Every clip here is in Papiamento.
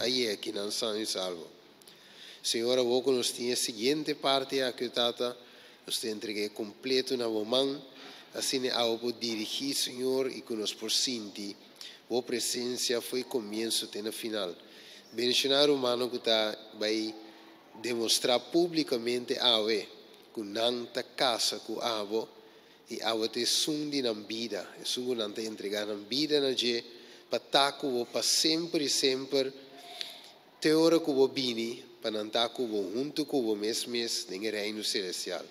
a yega akinan sano i salvo. Señor, awor ku nos tin e siguiente parti aki, Tata, nos ta entreg'é kompleto na Bo man, asina abo por dirigí, Señor, i ku nos por sinti Bo presensia fo'i komienso te na final. Bendishoná rumannan ku ta bai demostrá públikamente awe ku nan ta kasa ku abo i abo ta esun di nan bida, esun ku nan ta entregá nan bida na dje pa ta ku bo pa semper i semper. Te ora ku bo bini pa nan ta ku bo huntu ku bo mes mes den e Reino Selestial,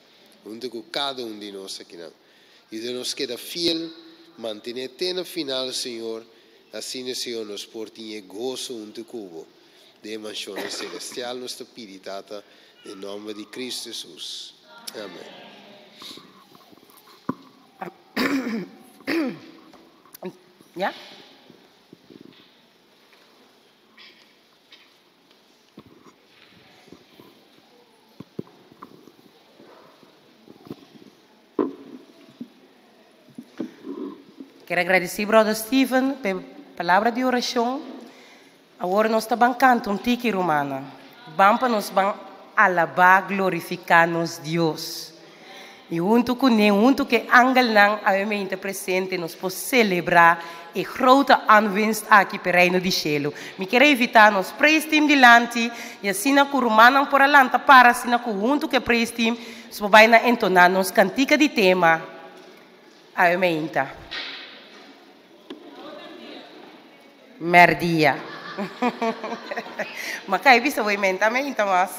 huntu ku kada un di nos akinan. Yuda nos keda fiel, mantené te na final, Señor, asina, Señor, nos por tin e goso huntu ku bo den e manshonnan selestial. Nos ta pidi, Tata, den nòmber di Kristu Hesus. Amèn. Ker agradeci Brother Steven p'e palabra di oracion. Awor nos ta ban canta un tiki rumannan. Ban pa nos ban alaba, glorifica nos Dios. I huntu ku ne, huntu ku e angelnan awemente presente, nos por selebrá e grote aanwinst aki p'e Reino di Shelu. Mi kier a invitá nos praise team dilanti, i asina ku rumannan por a lanta para asina ku huntu ku e praise team nos por bai na entoná nos kantika di tema awemeinta. Mèrdia. Ma kai bisa bo menta meinta mas.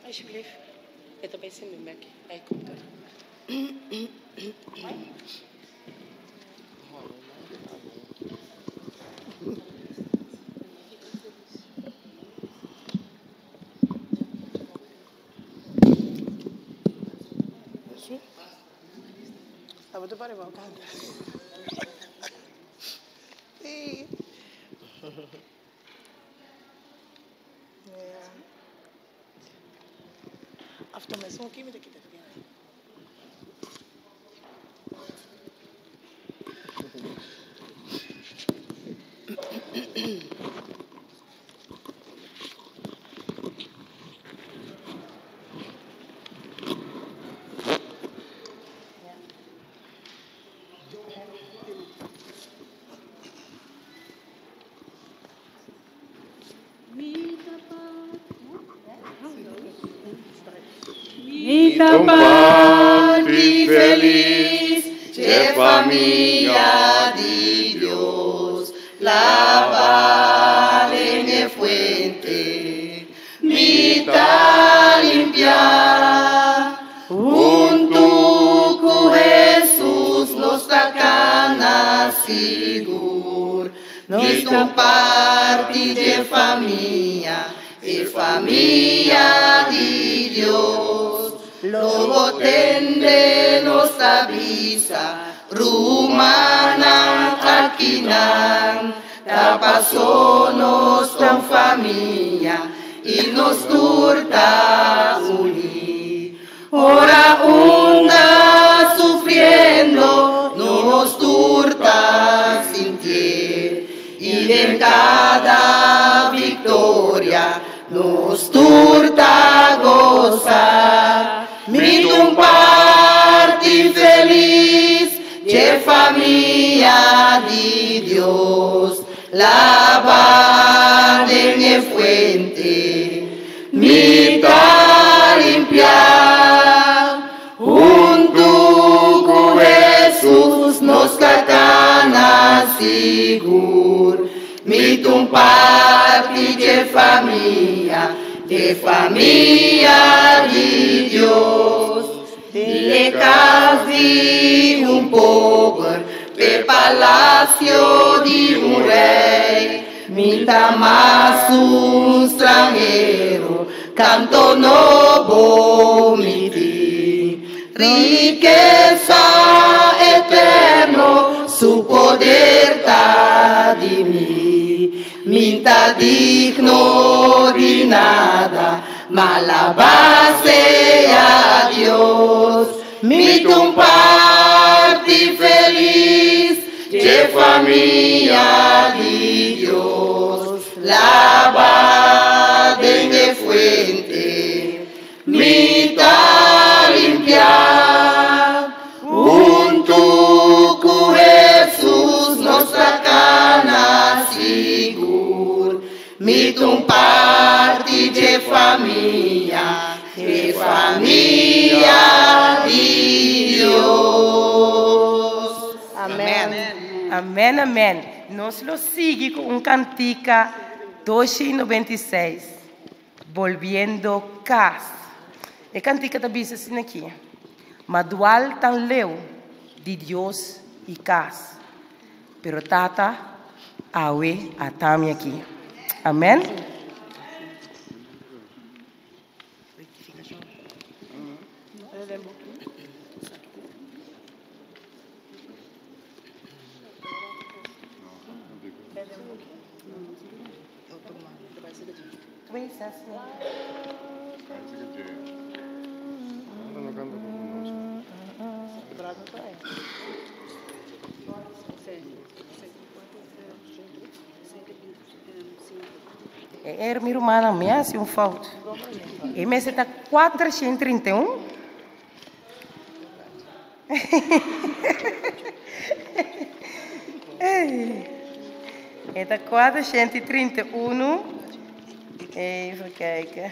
Alsjeblieft, e ta bai sin mi mek. Hij komt er. Mi ta parti felis dje famia di Dios, laba den e fuente, mi ta limpia. Huntu ku Hesus nos ta kana sigur, nos ta parti dje famia, e famia di Dios. Lo bo tende nos ta bisa, Rumannan akinan, ta paso nos ta un famia i nos tur ta uní. Ora un ta sufriendo, nos tur ta sintié, i den kada viktoria, nos tur ta gosa. Mi ta un parti felis dje famia di Dios, laba den e fuente, mi ta limpia. Huntu ku Hesus nos ta kana sigur, mi ta un parti dje famia, dje famia di Dios. Den e kas di un. un pober, te palacio di un rey. Mi ta mas un stranhero, canto nobo mi tin. Rikesa eterno, su poder ta di mi. Mi n'ta digno di nada, ma alabá sea Dios. Mi t'un parti felis di famia di Dios. Laba den e fuente, mi ta limpiá. Huntu ku Jesus nos ta kana sigur. Mi t'un parti di famia, di famia di Dios. Amèn. Amèn, amèn. Nos lo sigui ku un kantika 296, Bolbiendo Kas. E kantika ta bisa asina aki, M'a dual tan leu di Dios i kas, pero Tata awe ata mi aki. Amèn. E mi rumannan, mi a hasi un fout. E mester ta 431. E ta 431. Even kijken.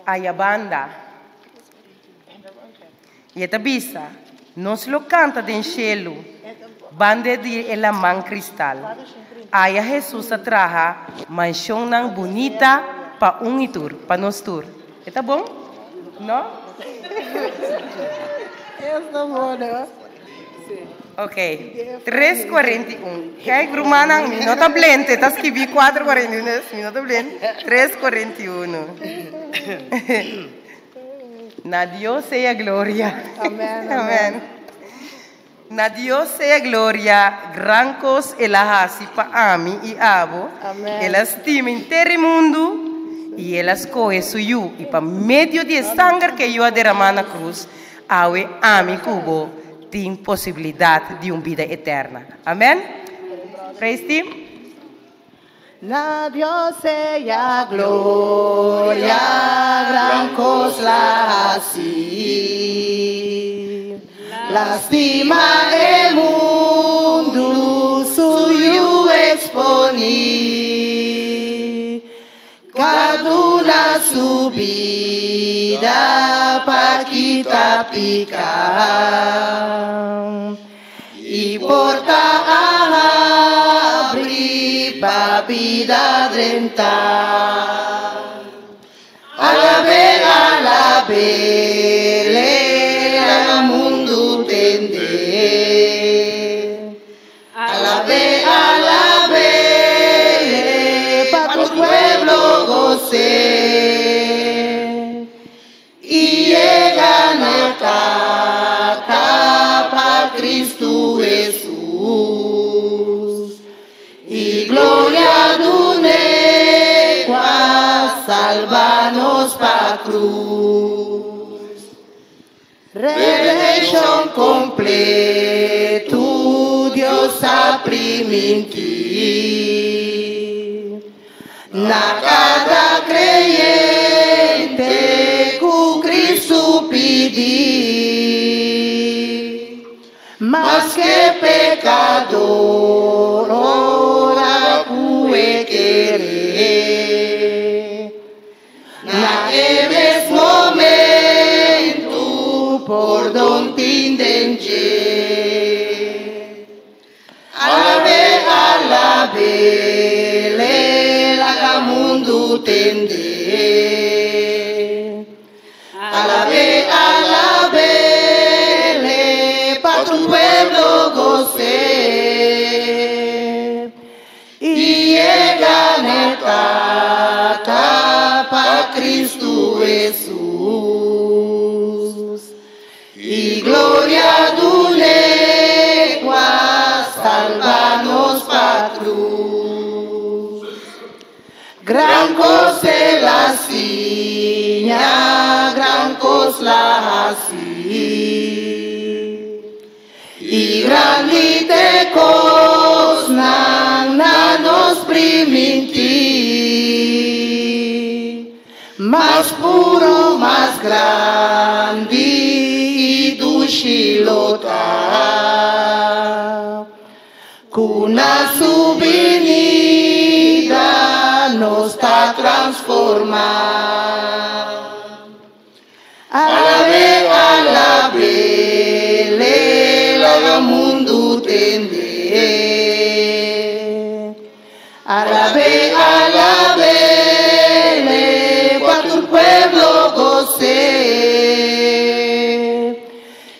Ayabanda. I e ta bisa, Nos lo kanta den shelu, banda di e laman kristal. Aya Hesus a traha manshonnan bunita pa un i tur, pa nos tur. E ta bon? No? Ok, 3:41. Kijk, rumannan, mi no ta blente, ta skibi 4:41, mi no ta blente. 3:41. Na Dios sea gloria. Amèn. Amèn. Na Dios sea gloria, gran kos el a hasi pa ami i abo. Amèn. El a stima henter e mundu i el a skohe su yu i pa medio di e sanger ku e yu a deramá na krus, awe ami ku bo tin posibilidat di un bida eterna. Amèn. Praise team. Na Dios sea gloria, gran kos l'a hasi. L'a stima e mundu, su yu eksponí. K'a duna su bida pa kita piká. I porta a habri pa bida drenta. Alab'é, alab'é, laga mundu tende. Alab'é, alab'é, pa tur pueblo gos'é. I yega na Tata pa Cristo Hesus. I gloria dun'é ku a salba nos pa cruz. Redenshon kompletu Dios a primintí. Na kada kreyente ku Kristu pidi, maske pekador ora ku e kere, na e mes momentu pordon tin den dje. Alab'é, alab'é, laga mundu tende. Hesus i gloria dun'é ku a salba nos pa krus. Gran kos el a siña, gran kos l'a hasi. I grandi t'e kosnan na nos primintí. Mas puru, mas grandi i dushi lo ta. Ku na su binida nos ta transformá. Alab'é, alab'é, le laga mundu tende. Alab'é, alab'é, le pa tur pueblo gos'é.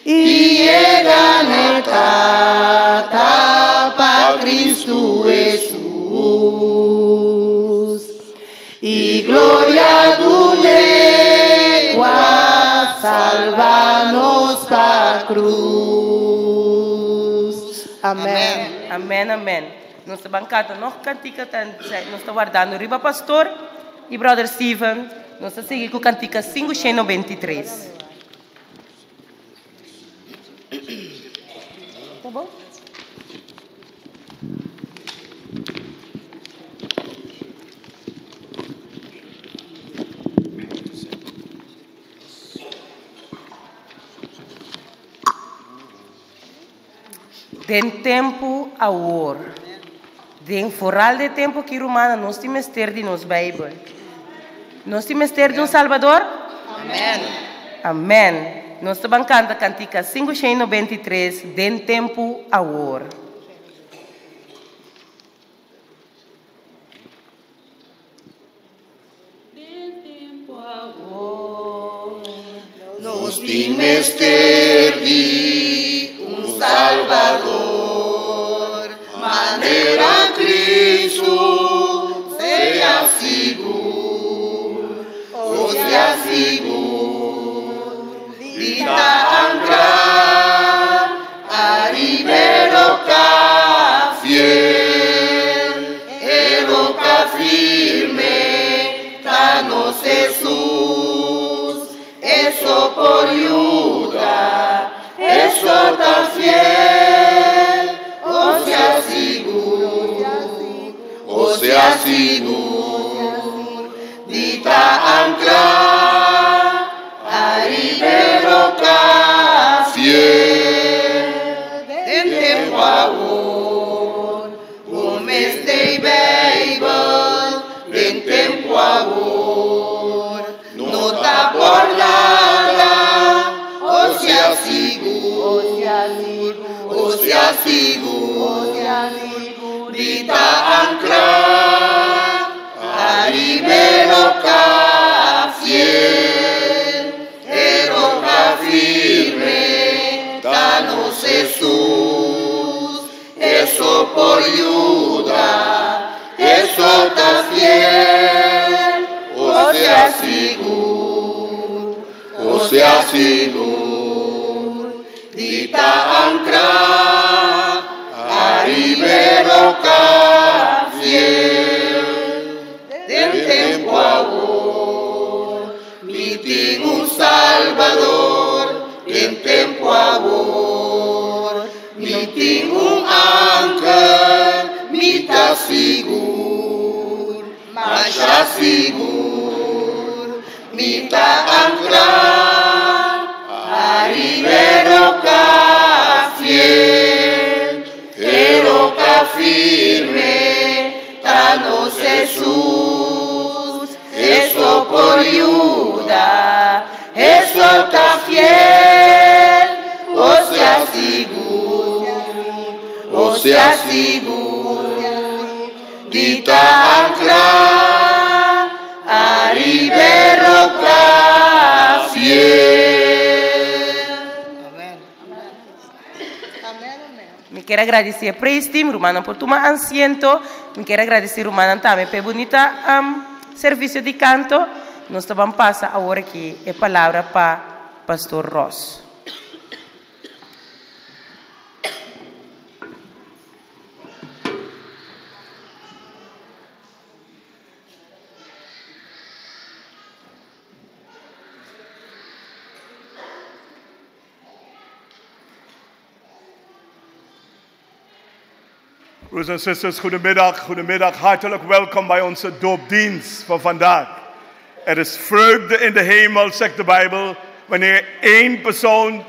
I yega n'e Tata pa Kristu Hesus. I gloria dun'é ku a salba nos pa krus. Amen. Amen amen. Nos ta ban canta nog cantica ta nos ta wardando riba pastor y brother Steven. Nos ta sigui cu cantica 593. Ta bon? Den tempu awor. Den foral de tempu aki rumannan nos tin mester di nos Bijbel. Nos tin mester di un Salbador? Amen. Amen. Nos ta ban kanta kantika 593 Den tempu awor. Nos tin mester di un Salbador, manera Cristo, sea sigur, o sea sigur, di ta ancra ariba e roca fiel. E roca firme ta nos Hesus, E so por yuda, E so ta fiel, O sea sigur, o sea sigur, di ta ancra ariba e roca fiel. Den tempu awor, Bo mester Bijbel den tempu awor. No ta por nada, o sea sigur, o sea sigur, di ta ancra ariba e roca fiel. E roca firme ta nos Hesus. Eso por yuda, eso ta fiel, o sea sigur, o sea sigur, di ta ancra ariba e roca fiel. Den tempo awor, mi tin un Salbador, den tempo awor, Mi tin un anker, mi ta sigur, masha sigur. Mi ta ankrá ariba e roka fiel. E roka firme ta nos Hesus. E so por yuda, e so ta fiel. O sea sigur, o sea sigur, di ta ancra ariba e roca fiel. Mi kier a gradici e praise team, rumannan por tuma asiento. Mi kier a gradici rumannan tambe pa e bunita servicio di canto. Nos ta ban pasa awor aki e palabra pa Pastor Ross. Broers en zusters, goedemiddag, goedemiddag. Hartelijk welkom bij onze doopdienst van vandaag. Er is vreugde in de hemel, zegt de Bijbel, wanneer één persoon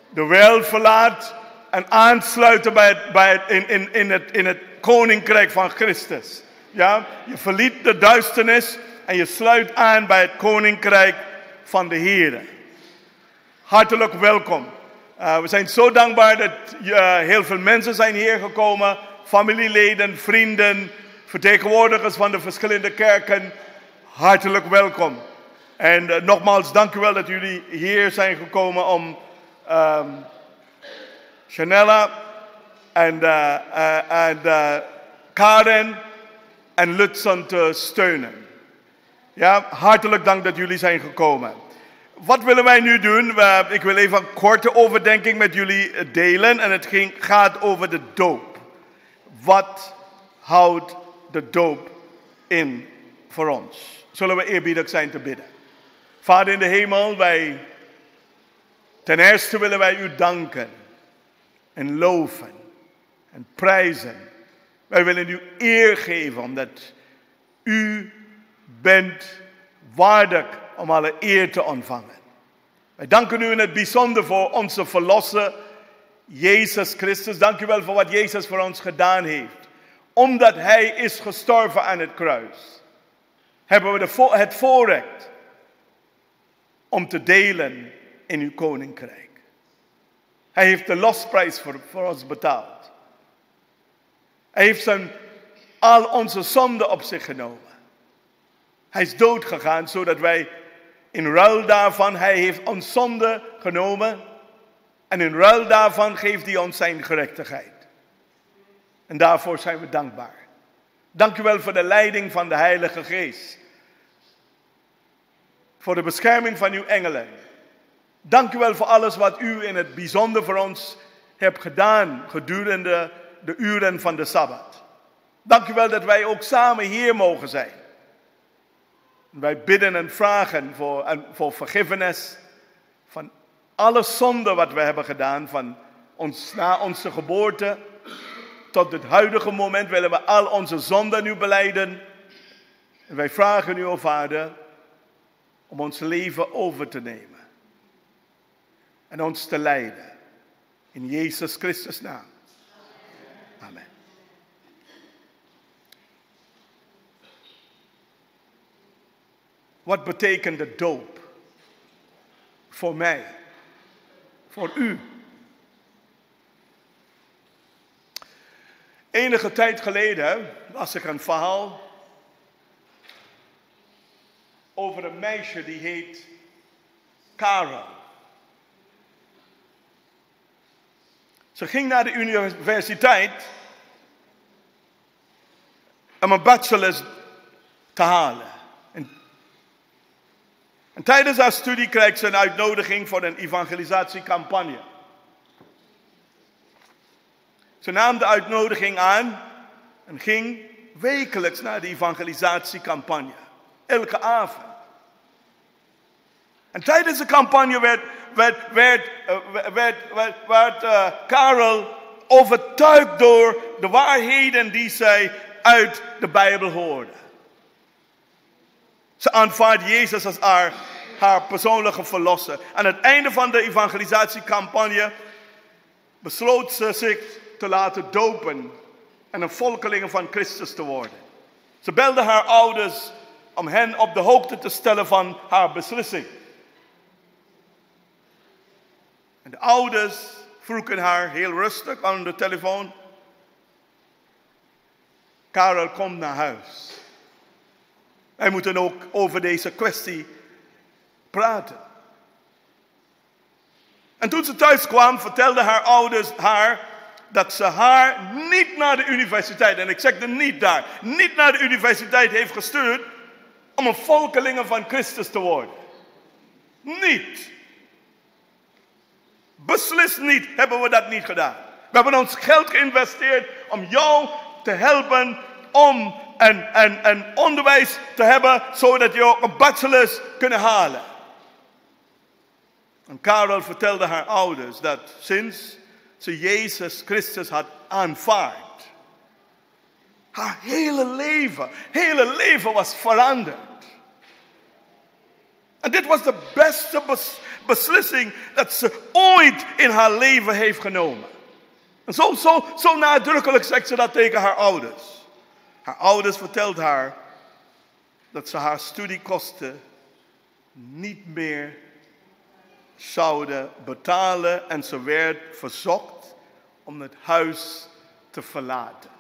de wereld verlaat en aansluit bij het, bij het, in, in, in, het, in het koninkrijk van Christus. Ja, je verliet de duisternis en je sluit aan bij het koninkrijk van de Heer. Hartelijk welkom. We zijn zo dankbaar dat heel veel mensen zijn hier gekomen. Familieleden, vrienden, vertegenwoordigers van de verschillende kerken. Hartelijk welkom. En nogmaals, dank u wel dat jullie hier zijn gekomen om Chanella en Karen en Lutsen te steunen. Ja, hartelijk dank dat jullie zijn gekomen. Wat willen wij nu doen? Ik wil even een korte overdenking met jullie delen. En het gaat over de doop. Wat houdt de doop in voor ons? Zullen we eerbiedig zijn te bidden? Vader in de hemel, ten eerste willen wij u danken en loven en prijzen. Wij willen u eer geven omdat u bent waardig om alle eer te ontvangen. Wij danken u in het bijzonder voor onze verlosser, Jezus Christus. Dank u wel voor wat Jezus voor ons gedaan heeft. Omdat Hij is gestorven aan het kruis, hebben we het voorrecht om te delen in uw koninkrijk. Hij heeft de losprijs voor ons betaald. Hij heeft al onze zonden op zich genomen. Hij is doodgegaan zodat wij in ruil daarvan, hij heeft ons zonde genomen en in ruil daarvan geeft hij ons zijn gerechtigheid. En daarvoor zijn we dankbaar. Dank u wel voor de leiding van de Heilige Geest. Voor de bescherming van uw engelen. Dank u wel voor alles wat u in het bijzonder voor ons hebt gedaan gedurende de uren van de Sabbat. Dank u wel dat wij ook samen hier mogen zijn. Wij bidden en vragen voor vergiffenis van alle zonden wat we hebben gedaan, van ons, na onze geboorte tot het huidige moment willen we al onze zonden nu belijden. En wij vragen u, o Vader, om ons leven over te nemen en ons te leiden. In Jezus Christus naam. Amen. Wat betekent de doop voor mij, voor u? Enige tijd geleden las ik een verhaal over een meisje die heet Karel. Ze ging naar de universiteit om een bachelor te halen. En tijdens haar studie kreeg ze een uitnodiging voor een evangelisatiecampagne. Ze nam de uitnodiging aan en ging wekelijks naar de evangelisatiecampagne. Elke avond. En tijdens de campagne werd Karel overtuigd door de waarheden die zij uit de Bijbel hoorde. Ze aanvaardt Jezus als haar persoonlijke verlosser. Aan het einde van de evangelisatiecampagne besloot ze zich te laten dopen en een volkeling van Christus te worden. Ze belde haar ouders om hen op de hoogte te stellen van haar beslissing. En de ouders vroegen haar heel rustig aan de telefoon: Karel, kom naar huis. Wij moeten ook over deze kwestie praten. En toen ze thuis kwam, vertelden haar ouders haar dat ze haar niet naar de universiteit, en ik zeg er niet daar, niet naar de universiteit heeft gestuurd, Om een volkelinge van Christus te worden. Niet. Beslist niet hebben we dat niet gedaan. We hebben ons geld geïnvesteerd om jou te helpen om een, een, een onderwijs te hebben, zodat je ook een bachelors kunnen halen. En Karel vertelde haar ouders dat sinds ze Jezus Christus had aanvaard, haar hele leven, hele leven was veranderd. En dit was de beste beslissing dat ze ooit in haar leven heeft genomen. En zo, zo, zo nadrukkelijk zegt ze dat tegen haar ouders. Haar ouders vertelt haar dat ze haar studiekosten niet meer zouden betalen en ze werd verzocht om het huis te verlaten.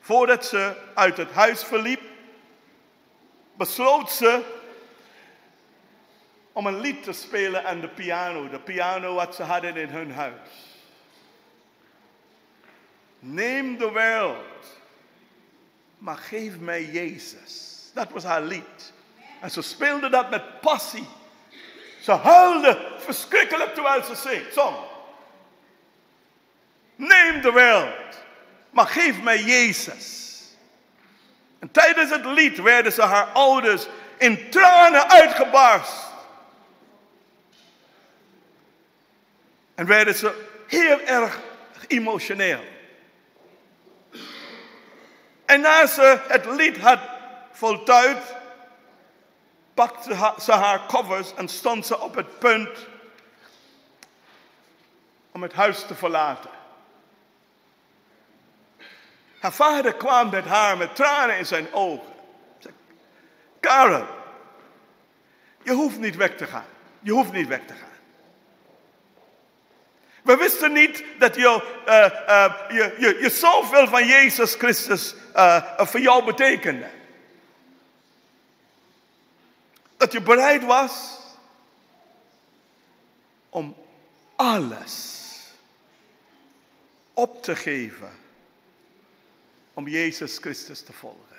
Voordat ze uit het huis verliep, besloot ze om een lied te spelen aan de piano. De piano wat ze hadden in hun huis. Neem de wereld, maar geef mij Jezus. Dat was haar lied. En ze speelde dat met passie. Ze huilde verschrikkelijk terwijl ze zingt, zong. Neem de wereld, maar geef mij Jezus. En tijdens het lied werden ze haar ouders in tranen uitgebarst. En werden ze heel erg emotioneel. En na ze het lied had voltooid, pakte ze haar koffers en stond ze op het punt om het huis te verlaten. Haar vader kwam met haar met tranen in zijn ogen. Zei, Karel, je hoeft niet weg te gaan. Je hoeft niet weg te gaan. We wisten niet dat je, uh, uh, je, je, je zoveel van Jezus Christus uh, voor jou betekende. Dat je bereid was om alles op te geven om Jezus Christus te volgen.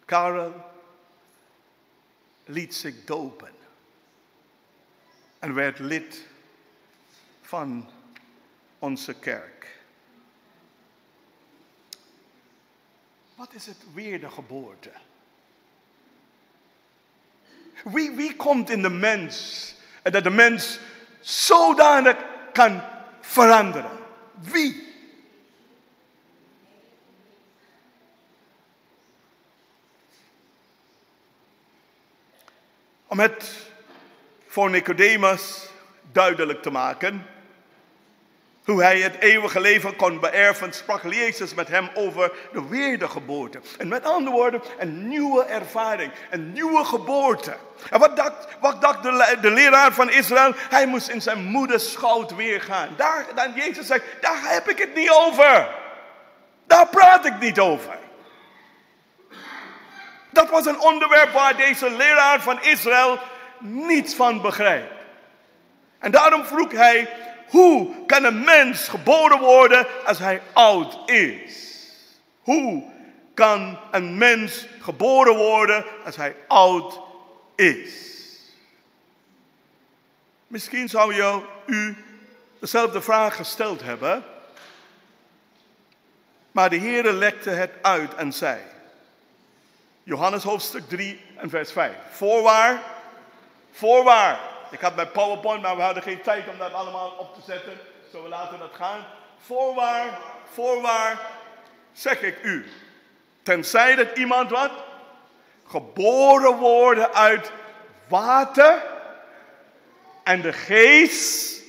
Karel liet zich dopen en werd lid van onze kerk. Wat is het wedergeboorte? Wie, wie komt in de mens en dat de mens zodanig kan veranderen? Wie? Om het voor Nicodemus duidelijk te maken hoe hij het eeuwige leven kon beërven, sprak Jezus met hem over de wedergeboorte. En met andere woorden, een nieuwe ervaring, een nieuwe geboorte. En wat dacht, wat dacht de, de leraar van Israël? Hij moest in zijn moeders schoot weer gaan. Daar, dan Jezus zegt, daar heb ik het niet over. Daar praat ik niet over. Dat was een onderwerp waar deze leraar van Israël niets van begrijpt. En daarom vroeg hij, hoe kan een mens geboren worden als hij oud is? Hoe kan een mens geboren worden als hij oud is? Misschien zou je u dezelfde vraag gesteld hebben. Maar de Heere lekte het uit en zei. Johannes hoofdstuk 3 en vers 5. Voorwaar, voorwaar. Ik had mijn PowerPoint, maar we hadden geen tijd om dat allemaal op te zetten. Zo we laten dat gaan. Voorwaar, voorwaar, zeg ik u. Tenzij dat iemand wat? Geboren worden uit water en de geest,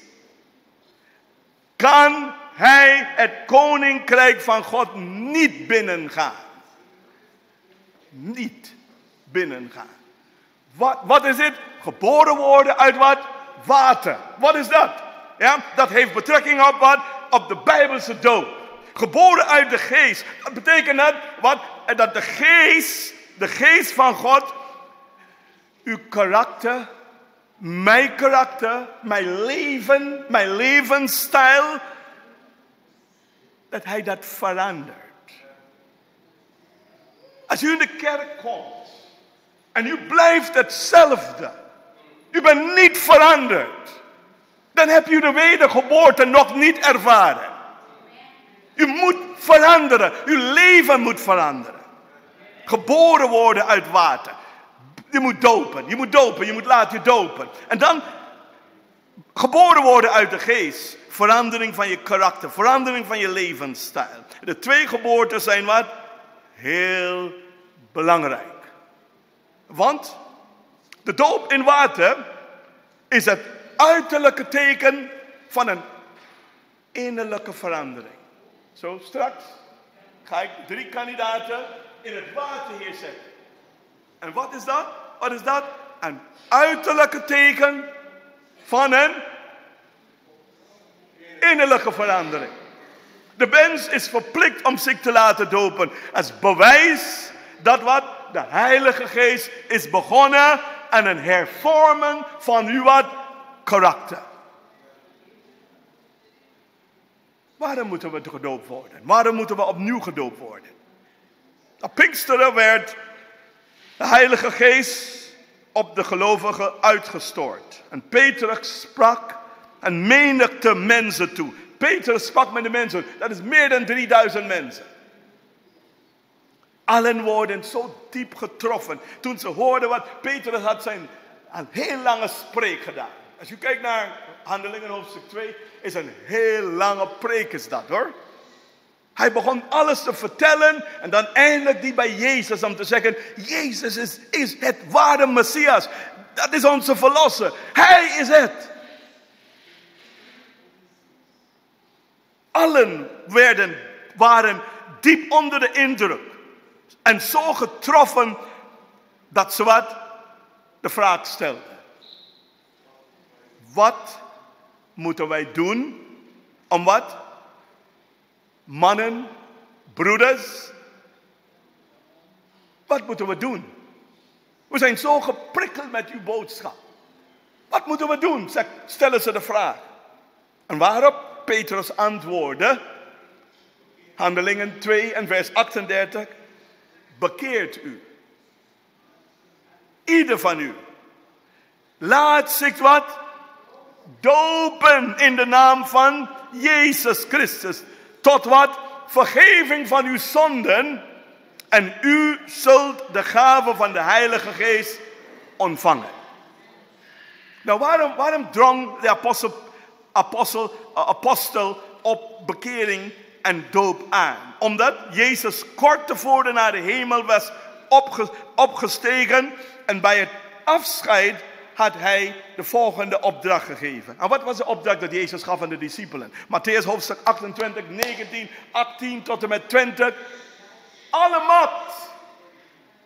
kan hij het koninkrijk van God niet binnengaan. Niet binnengaan. Wat, wat is het? Geboren worden uit wat? Water. Wat is dat? Ja, dat heeft betrekking op wat? Op de Bijbelse doop. Geboren uit de geest. Dat betekent dat, wat? Dat de geest, de geest van God, uw karakter, mijn karakter, mijn leven, mijn levensstijl Dat hij dat verandert. Als u in de kerk komt en u blijft hetzelfde, u bent niet veranderd, dan hebt u de wedergeboorte nog niet ervaren. U moet veranderen, uw leven moet veranderen. Geboren worden uit water. Je moet dopen, je moet dopen, je moet laten dopen. En dan geboren worden uit de geest. Verandering van je karakter, verandering van je levensstijl. De twee geboorten zijn wat? Heel belangrijk. Want de doop in water is het uiterlijke teken van een innerlijke verandering. Zo, straks ga ik drie kandidaten in het water hier zetten. En wat is dat? Wat is dat? Een uiterlijke teken van een innerlijke verandering. De mens is verplicht om zich te laten dopen als bewijs dat wat de Heilige Geest is begonnen aan een hervormen van uw wat karakter. Waarom moeten we gedoopt worden? Waarom moeten we opnieuw gedoopt worden? Op Pinksteren werd de Heilige Geest op de gelovigen uitgestort. En Petrus sprak een menigte mensen toe. Petrus sprak met de mensen, dat is meer dan 3000 mensen. Allen worden zo diep getroffen toen ze hoorden wat Petrus had zijn een heel lange spreek gedaan. Als u kijkt naar Handelingen hoofdstuk 2, is een heel lange preek is dat hoor. Hij begon alles te vertellen en dan eindelijk die bij Jezus om te zeggen, Jezus is, is het ware Messias. Dat is onze verlosser. Hij is het. Allen werden, waren diep onder de indruk. En zo getroffen dat ze wat? De vraag stelden. Wat moeten wij doen om wat? Mannen, broeders, wat moeten we doen? We zijn zo geprikkeld met uw boodschap. Wat moeten we doen? Stellen ze de vraag. En waarop Petrus antwoordde, Handelingen 2 en vers 38, bekeert u. Ieder van u. Laat zich wat? Dopen in de naam van Jezus Christus. Tot wat? Vergeving van uw zonden. En u zult de gave van de Heilige Geest ontvangen. Nou, waarom, waarom drong de apostel, apostel, apostel op bekering en doop aan? Omdat Jezus kort tevoren naar de hemel was opge, opgestegen en bij het afscheid had hij de volgende opdracht gegeven. En wat was de opdracht dat Jezus gaf aan de discipelen? Matthäus hoofdstuk 28, 19, 18 tot en met 20. Alle macht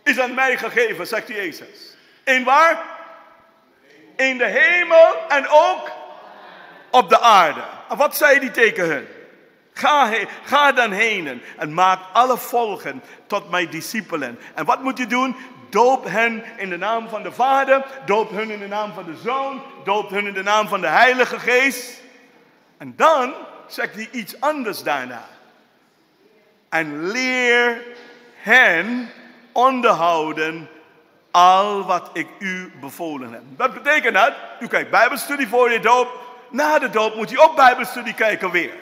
is aan mij gegeven, zegt Jezus. In waar? In de hemel en ook op de aarde. En wat zei hij tegen hun? Ga, ga dan heen en maak alle volgen tot mijn discipelen. En wat moet je doen? Doop hen in de naam van de Vader, doop hen in de naam van de Zoon, doop hen in de naam van de Heilige Geest. En dan zegt hij iets anders daarna. En leer hen onderhouden al wat ik u bevolen heb. Dat betekent dat, u kijkt Bijbelstudie voor je doop. Na de doop moet u ook Bijbelstudie kijken weer.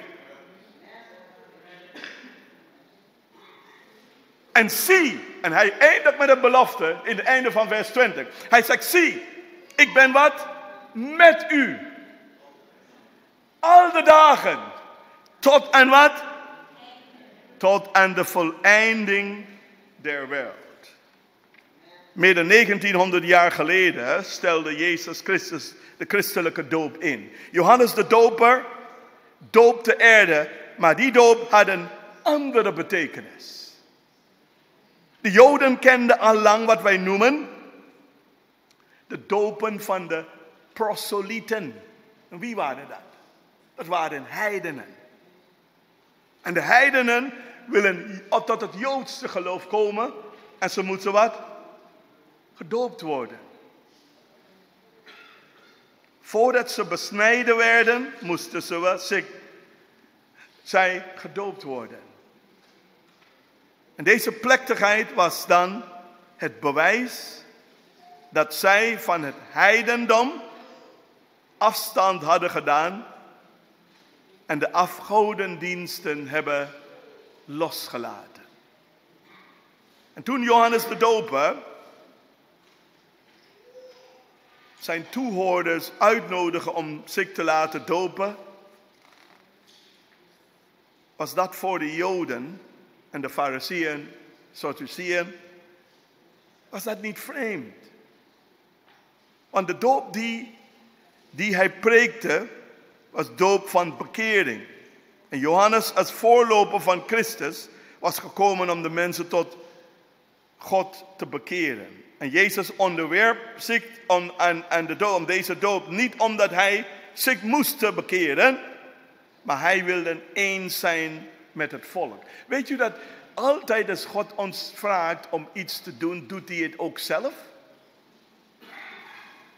En zie, en hij eindigt met een belofte in het einde van vers 20. Hij zegt, zie, ik ben wat? Met u. Al de dagen. Tot aan wat? Tot aan de voleinding der wereld. Meer dan 1900 jaar geleden stelde Jezus Christus de christelijke doop in. Johannes de Doper doopte aarde, maar die doop had een andere betekenis. De Joden kenden al lang wat wij noemen de dopen van de proselieten. En wie waren dat? Dat waren heidenen. En de heidenen willen tot het Joodse geloof komen en ze moeten wat? Gedoopt worden. Voordat ze besneden werden, moesten ze, zich, zij gedoopt worden. En deze plechtigheid was dan het bewijs dat zij van het heidendom afstand hadden gedaan en de afgodendiensten hebben losgelaten. En toen Johannes de Doper zijn toehoorders uitnodigen om zich te laten dopen, was dat voor de Joden en de Fariseeën, Sadduceeën, was dat niet vreemd. Want de doop die hij preekte, was doop van bekering. En Johannes als voorloper van Christus was gekomen om de mensen tot God te bekeren. En Jezus onderwerp zich aan de doop, om deze doop, niet omdat hij zich moest bekeren, maar hij wilde eens zijn met het volk. Weet u dat altijd als God ons vraagt om iets te doen, doet hij het ook zelf?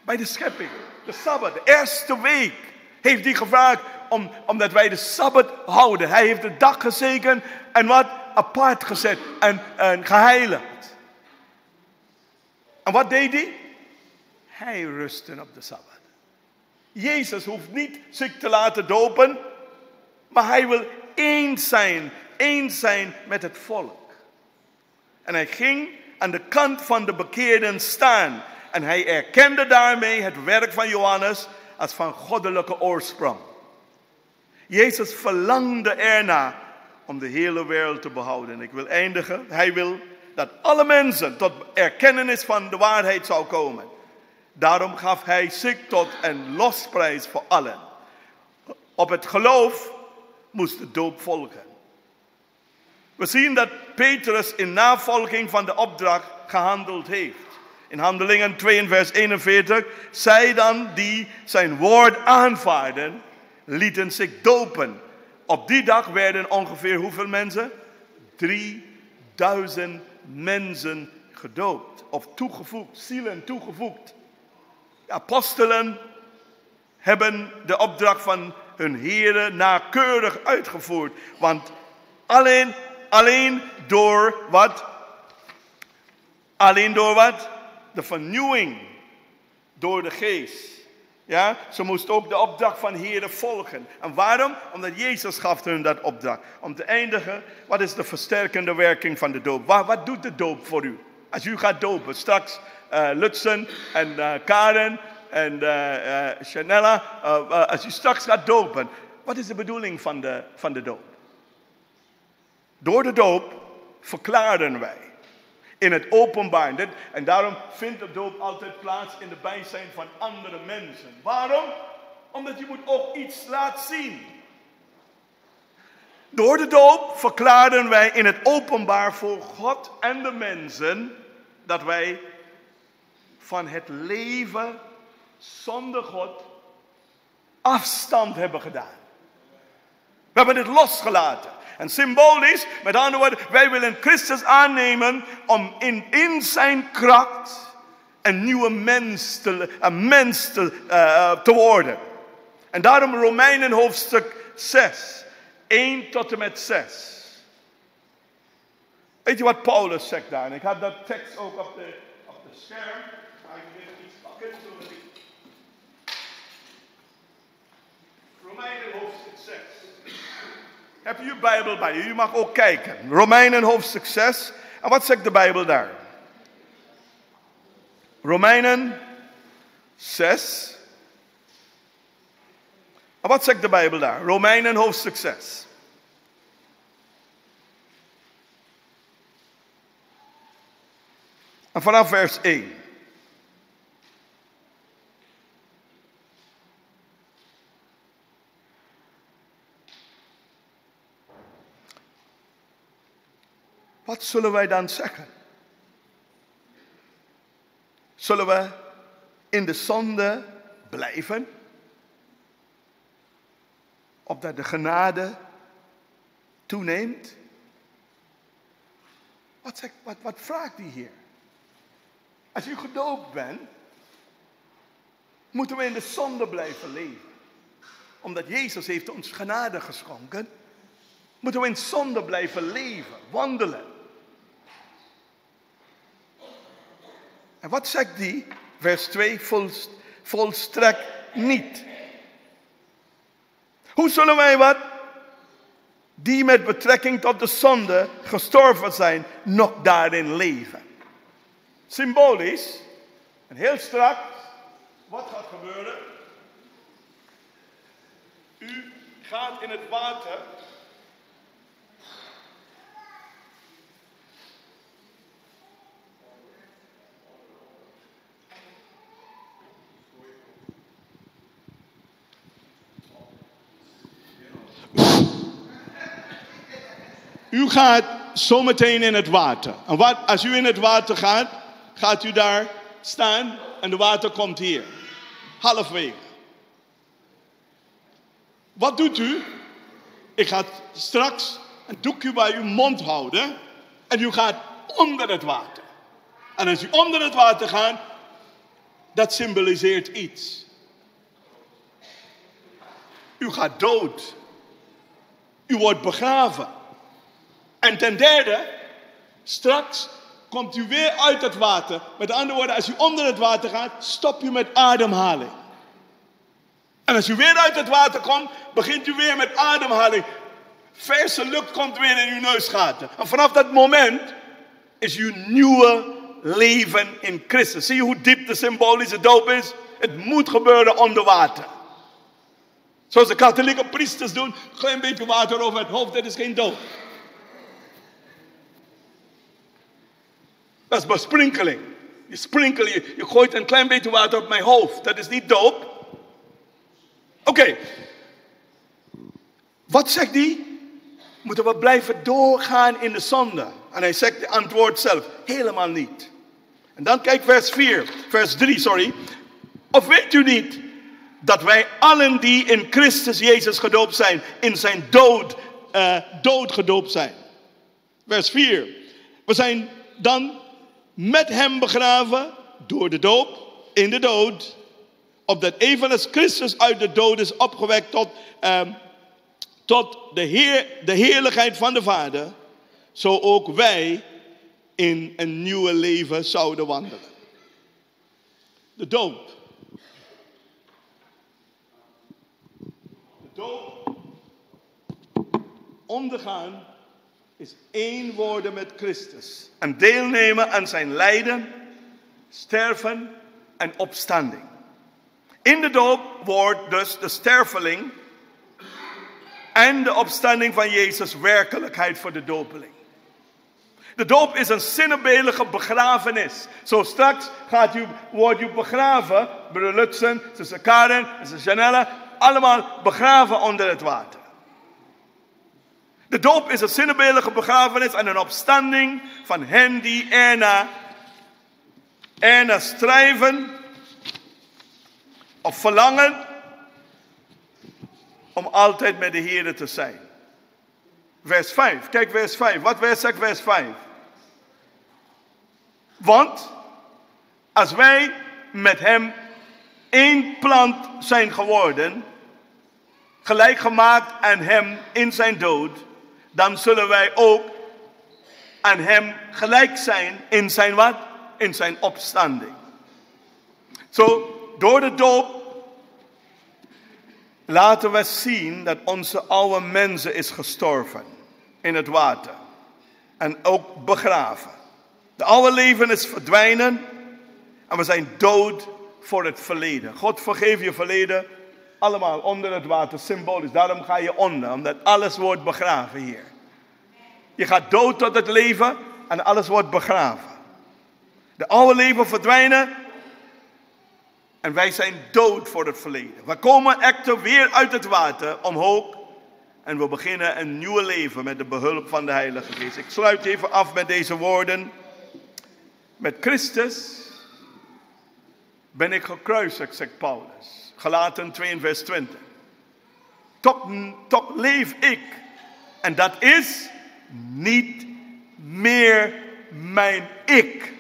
Bij de schepping, de Sabbat, de eerste week heeft hij gevraagd omdat wij de Sabbat houden. Hij heeft de dag gezegend en wat apart gezet en geheiligd. En wat deed hij? Hij rustte op de Sabbat. Jezus hoeft niet zich te laten dopen, maar hij wil eens zijn met het volk. En hij ging aan de kant van de bekeerden staan. En hij erkende daarmee het werk van Johannes als van goddelijke oorsprong. Jezus verlangde erna om de hele wereld te behouden. En ik wil eindigen. Hij wil dat alle mensen tot erkentenis van de waarheid zou komen. Daarom gaf hij zich tot een losprijs voor allen. Op het geloof moest de doop volgen. We zien dat Petrus in navolging van de opdracht gehandeld heeft. In Handelingen 2 vers 41, zij dan die zijn woord aanvaarden, lieten zich dopen. Op die dag werden ongeveer hoeveel mensen? 3000 mensen gedoopt of toegevoegd, zielen toegevoegd. De apostelen hebben de opdracht van hun Here nauwkeurig uitgevoerd. Want alleen door wat? Alleen door wat? De vernieuwing door de geest. Ja, ze moesten ook de opdracht van Here volgen. En waarom? Omdat Jezus gaf hun dat opdracht. Om te eindigen, wat is de versterkende werking van de doop? Wat doet de doop voor u? Als u gaat dopen, straks Lutsen en Karen en Chanella, als u straks gaat dopen, wat is de bedoeling van de doop? Door de doop verklaren wij in het openbaar. En daarom vindt de doop altijd plaats in de bijzijn van andere mensen. Waarom? Omdat je moet ook iets laten zien. Door de doop verklaren wij in het openbaar voor God en de mensen dat wij van het leven zonder God afstand hebben gedaan. We hebben het losgelaten. En symbolisch, met andere woorden, wij willen Christus aannemen om in zijn kracht een nieuwe mens te worden. En daarom Romeinen hoofdstuk 6, 1 tot en met 6. Weet je wat Paulus zegt daar? En ik had dat tekst ook op de scherm. Maar ik wil iets pakken, zodat ik... Romeinen hoofdstuk 6. Heb je uw Bijbel bij u? U mag ook kijken. Romeinen hoofdstuk 6. En wat zegt de Bijbel daar? Romeinen 6. En wat zegt de Bijbel daar? Romeinen hoofdstuk 6. En vanaf vers 1. Wat zullen wij dan zeggen? Zullen we in de zonde blijven? Opdat de genade toeneemt? Wat vraagt hij hier? Als u gedoopt bent, moeten we in de zonde blijven leven. Omdat Jezus heeft ons genade geschonken. Moeten we in zonde blijven leven, wandelen? En wat zegt die? Vers 2, volstrekt niet. Hoe zullen wij wat? Die met betrekking tot de zonde gestorven zijn, nog daarin leven. Symbolisch en heel strak, wat gaat gebeuren? U gaat in het water. U gaat zometeen in het water. En wat, als u in het water gaat, gaat u daar staan en de water komt hier. Halfwege. Wat doet u? Ik ga straks een doekje bij uw mond houden en u gaat onder het water. En als u onder het water gaat, dat symboliseert iets. U gaat dood. U wordt begraven. En ten derde, straks komt u weer uit het water. Met andere woorden, als u onder het water gaat, stop u met ademhaling. En als u weer uit het water komt, begint u weer met ademhaling. Verse lucht komt weer in uw neusgaten. En vanaf dat moment is uw nieuwe leven in Christus. Zie je hoe diep de symbolische doop is? Het moet gebeuren onder water. Zoals de katholieke priesters doen, klein beetje water over het hoofd, dat is geen doop. Dat is besprinkeling. Je sprinkel, je, je gooit een klein beetje water op mijn hoofd. Dat is niet doop. Oké. Wat zegt die? Moeten we blijven doorgaan in de zonde? En hij zegt de antwoord zelf. Helemaal niet. En dan kijk vers 4, vers 3, sorry. Of weet u niet dat wij allen die in Christus Jezus gedoopt zijn, in zijn dood, uh, dood gedoopt zijn? Vers 4. We zijn dan met hem begraven door de doop in de dood. Opdat evenals Christus uit de dood is opgewekt tot, uh, tot de, heer, de heerlijkheid van de Vader. Zo ook wij in een nieuwe leven zouden wandelen. De doop. De doop ondergaan is één worden met Christus. En deelnemen aan zijn lijden, sterven en opstanding. In de doop wordt dus de sterveling en de opstanding van Jezus werkelijkheid voor de dopeling. De doop is een zinnebeeldige begrafenis. Zo straks gaat u, wordt u begraven, broeder Lutsen, zuster Karen, zuster Janelle, allemaal begraven onder het water. De doop is een zinnebeeldige begrafenis en een opstanding van hen die erna, erna strijven of verlangen om altijd met de Heer te zijn. Vers 5. Kijk vers 5. Wat zegt vers 5? Want als wij met hem één plant zijn geworden, gelijk gemaakt aan hem in zijn dood, dan zullen wij ook aan hem gelijk zijn in zijn wat? In zijn opstanding. Zo, door de doop laten we zien dat onze oude mensen is gestorven in het water. En ook begraven. De oude leven is verdwijnen en we zijn dood voor het verleden. God vergeef je verleden allemaal onder het water, symbolisch. Daarom ga je onder, omdat alles wordt begraven hier. Je gaat dood tot het leven en alles wordt begraven. De oude leven verdwijnen en wij zijn dood voor het verleden. We komen echter weer uit het water omhoog en we beginnen een nieuw leven met de behulp van de Heilige Geest. Ik sluit even af met deze woorden. Met Christus ben ik gekruisigd, zegt Paulus. Galaten 2 vers 20. Toch, toch leef ik. En dat is niet meer mijn ik.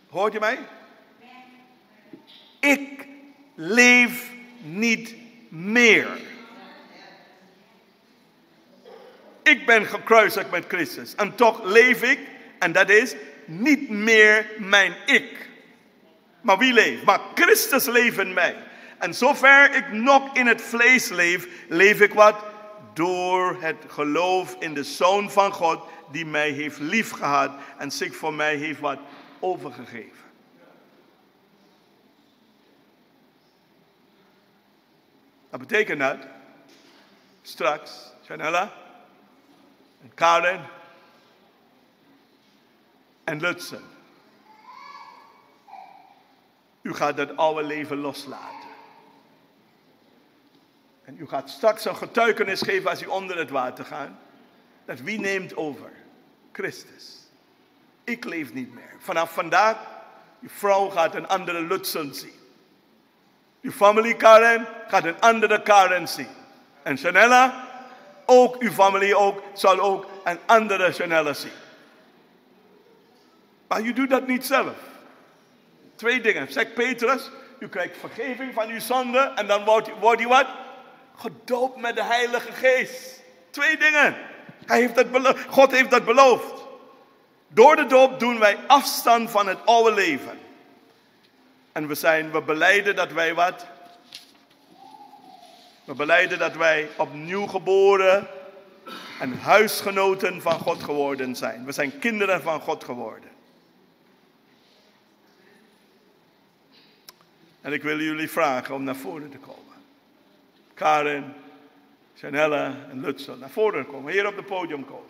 Hoort je mij? Ik leef niet meer. Ik ben gekruisigd met Christus. En toch leef ik, en dat is niet meer mijn ik. Maar wie leeft? Maar Christus leeft in mij. En zover ik nog in het vlees leef, leef ik wat? Door het geloof in de Zoon van God, die mij heeft liefgehad en zich voor mij heeft wat overgegeven. Dat betekent dat straks, Janella en Karen en Lutsen, u gaat dat oude leven loslaten. En u gaat straks een getuigenis geven als u onder het water gaat. Dat wie neemt over? Christus. Ik leef niet meer. Vanaf vandaag, uw vrouw gaat een andere Lutsen zien. Uw familie Karen gaat een andere Karen zien. En Chanella, ook uw familie ook, zal ook een andere Chanella zien. Maar je doet dat niet zelf. Twee dingen. Zegt Petrus, u krijgt vergeving van uw zonde en dan wordt u wat? Gedoopt met de Heilige Geest. Twee dingen. Hij heeft dat God heeft dat beloofd. Door de doop doen wij afstand van het oude leven. En we belijden dat wij wat? We belijden dat wij opnieuw geboren en huisgenoten van God geworden zijn. We zijn kinderen van God geworden. En ik wil jullie vragen om naar voren te komen. Karen, Janelle en Lutzel, naar voren komen. Hier op het podium komen.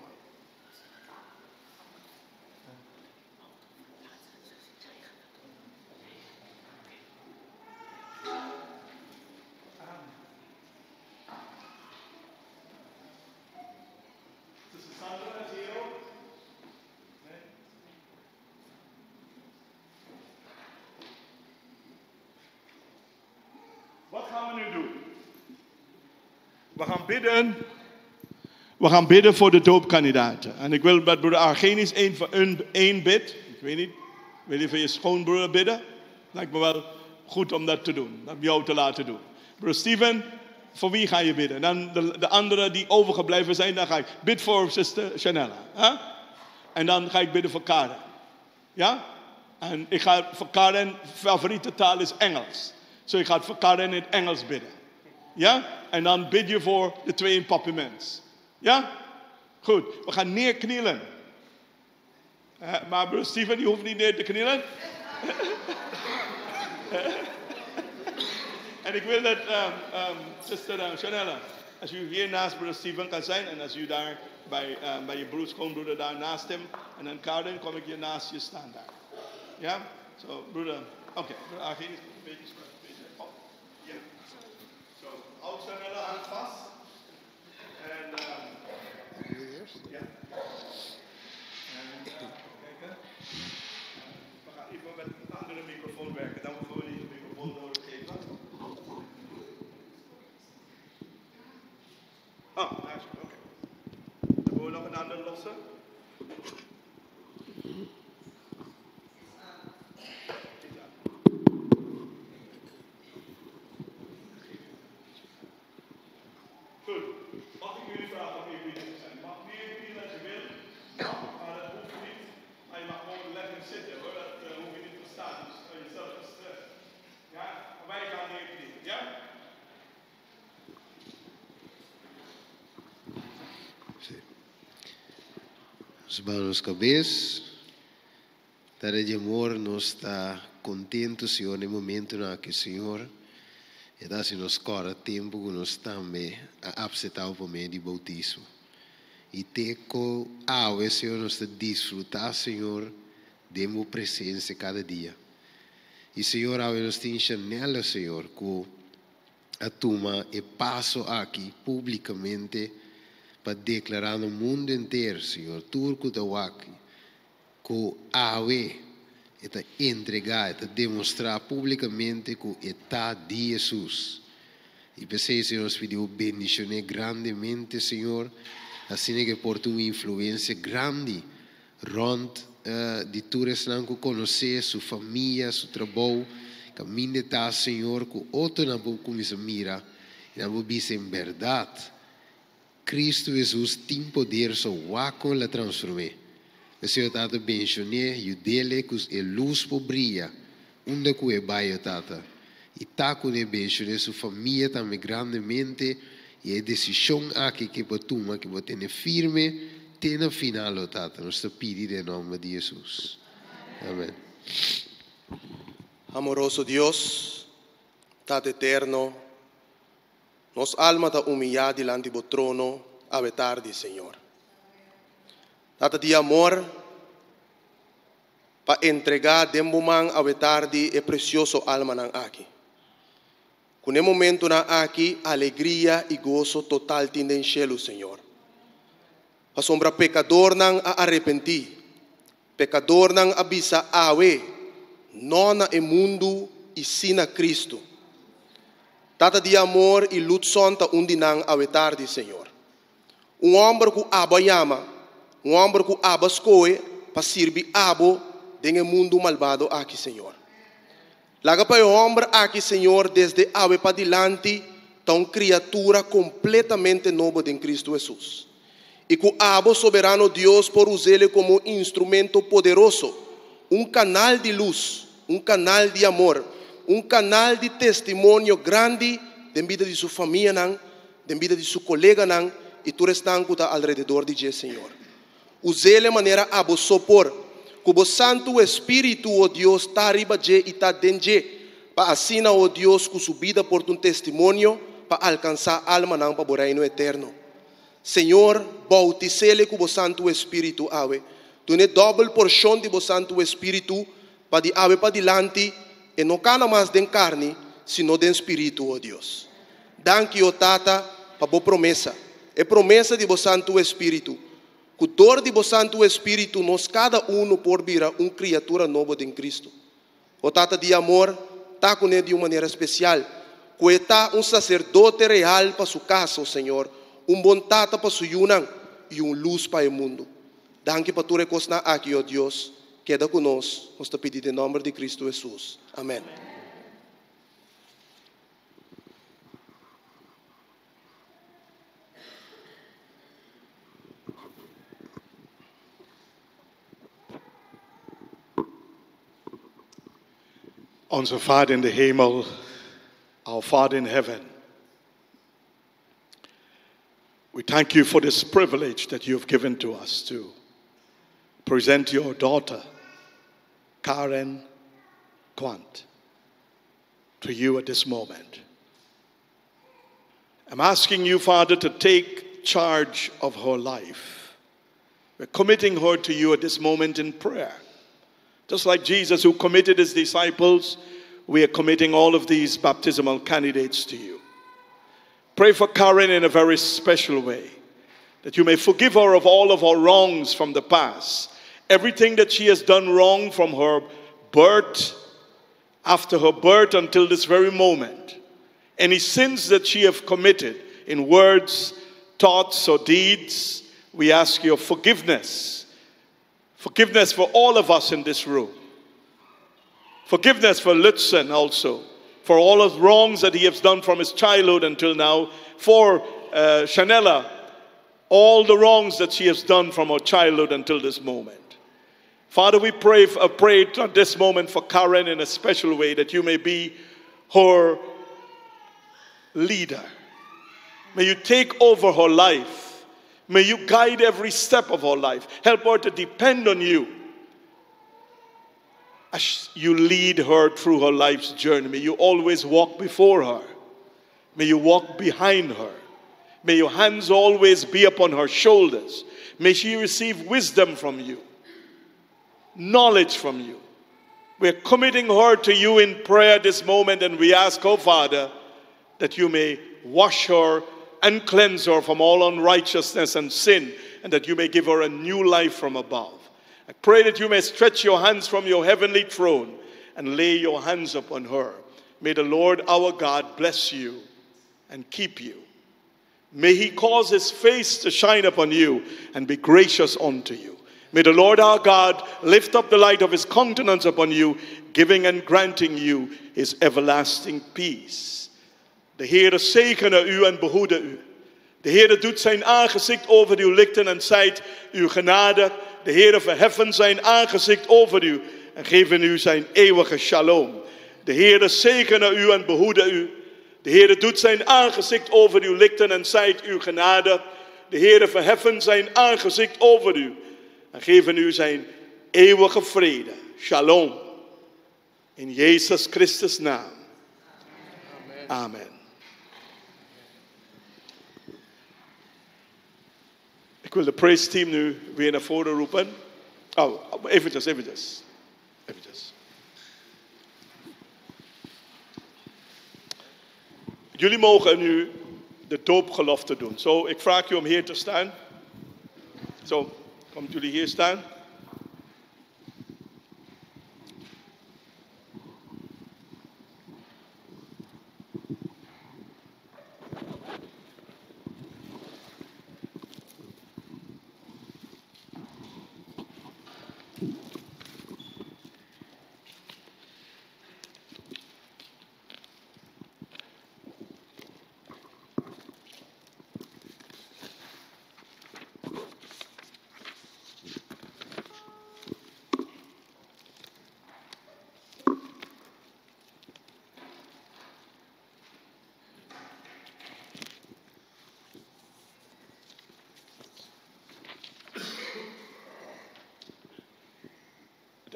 We gaan bidden. We gaan bidden voor de doopkandidaten. En ik wil met broeder Argenis één voor één bid. Ik weet niet. Wil je voor je schoonbroeder bidden? Lijkt me wel goed om dat te doen. Dat jou te laten doen. Broer Steven, voor wie ga je bidden? En dan de anderen die overgebleven zijn, dan ga ik bid voor zuster Chanella. Huh? En dan ga ik bidden voor Karen. Ja? En ik ga voor Karen, favoriete taal is Engels. Dus ik ga voor Karen in het Engels bidden. Ja? En dan bid je voor de twee in Papiaments. Ja? Goed, we gaan neerknielen. Maar broer Steven, die hoeft niet neer te knielen. En ik wil dat, zuster Chanella, als u hier naast broer Steven kan zijn en als u daar bij je broer, schoonbroeder daar naast hem. En dan Karen, kom ik hier naast je staan daar. Ja? Zo, broeder. Oké, broeder Agin, een beetje op. Ja. Zo, houd Chanella aan vast. En, ja. En, kijken. We gaan even met een andere microfoon werken. Dan moeten we die microfoon doorgeven. Oh, daar is het. Oké. Hebben we nog een andere losse? Goed. Mag ik jullie vragen om even te zijn? Mag meer als je wil, maar dat hoeft niet. Maar je mag gewoon lekker zitten hoor, dat hoef je niet te staan. Dus jezelf gestrest. Ja, maar wij gaan neerknielen, ja? Nos vamos cabeça. Tare de amor, nós está contento, Senhor, no momento na que o Senhor e se nos cora tempo que nós também a aceitar o meio de bautismo. E te com a Senhor, nós desfrutar, Senhor, de uma presença cada dia. E Senhor, a nós tem janela, Senhor, que a turma e passo aqui publicamente para declarar no mundo inteiro, Senhor, turco da waki, que a está entregar, está demonstrar publicamente que está de Jesus. E pensei, Senhor, nos pediu bendição grandemente, Senhor, assim que porta uma influência grande rond de todos que conhecer sua família, seu trabalho, caminho está, Senhor, que outro não pode começar a mirar. I nan por bisa en bèrdat, Kristu Hesus tin poder so wak kon el a transform'é. P'esei o Tata benshon'é, yud'é ku e lus por bria unda ku e bai o Tata. I ta kuné benshon'é su famia tambe grandemente i e desishon aki ku e por tuma ku e por tene firme te na final o Tata. Nos ta pidi den nòmber di Hesus. Amen. Amoroso Dios, Tata Eterno, nos alma ta humillá dilanti bo trono awe tardi, Señor. Tata di amor, pa entregá den bo man awe tardi e precioso almanan aki. Ku n'e momentonan aki alegria i goso total tin den shelu, Señor. Pasobra pekadornan a arepentí, pekadornan a bisa awe, No na e mundu i sí na Kristu. Tata di amor i Ludson ta un di nan awe tardi, Señor. Un hòmber ku abo a yama, un hòmber ku abo a skohe pa sirbi abo den e mundu malbado aki, Señor. Laga pa e hòmber aki, Señor, desde awe padilanti ta un kriatura kompletamente nobo den Kristu Hesus. I ku abo, Soberano Dios, por us'ele komo un instrumento poderoso, un kanal di lus, un kanal di amor, un kanal di testimonio grandi den bida di su famianan, den bida di su koleganan i tur esnan ku ta alrededor di dje, Señor. Us'ele manera abo so por. Ku bo Santu Espíritu, o Dios, ta riba dje i ta den dje, pa asina, o Dios, ku su bida por ta un testimonio pa alkansá almanan pa bo Reino eterno. Señor, boutis'ele ku bo Santu Espíritu awe. Dun'e dòbel porshon di bo Santu Espíritu, pa di awe padilanti e no kana mas den karni, sino den spiritu, o Dios. Danki, o Tata, pa bo promesa, e promesa di bo Santu Espíritu, ku dor di bo Santu Espíritu nos kada unu por bira un kriatura nobo den Kristu. O Tata di amor, ta kuné di un manera spesial, ku e ta un saserdote real pa su kas, o Señor, un bon tata pa su yunan i un lus pa e mundu. Danki pa tur e kosnan aki, o Dios. Keda ku nos, nos ta pidi den nòmber di Kristu Hesus. Amèn. Onze Vader in de hemel, our Father in heaven, we thank you for this privilege that you have given to us to present your daughter, Karen Quant, to you at this moment. I'm asking you, Father, to take charge of her life. We're committing her to you at this moment in prayer. Just like Jesus, who committed his disciples, we are committing all of these baptismal candidates to you. Pray for Karen in a very special way, that you may forgive her of all of her wrongs from the past, everything that she has done wrong from her birth, after her birth until this very moment. Any sins that she have committed in words, thoughts, or deeds, we ask your forgiveness. Forgiveness for all of us in this room. Forgiveness for Lutzen also, for all of the wrongs that he has done from his childhood until now. For uh, Shanella, all the wrongs that she has done from her childhood until this moment. Father, we pray, uh, pray at this moment for Karen in a special way that you may be her leader. May you take over her life. May you guide every step of her life. Help her to depend on you as you lead her through her life's journey. May you always walk before her. May you walk behind her. May your hands always be upon her shoulders. May she receive wisdom from you, knowledge from you. We're committing her to you in prayer this moment, and we ask, oh Father, that you may wash her and cleanse her from all unrighteousness and sin, and that you may give her a new life from above. I pray that you may stretch your hands from your heavenly throne and lay your hands upon her. May the Lord our God bless you and keep you. May he cause his face to shine upon you and be gracious unto you. May the Lord our God lift up the light of his countenance upon you, giving and granting you his everlasting peace. De Heere zegene u en behoede u. De Heere doet zijn aangezicht over u lichten en zijt uw genade. De Heere verheffen zijn aangezicht over u en geven u zijn eeuwige shalom. De Heere zegene u en behoede u. De Heere doet zijn aangezicht over u lichten en zijt uw genade. De Heere verheffen zijn aangezicht over u en geven u zijn eeuwige vrede. Shalom. In Jezus Christus naam. Amen. Ik wil de praise team nu weer naar voren roepen. Oh, eventjes, eventjes. Eventjes. Jullie mogen nu de doopgelofte doen. Zo, ik vraag u om hier te staan. Zo, komt jullie hier staan.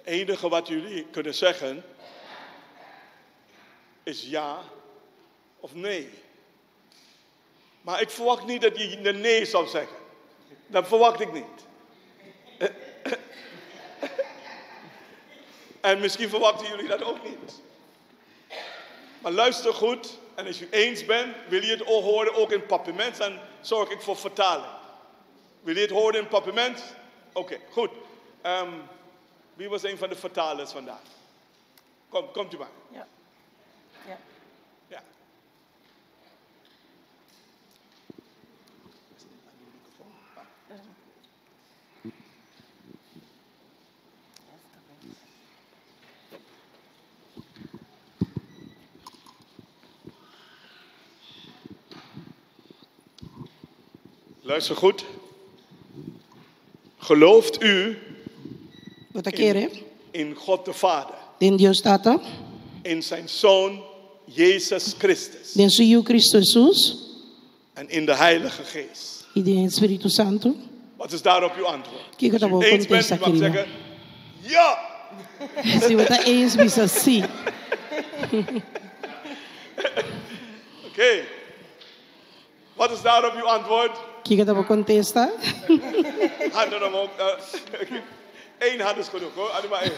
Het enige wat jullie kunnen zeggen is ja of nee. Maar ik verwacht niet dat je de nee zou zeggen. Dat verwacht ik niet. En misschien verwachten jullie dat ook niet. Maar luister goed. En als u eens bent, wil je het horen ook in Papiaments, dan zorg ik voor vertaling. Wil je het horen in Papiaments? Oké, goed. Wie was een van de vertalers vandaag? Kom, komt u maar. Ja. Ja. Ja. Luister goed. Gelooft u Bo ta kere? in God de Vader, Den Dios Tata, in zijn Zoon Jezus Christus den su Yu Cristo Jesus en in de Heilige Geest? i den Spiritu Santu. Wat is daarop uw antwoord? Kiko Als u ta bo eens bent, kontesta u mag aki riba? zeggen, ja! Si bo ta eens, bisa si. Oké. Wat is daarop uw antwoord? Kiko ta bo kontesta? Handen omhoog. Eén hand is genoeg hoor. Alleen maar één.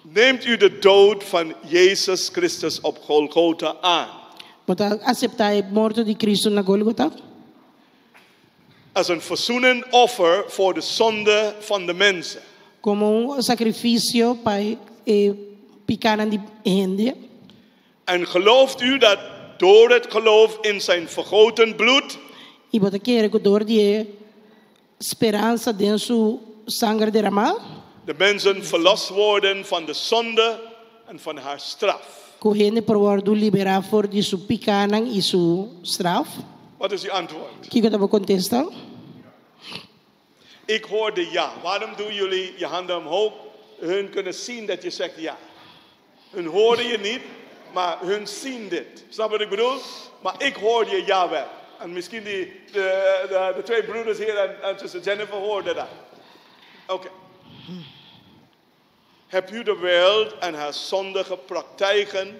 Neemt u de dood van Jezus Christus op Golgotha aan? Bo ta aseptá e morto di Cristo na Golgota? Als een verzoenend offer voor de zonde van de mensen. Komo un sakrifisio pa e pikánan di hende. En gelooft u dat door het geloof in zijn vergoten bloed I bo ta kere ku dor di e speransa den su sanger deramá, de mensen verlost worden van de zonde en van haar straf? ku hende por wòrdu liberá for di su pikánan i su straf? Wat is uw antwoord? Kiko ta bo kontesta? Ik hoorde ja. Waarom doen jullie je handen omhoog? Hun kunnen zien dat je zegt ja. Hun horen je niet, maar hun zien dit. Snap wat ik bedoel? Maar ik hoorde je ja wel. En misschien die, de twee broeders hier en zuster Jennifer hoorden dat. Oké. Heb u de wereld en haar zondige praktijken,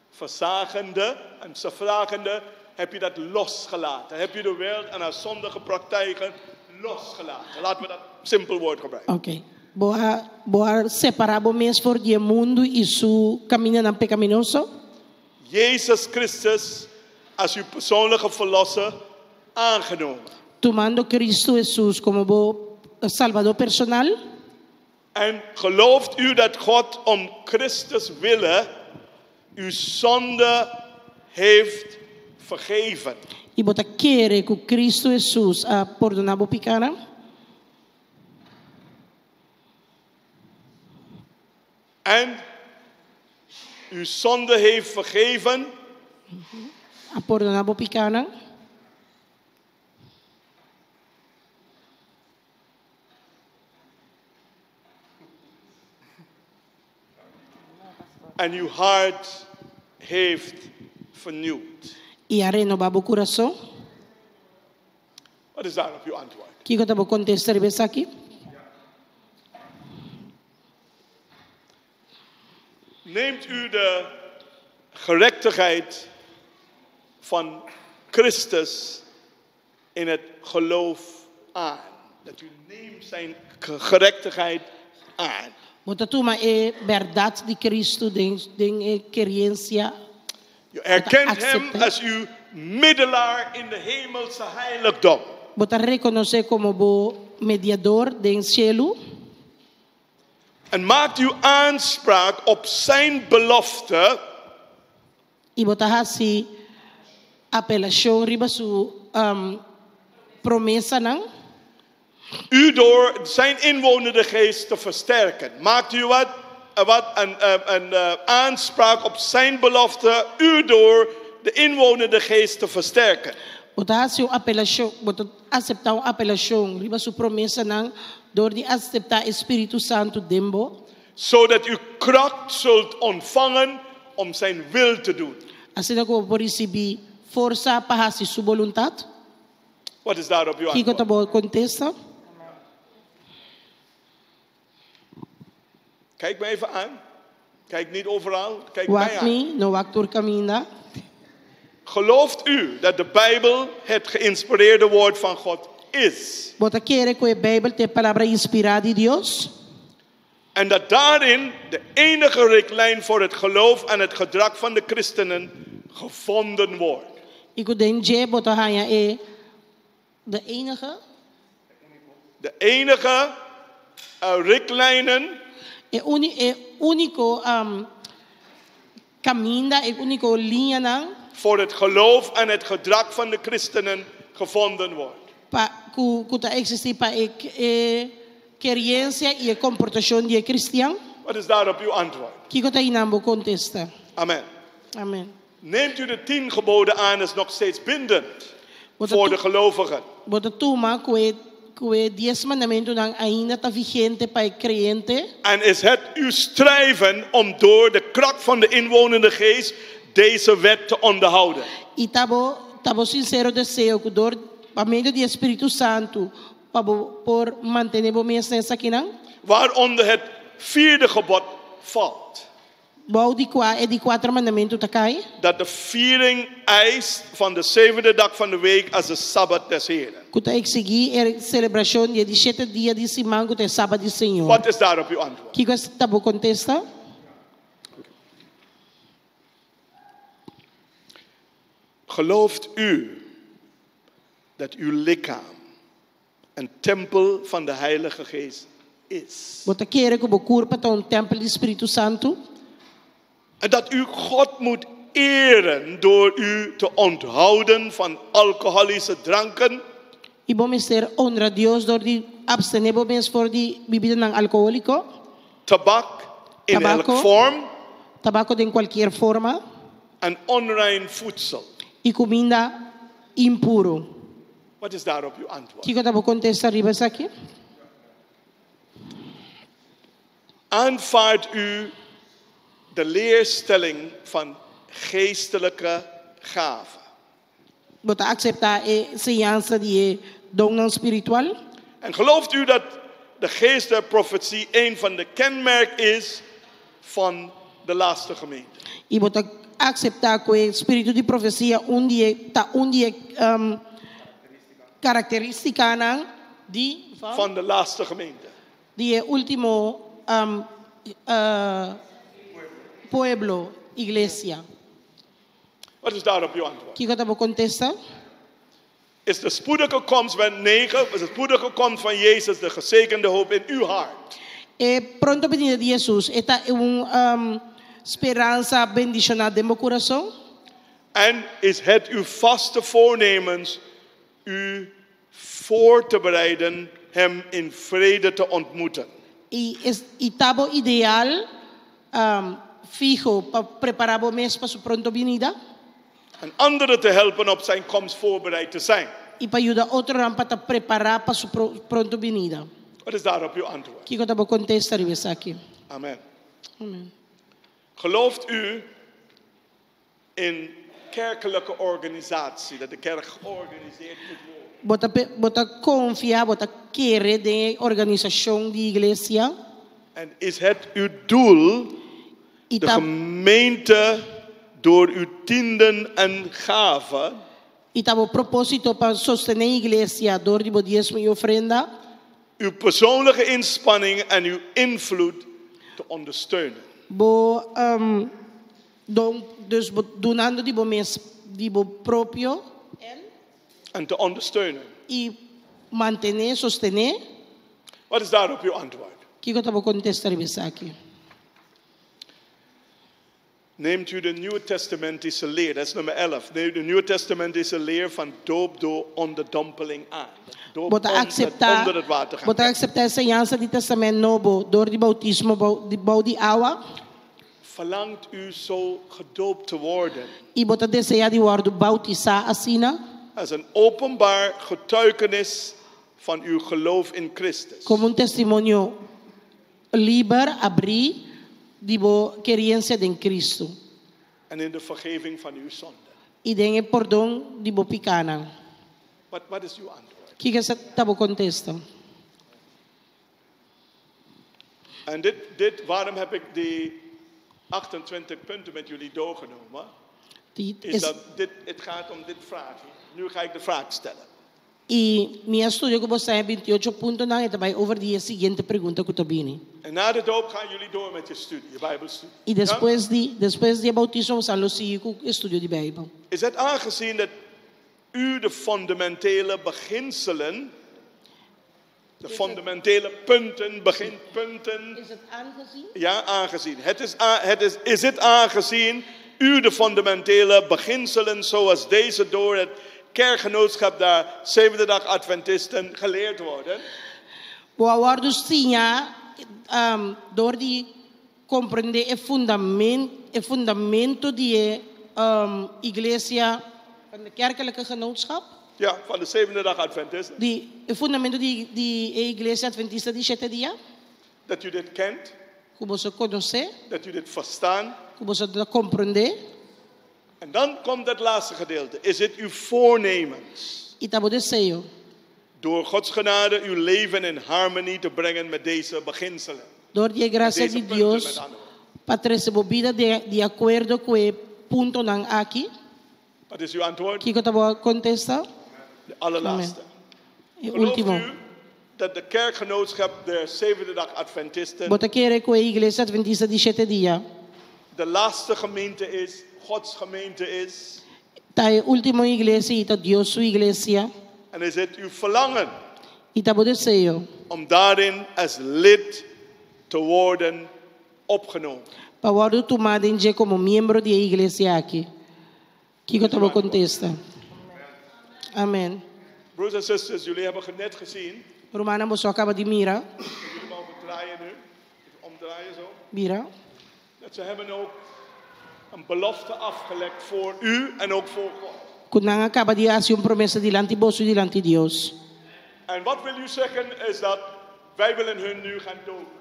verzagende en vervragende, heb je dat losgelaten? Heb je de wereld en haar zondige praktijken losgelaten? Laten we dat simpel woord gebruiken. Oké. Bo a, bo a separá bo mes for di e mundu i su kamindanan pekaminoso? Jezus Christus als uw persoonlijke verlosser aangenomen. Tumando Cristo Jesus komo bo Salbadó personal. En gelooft u dat God om Christus wille uw zonde heeft vergeven? I bo ta kere ku Cristo Jesus a pordoná bo pikánan? En Uw zonde heeft vergeven. A pordoná bo pikánan. En uw hart heeft vernieuwd. I a renobá bo kurason. Wat is daarop uw antwoord? Kiko ta bo kontesta riba esaki? Neemt u de gerechtigheid van Christus in het geloof aan? Dat u neemt zijn gerechtigheid aan. Bo ta tuma e bèrdat di Kristu den den e keriensia. U erkent hem als uw middelaar in de hemelse heiligdom. Bo ta rekonosé komo bo mediador den shelu. En maakt u aanspraak op zijn belofte. I bo ta hasi apelashon riba su promesanan. U door zijn inwonende geest te versterken. Maakt u wat, wat een, een aanspraak op zijn belofte, u door de inwonende geest te versterken. Bo ta hasi un apelashon, bo ta aseptá un apelashon riba su promesanan dor di aseptá e Spiritu Santu den bo. Zodat u kracht zult ontvangen om zijn wil te doen. Asina ku bo por risibí forsa pa hasi su boluntat. Wat is daarop uw Kiko antwoord? ta bo kontesta? Kijk me even aan. Kijk niet overal. Kijk mij Wak aan. mi, no wak tur kaminda. Gelooft u dat de Bijbel het geïnspireerde woord van God is? Bo ta kere ku e Beibel ta e Palabra inspirá di Dios? En dat daarin de enige richtlijn voor het geloof en het gedrag van de christenen gevonden wordt. I ku den dje bo ta haña e de enige? De enige eh, richtlijnen E uni e úniko um, kaminda, e úniko liñanan voor het geloof en het gedrag van de christenen gevonden wordt. pa ku ku ta eksistí pa e e keriensia i e komportashon di e kristian. Wat is daarop uw antwoord? Kiko ta einan bo kontesta? Amen. Amen. Neemt u de tien geboden aan is nog steeds bindend Bo ta voor de tu gelovigen. bo ta tuma ku e ku e dies mandamentunan ainda ta vigente pa e kreyente. En is het uw strijven om door de kracht van de inwonende geest deze wet te onderhouden? I ta bo ta bo sinsero deseo ku dor pa medio di e Spiritu Santu pa bo por mantené bo mes na esakinan? Waaronder het vierde gebod valt. Bou di kua e di kuater mandamentu ta kai? Dat de viering eist van de zevende dag van de week als de Sabbat des Heren. Ku ta eksigí e selebrashon di e di shete dia di siman ku ta e Sabat di Señor. Wat is daarop uw antwoord? Kiko ta bo kontesta? Gelooft u dat uw lichaam een tempel van de Heilige Geest is? Bo ta kere ku bo kurpa ta un tèmpel di Spiritu Santu? En dat u God moet eren door u te onthouden van alcoholische dranken, I bo mester honra Dios dor di abstené bo mes for di bibidanan alkohóliko, tabak in elk tabako, vorm tabako den kualkier forma, en onrein voedsel. i kuminda impuru. Wat is daarop uw antwoord? Kiko ta bo kontesta riba esaki? Aanvaardt u de leerstelling van geestelijke gaven? Bo ta akseptá e enseñansa di e donnan spiritual? En gelooft u dat de geest der profetie een van de kenmerken is van de laatste gemeente? I bo ta akseptá ku e spiritu di profesia un di e ta un di e karakterístikanan di van Van de laatste gemeente. di e último pueblo, iglesia. Wat is daarop uw antwoord? Kiko ta bo kontesta? Is de spoedige komst van 9, is de spoedige komst van Jezus de gezegende hoop in uw hart? E pronto benida di Hesus, e ta un speransa bendishoná den bo kurason? En is het uw vaste voornemens u voor te bereiden hem in vrede te ontmoeten? I es i ta bo ideal fiho pa prepará bo mes pa su pronto binida En anderen te helpen op zijn komst voorbereid te zijn. i pa yuda otronan pa ta prepará pa su pronto binida. Wat is daarop uw antwoord? Kiko ta bo kontesta riba esaki? Amen. Amen. Gelooft u in kerkelijke organisatie, dat de kerk georganiseerd moet worden? Bo ta, bo ta konfia, bo ta kere den organisashon di iglesia? En is het uw doel I de ta, gemeente door uw tienden en gaven i ta bo propósito pa sostené iglesia dor di bo diesmo i ofrenda? uw persoonlijke inspanning en uw invloed te ondersteunen? Bo um, don, dus bo dunando di bo mes, di bo propio En te ondersteunen. i mantené, sostené. Wat is daarop uw antwoord? Kiko ta bo kontesta riba esaki? Neemt u de Nieuwe Testamentische leer, dat is nummer 11. Neemt de Nieuwe Testamentische leer van doop door onderdompeling aan. Doop Bo ta onder, akseptá, onder het water gaan. bo ta akseptá enseñansa di Tèstamènt Nobo dor di boutismo bou di bou di awa? Verlangt u zo gedoopt te worden? I bo ta deseá di wòrdu boutisá asina? Als een openbaar getuigenis van uw geloof in Christus. Komo un testimonio liber, abrí, di bo kerensia den Kristu. En in de vergeving van uw zonde. I den e pordon di bo pikánan. Wat, wat is uw antwoord? Kiko ta bo kontesta? En dit, dit, waarom heb ik die 28 punten met jullie doorgenomen? Di, Is es, dat dit, het gaat om dit vraagje. Nu ga ik de vraag stellen. I mi a studia ku boso e 28 puntonan, e ta bai over di e siguiente pregunta ku ta bini. En na de doop gaan jullie door met je studie, je Bijbelstudie. I Ja? despues di despues di e boutismo boso lo sigui ku estudio di Beibel. Is het aangezien dat u de fundamentele beginselen, de fundamentele punten, beginpunten, Is het aangezien? ja, aangezien. Het is, het is, is het aangezien u de fundamentele beginselen zoals deze door het kerkgenootschap der Zevende Dag Adventisten geleerd worden? Bo a wòrdu siñá um, dor di komprendé e fundament, e fundamento di e um, iglesia van de kerkelijke genootschap. Ja, van de Zevende Dag Adventisten. Di e fundamento di, di e iglesia adventista di shete dia. Dat u dit kent, Ku boso konosé, dat u dit verstaan. ku boso ta komprendé. En dan komt het laatste gedeelte. Is het uw voornemens I ta bo deseo door Gods genade uw leven in harmonie te brengen met deze beginselen? Dor di e Met grasia deze di punten, Dios met andere woorden. pa trese bo bida di, di akuerdo ku e puntonan aki. Wat is uw antwoord? Kiko ta bo kontesta? De allerlaatste. E Gelooft último. u dat de kerkgenootschap der Zevende Dag Adventisten Bo ta kere ku e iglesia adventista di shete dia de laatste gemeente is, Gods gemeente is? Ta e último iglesia i ta Dios su iglesia. En is het uw verlangen I ta bo deseo om daarin als lid te worden opgenomen? pa wòrdu tumá den dje komo miembro di e iglesia aki. Kiko ta bo kontesta? Amèn. Broers en zusters, jullie hebben net gezien. Rumannan, boso a kaba di mira. Jullie mogen draaien nu. Even omdraaien zo. Mira. Dat ze hebben ook een belofte afgelegd voor u en ook voor God. Ku nan a kaba di hasi un promesa dilanti boso i dilanti Dios. En wat wil u zeggen is dat wij willen hun nu gaan dopen.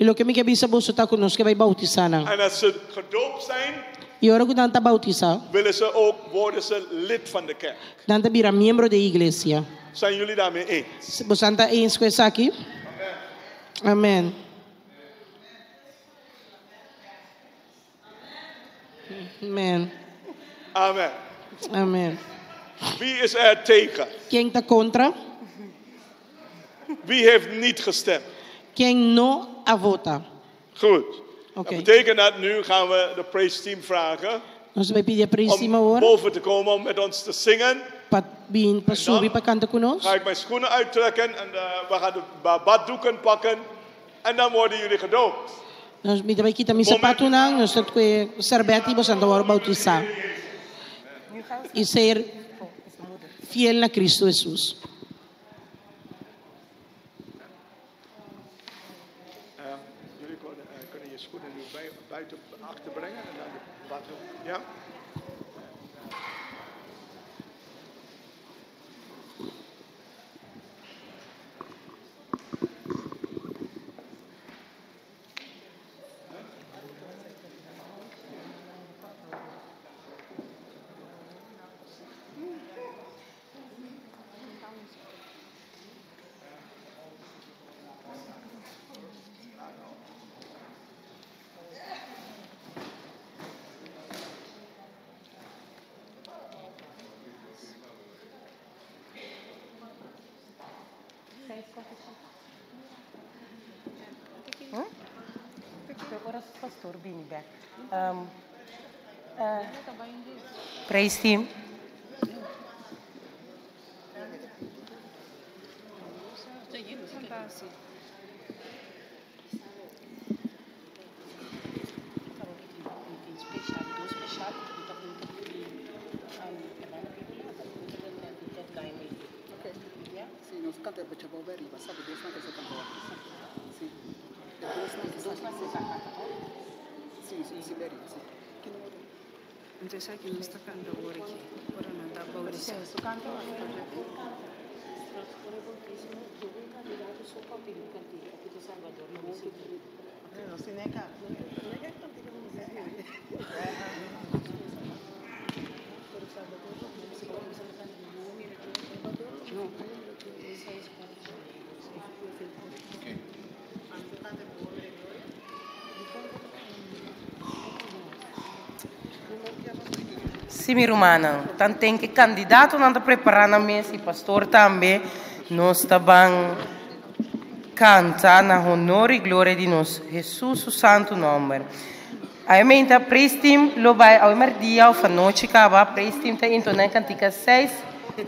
I loke mi ke bisa boso ta ku nos ke bai boutisá nan. En als ze gedoopt zijn, I ora ku nan ta boutisá, willen ze ook, worden ze lid van de kerk. nan ta bira miembro di e iglesia. Zijn jullie daarmee eens? Boso ta eens ku esaki? Amèn. Amèn. Amen. Amèn. Wie is er tegen? Ken ta kontra? Wie heeft niet gestemd? Ken no a vota? Goed. Oké. Dat betekent dat nu gaan we de praise team vragen Nos ta bai pidi e praise om team awor boven te komen om met ons te zingen. pa bin pa subi pa kanta ku nos. Ga ik mijn schoenen uittrekken en eh, we gaan de baddoeken pakken. En dan worden jullie gedoopt. Nos mi ta bai kita mi sapatunan, nos ta kue sèrbèt i boso ta wòrdu boutisá. I ser fiel na Kristu Hesus. Jullie kunnen, eh, kunnen je schoenen nu bij, buiten achter Ora pastor bini bek. Praise team. Sí, mi rumannan. Tanten ku kandidatonan ta prepará nan mes i pastor tambe, nos ta ban kanta na honor i gloria di nos Hesus su santu nòmber. Awe meinta praise team lo bai awe merdia òf anochi kaba praise team ta intoná e kantika seis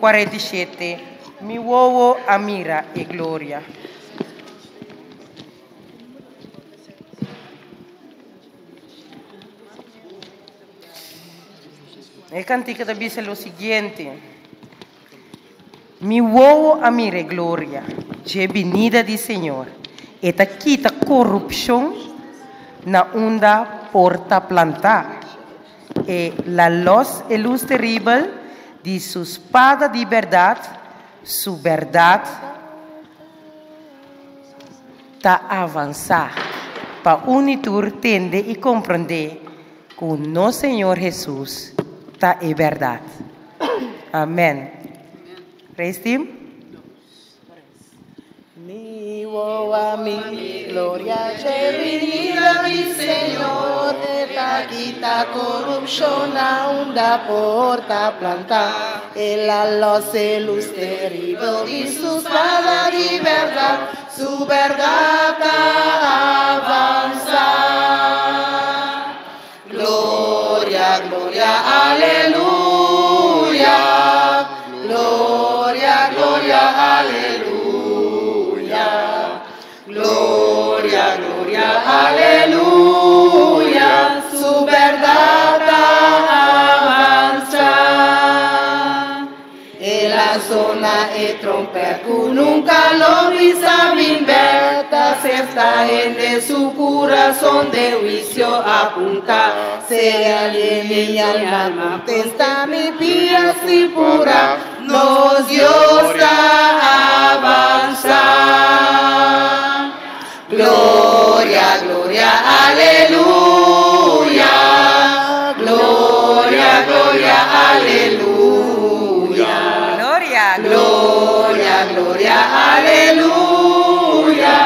47 Mi wowo a mira e gloria. E kantika ta bisa lo siguiente, Mi wowo a mira e gloria dje binida di Señor. E ta kita korupshon na unda por ta plantá. E la los e lus teribel di su spada di bèrdat, su bèrdat ta avansá pa un i tur tende i komprondé ku nos Señor Hesus ta e bèrdat. Amèn. Praise team. Mi wowo mi gloria dje binida di Señor e ta kita korupshon na unda por ta plantá el a los e lus teribel di su spada di bèrdat su bèrdat ta avansá Gloria gloria aleluya Gloria gloria aleluya Gloria gloria aleluya Su bèrdat ta avansá El a zona e tròmpèt ku nunka lo bisa bin bèk ta sefta hende su kurason den huisio apuntá Sea mi alma kontenta mi pia si purá Nos Dios ta avansá Gloria, gloria, aleluya. Gloria, gloria, aleluya. Gloria, Gloria, gloria, aleluya.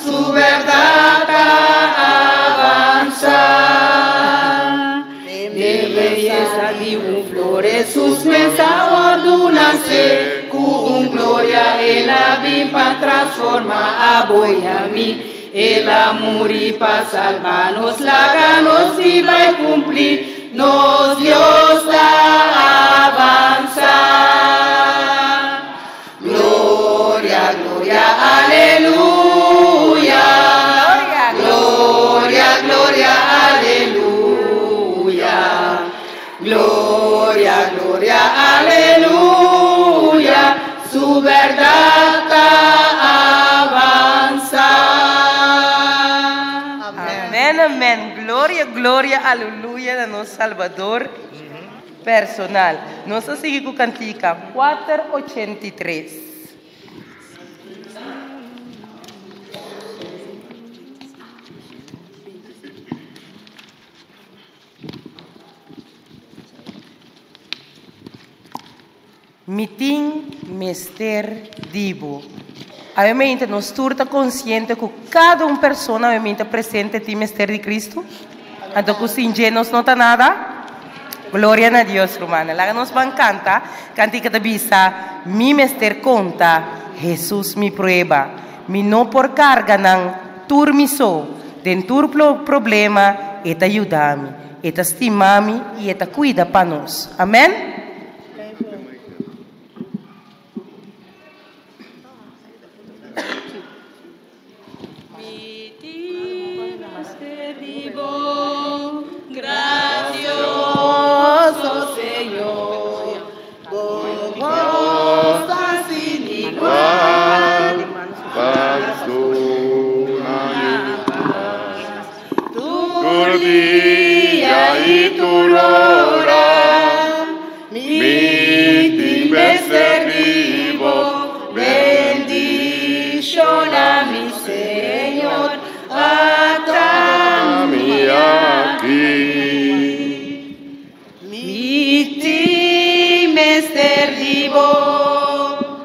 Su bèrdat ta avansá. Den beyesa di un flor, Hesus mes a wòrdu nase, ku un gloria el a bin pa transformá abo i ami. El a muri pa salba nos, laga nos biba i kumpli, nos Dios ta avansá. Gloria, gloria, aleluya. Gloria, gloria, aleluya. Gloria, gloria, aleluya. Su bèrdat ta avansá. Amèn, amèn. Gloria, gloria, aleluya na nos Salbador personal. Nos ta sigui ku kantika kuater ochenta i tres. Mi tin mester di bo. Awemente nos tur ta konsiente ku kada un persona awemente presente tin mester di Kristu? Anto ku sin dje nos no ta nada? Gloria na Dios, rumannan. Laga nos ban kanta kantika ta bisa, Mi mester konta. Hesus mi prueba. Mi no por karga nan tur mi so. Den tur problema e ta yuda mi. E ta stima mi i e ta kuida pa nos. Amen. Mi tin mester di bo, gracioso Señor, bo bos ta sin igual, tur dia i tur ora, mi tin mester di bo, bendiciona mi Señor, ata mi aki. Mi tin mester di bo,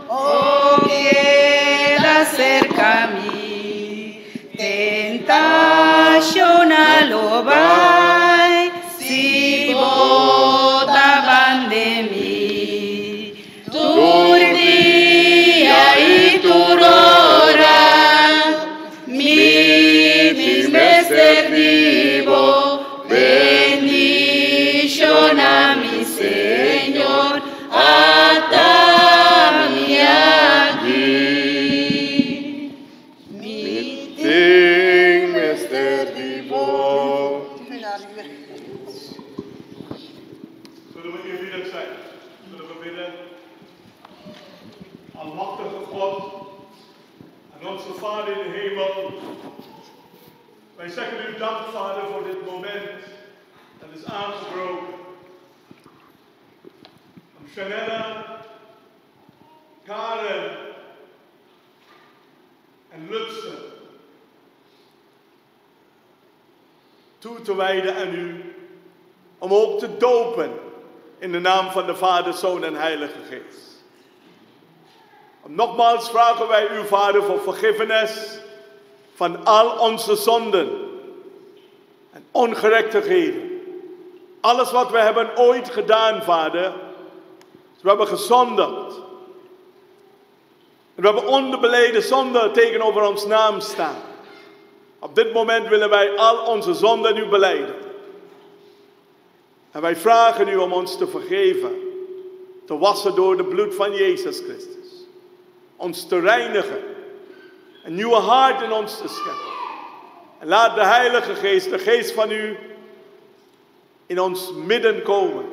oh keda serka mi, tentashon a lo bai, si bo ta bande mi. Tur dia i tur ora, mi tin mester di bo, bendiciona mi Señor, ata mi aki. Mi tin mester di bo. Zullen we eerbiedig zijn? Zullen we bidden? Almachtige God en onze Vader in de hemel. Wij zeggen u dank, Vader, voor dit moment dat is aangebroken. Om Chanella, Karen en Lutsen toe te wijden aan u. Om ook te dopen in de naam van de Vader, Zoon en Heilige Geest. Nogmaals vragen wij u, Vader, voor vergiffenis van al onze zonden en ongerechtigheden. Alles wat we hebben ooit gedaan, Vader, we hebben gezondigd. En we hebben onbeleden zonde tegenover ons naam staan. Op dit moment willen wij al onze zonden u belijden. En wij vragen u om ons te vergeven, te wassen door de bloed van Jezus Christus. Ons te reinigen, een nieuwe hart in ons te scheppen. En laat de Heilige Geest, de Geest van u, in ons midden komen.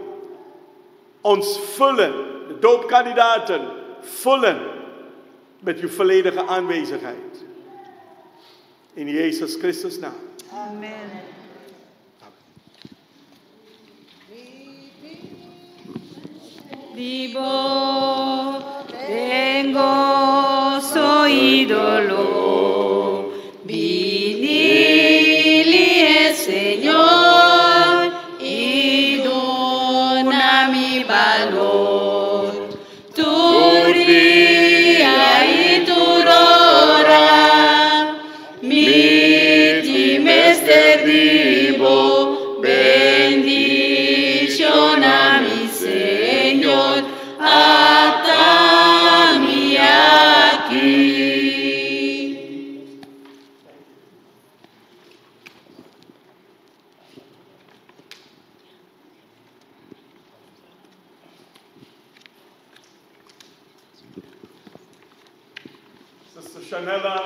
Ons vullen, de doopkandidaten vullen met uw volledige aanwezigheid. In Jezus Christus naam. Amen. Di bo den goso i doló, bini lihé Señor i duna mi balor. Tur dia i tur ora, mi tin mester di bo, bendiciona mi Señor, ata mi aki. Sister Chanella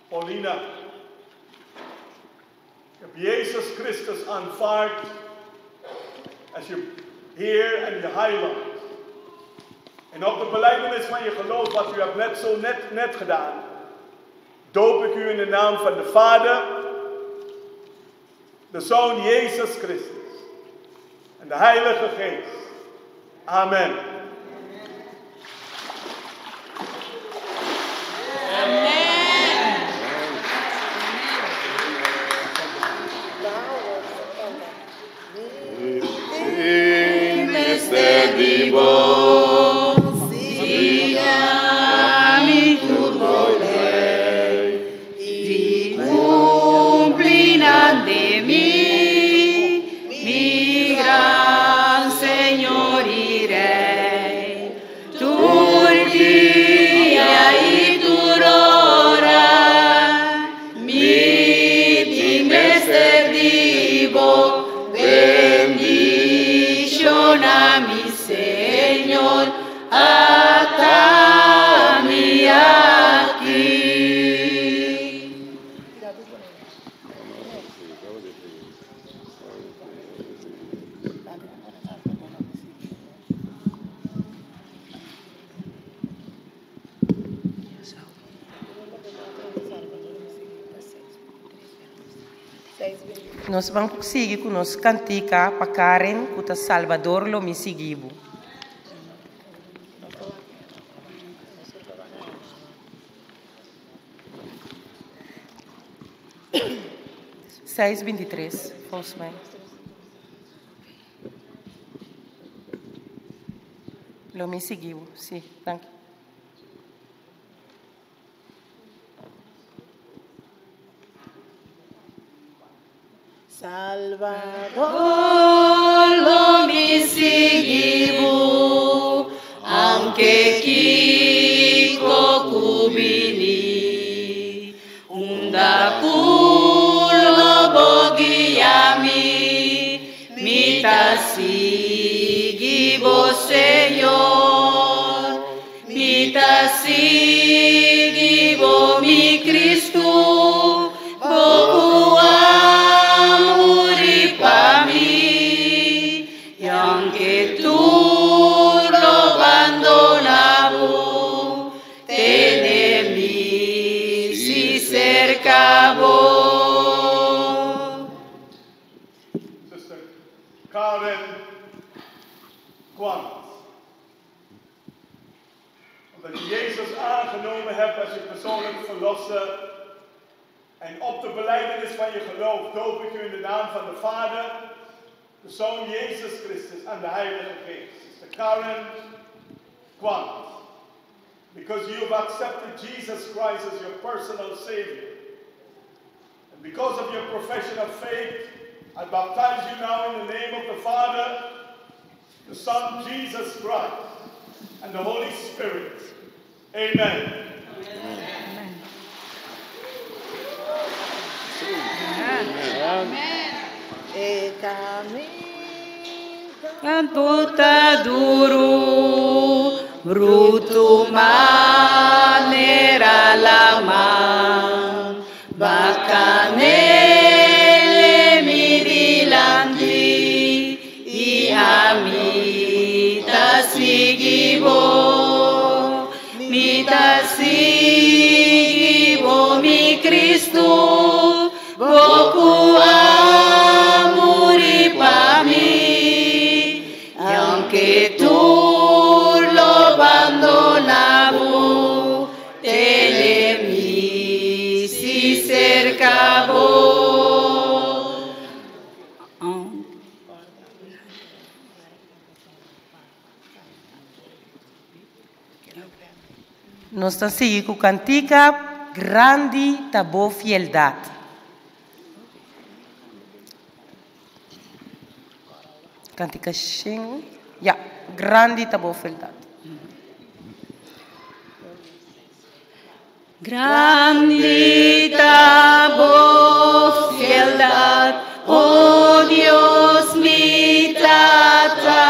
Paulina. Ik heb Jezus Christus aanvaard als je Heer en je Heiland. En op de belijdenis van je geloof, wat u hebt net zo net, net gedaan, doop ik u in de naam van de Vader, de Zoon Jezus Christus en de Heilige Geest. Amen. Tin mester di bo, Siña mi tur bo lei, i kumpli nan den mi, mi gran Señor i Rei. Ata mi aki. Nos ban sigui ku nos kantika pa Karen ku ta Salbador lo mi sigui bo. Seis 23, volgens mij. Lo mi sigui bo, sí, danki. Salvador, lo mi sigui bo, aunke kiko ku bini, unda ku lo bo guia mi, mi ta sigui bo, Señor. Mi ta sigui bo, mi Cristo, bo ku a muri pa mi. I aunke tur lo bandoná bo, tene mi si serka bo. Sister Karen Kwant. Omdat je Jezus aangenomen hebt als je persoonlijk verlosser. En op de belijdenis van je geloof doop ik u in de naam van de Vader, de Zoon Jezus Christus en de Heilige Geest. Sister Karen Kwant. Because you've accepted Jesus Christ as your personal Savior. And because of your profession of faith, I baptize you now in the name of the Father, the Son, Jesus Christ, and the Holy Spirit. Amen. Amen. E kaminda Por ta duru, brutu manera laman, B'a kan'é mi dilanti, i ami ta sigui bo, mi ta sigui bo, mi Cristo, bo ku a muri pa mi, i aunke tur lo bandoná bo, tene mi si serka bo. Nos ta sigui ku kantika Grandi ta bo fieldat. Kantika shen, ya, Grandi ta bo fieldat. Grandi ta bo fieldat, o Dios mi Tata.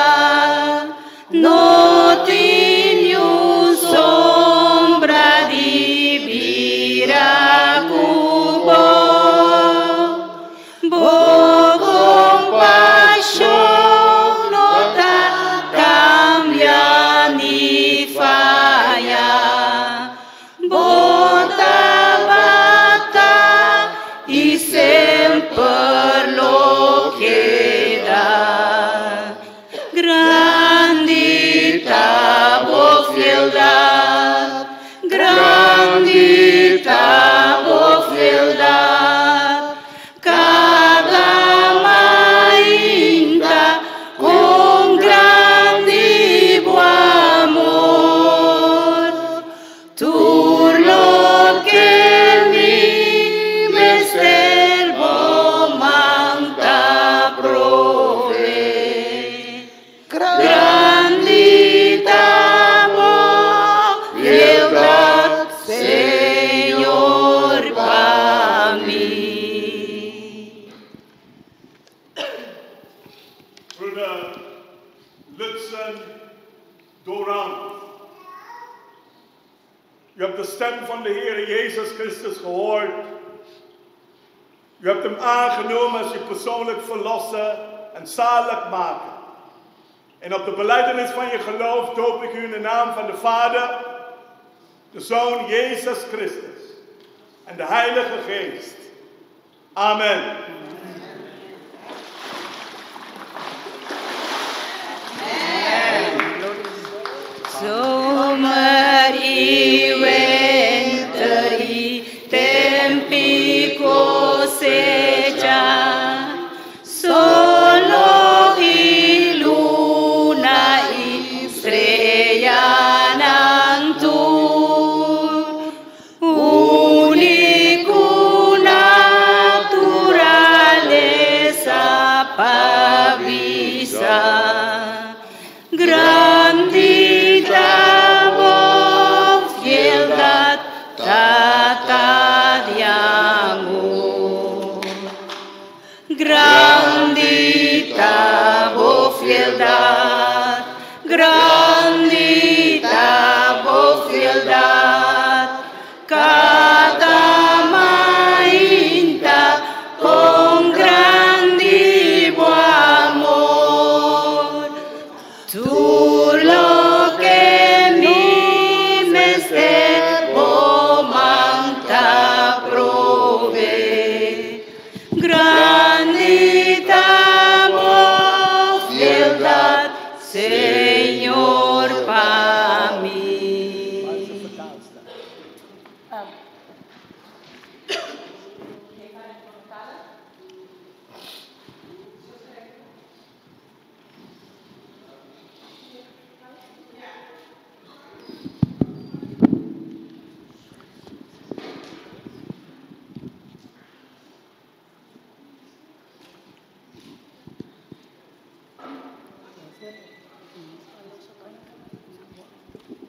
No tin niun sombra di bira ku bo. Bo kompashon no ta kambia ni faya. Bo tabata i semper lo keda. Grandi ta bo fieldat, grandi ta bo fieldat. Kada mainta kon grandi bo amor. Tur loke mi mester bo man ta proveé. Grandi ta bo U hebt de stem van de Heer Jezus Christus gehoord. U hebt hem aangenomen als uw persoonlijk verlosser en zaligmaker. En op de belijdenis van je geloof doop ik u in de naam van de Vader, de Zoon Jezus Christus en de Heilige Geest. Amen. Zomer i winter i temp'i kosecha, Solo i luna i streanan tur, Único naturalesa pa bisa. Grandi ta bo fieldad, Tata di amor. Grandi ta bo fieldad, grandi ta bo fieldad, Cada mainta con grandi bo amor. Tur loke mi mester bo man ta proveé. Grandi ta bo fieldad, Señor, pa mi.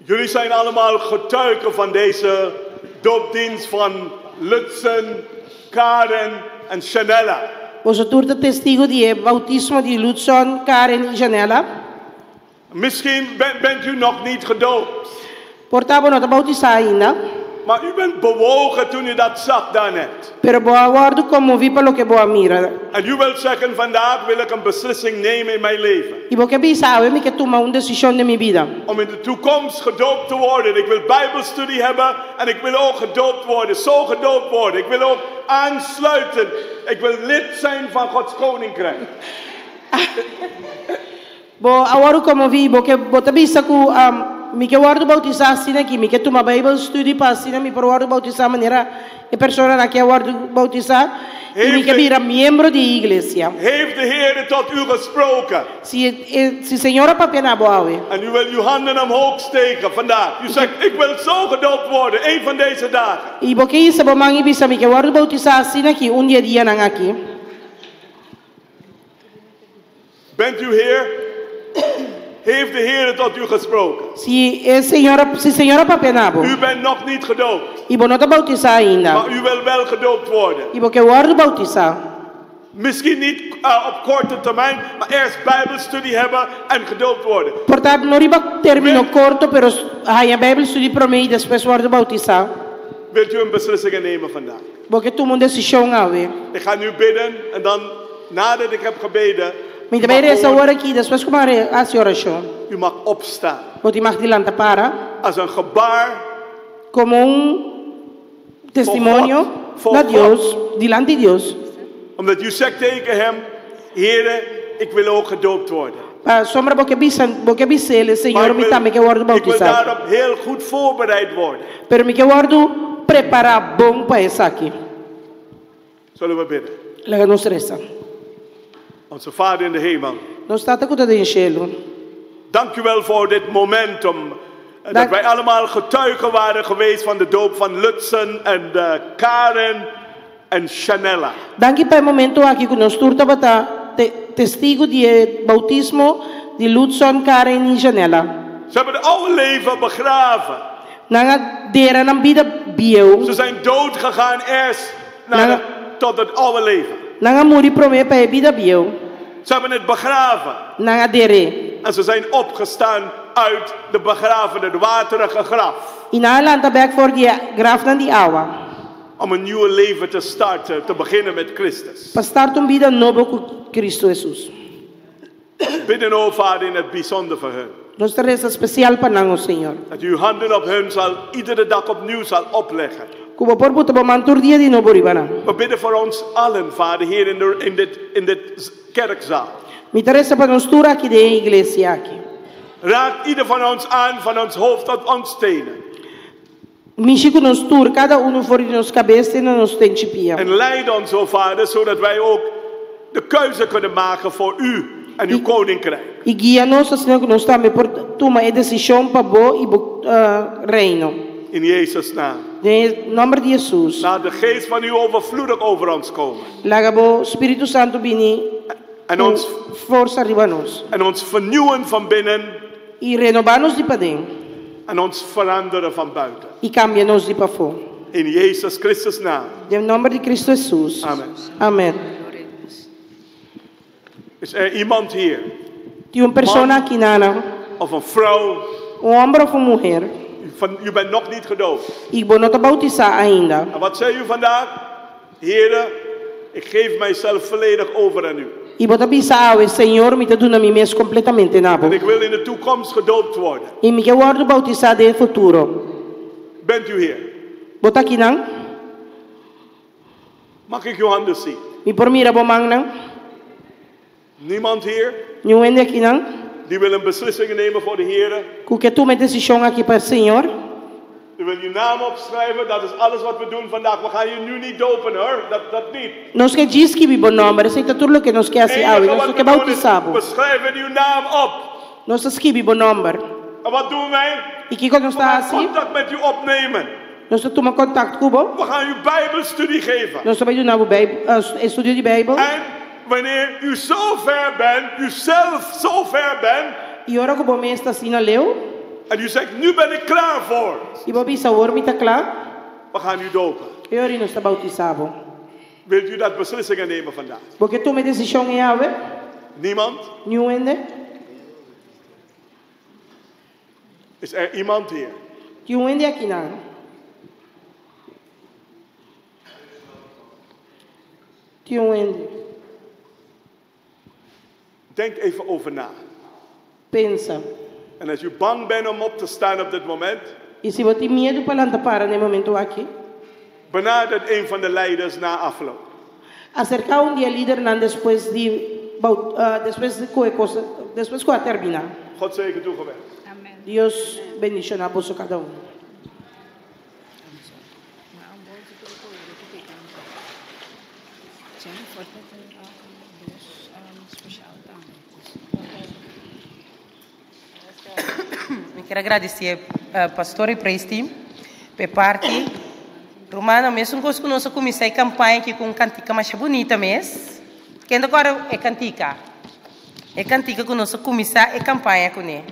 Jullie zijn allemaal getuigen van deze doopdienst van Lutsen, Karen en Chanella. Boso tur ta testigo di e bautismo di Lutson, Karen i Janella. Misschien bent u nog niet gedoopt. Por ta bo no ta bautisá ainda. Maar u bent bewogen toen u dat zag daarnet. Pero bo a wòrdu konmoví pa loke bo a mira. En u wilt zeggen, vandaag wil ik een beslissing nemen in mijn leven. I bo ke bisa, awe mi ke tuma un desishon den mi bida. Om in de toekomst gedoopt te worden. Ik wil bijbelstudie hebben en ik wil ook gedoopt worden. Zo gedoopt worden. Ik wil ook aansluiten. Ik wil lid zijn van Gods koninkrijk. Bo a wòrdu konmoví, bo ke bo ta bisa ku mi ke wòrdu boutisá asina aki, mi ke tuma Bijbelstudie pa asina mi por wòrdu boutisá manera e personanan aki a wòrdu boutisá i mi ke bira miembro di e iglesia. Heeft de Heere tot u gesproken? Si e si Señor a papia na bo awe. En u wil uw handen omhoog steken vandaag. U zegt, ik wil zo gedoopt worden, een van deze dagen. I bo ke hisa bo man i bisa, mi ke wòrdu boutisá asina aki un di e dianan aki. Bent u hier? Heeft de Heere tot u gesproken? Si e Señor a, si Señor a papia na bo. U bent nog niet gedoopt. I bo no ta bautisá ainda. Maar u wil wel gedoopt worden. I bo ke wòrdu bautisá. Misschien niet op korte termijn, maar eerst Bijbelstudie hebben en gedoopt worden. Por ta no riba término korto, pero haña Bijbelstudie promé i despues wòrdu bautisá. Wilt u een beslissing nemen vandaag? Bo ke tuma un desishon awe? Ik ga nu bidden en dan nadat ik heb gebeden, Mi ta bai resa ora aki, despues ku mi a hasi orashon. U mag opstaan. Bo tin mag di lanta para. Als een gebaar. Komo un testimonio na Dios, dilanti Dios. Omdat u zegt tegen hem, Here, ik wil ook gedoopt worden. Pasobra bo ke bisa, bo ke bis'el, Señor, mi tambe ke wòrdu Ik wil bautisá. daarop heel goed voorbereid worden. Pero mi ke wòrdu prepará bon pa esaki. Zullen we bidden? Laga nos resa. Onze Vader in de hemel. Nos Tata ku ta den shelu. Dank u wel voor dit moment om dat wij allemaal getuigen waren geweest van de doop van Lutsen en Karen en Chanella. Danki pa e momento aki ku nos tur tabata testigu di e boutismo di Lutson, Karen i Janella. Ze hebben het oude leven begraven. Nan a dera nan bida bieu. Ze zijn dood gegaan eerst naar het, tot het oude leven. Nan a muri promé pa e bida bieu. Ze hebben het begraven. Nan a der'é. En ze zijn opgestaan uit de begraven, het waterige graf. I nan a lanta bèk for di e grafnan di awa. Om een nieuw leven te starten, te beginnen met Christus. Pa start un bida nobo ku Kristu Hesus. Bidden, o Vader, in het bijzonder voor hen. Nos ta resa spesial pa nan, o Señor. Dat u uw handen op hun zal, iedere dag opnieuw zal opleggen. Ku bo por buta bo man tur dia di nobo riba nan. We bidden voor ons allen, Vader, hier in, de, in, dit, in dit kerkzaal. Mi ta resa pa nos tur aki den e iglesia aki. Raak ieder van ons aan, van ons hoofd tot ons tenen. Mishi ku nos tur, kada unu for di nos kabes te na nos tenchi pia. En leid ons, o Vader, zodat wij ook de keuze kunnen maken voor u en uw koninkrijk. I guia nos asina ku nos tambe por tuma e desishon pa bo i bo Reino. In Jezus naam. Den e nòmber di Hesus. Laat de geest van u overvloedig over ons komen. Laga bo Spiritu Santu bini ku forsa riba nos. En ons vernieuwen van binnen. I renobá nos di paden. En ons veranderen van buiten. I kambia nos di pafó. In Jezus Christus naam. Den nòmber di Kristu Hesus. Amen. Amen. Is er iemand hier? Tin un persona aki nana. Of een vrouw. Un hòmber òf un muher. Van, u bent nog niet gedoopt. I bo no ta boutisá ainda. En wat zei u vandaag? Here, ik geef mijzelf volledig over aan u. I bo ta bisa awe, Señor, mi ta duna mi mes kompletamente na bo. En ik wil in de toekomst gedoopt worden. I mi ke wòrdu boutisá den e futuro. Bent u hier? Bo ta akinan? Mag ik uw handen zien? Mi por mira bo mannan? Niemand hier? Niun hende akinan? Die wil een beslissing nemen voor de Here? Ku ke tuma e desishon aki pa Señor? U wil uw naam opschrijven, dat is alles wat we doen vandaag. We gaan je nu niet dopen hoor, dat, dat niet. Nos ke djis skibi bo nòmber, esei ta tur loke nos ke hasi awe. Enige Nos wat no ke we doen is, boutisá bo. we schrijven uw naam op. Nos ta skibi bo nòmber. En wat doen wij? I kiko nos We ta gaan hasi? contact met u opnemen. Nos ta tuma kontakt ku bo. We gaan u bijbelstudie geven. Nos ta bai duna bo estudio di Beibel. En wanneer u zo ver bent, u zelf zo ver bent. I ora ku bo mes ta asina leu. En u zegt, nu ben ik klaar voor. I bo bisa, Awor mi ta kla. We gaan u dopen. E ora nos ta boutisá bo. Wilt u dat beslissingen nemen vandaag? Bo ke tuma e desishon ei awe? Niemand? Niun hende? Is er iemand hier? Tin un hende akinan? Tin un hende. Denk even over na. Pensa. En als u bang bent om op te staan op dit moment, I si bo tin miedu pa lanta para na e momento aki, benader een van de leiders na afloop. aserká un di e lidernan despues di despues ku e kos despues ku a terminá. God zegen toegewenst. Dios bendishoná boso kada un. Mi kier a gradisí e pastor i praise team pa e parti. Rumannan, mesun kos ku nos a kuminsá e kampaña aki ku un kantika masha bunita mes. Ken ta kòrda e kantika? E kantika ku nos a kuminsá e kampaña kuné.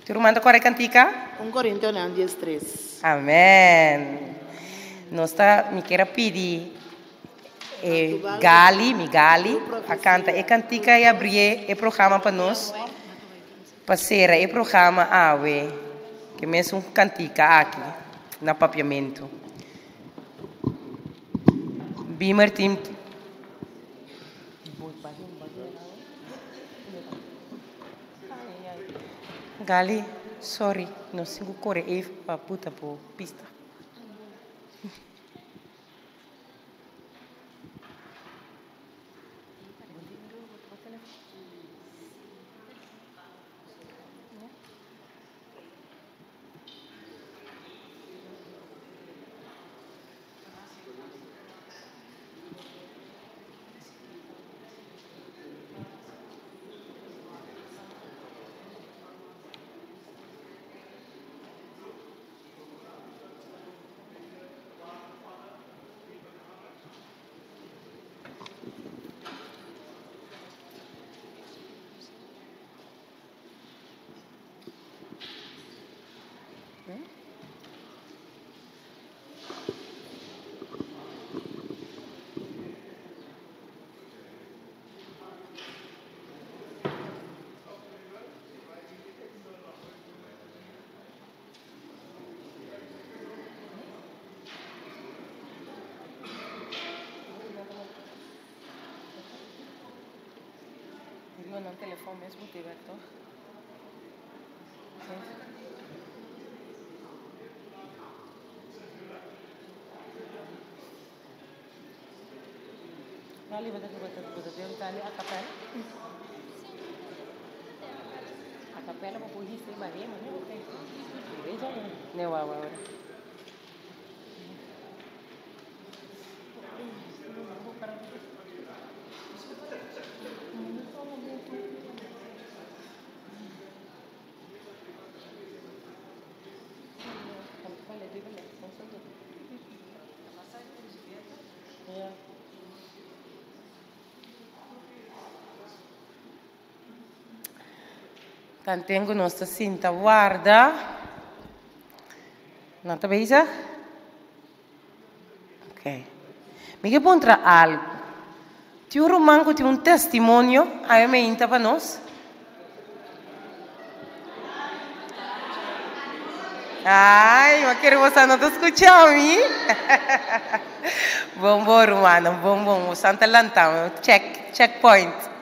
Tur ruman ta kòrda e kantika? Un Korintionan 10 tres. Amèn. Nos ta, mi kier a pidi e Gali, mi Gali, a kanta e kantika i abrié e programa pa nos, pa sera e programa awe, ke mesun kantika aki na papiamentu. Beamer team. Gali, sorry, nos tin ku kore even pa buta bo pista. nan telefòn mes bo te bek toch? Lali, bo ta bo ta bo ta den tali a capella? A capella bo por hisa i bah'é, ma bo ta hisa. Beja ne wawa ora. Tanten ku nos ta sinta warda, nan ta bezig? Ok. Mi ke puntra algu. Tin un ruman ku tin un testimonio awe meinta pa nos? Ay, ma kere boso no ta skucha mi. Bon bon rumannan, bon bon. Boso ta lanta, check, checkpoint.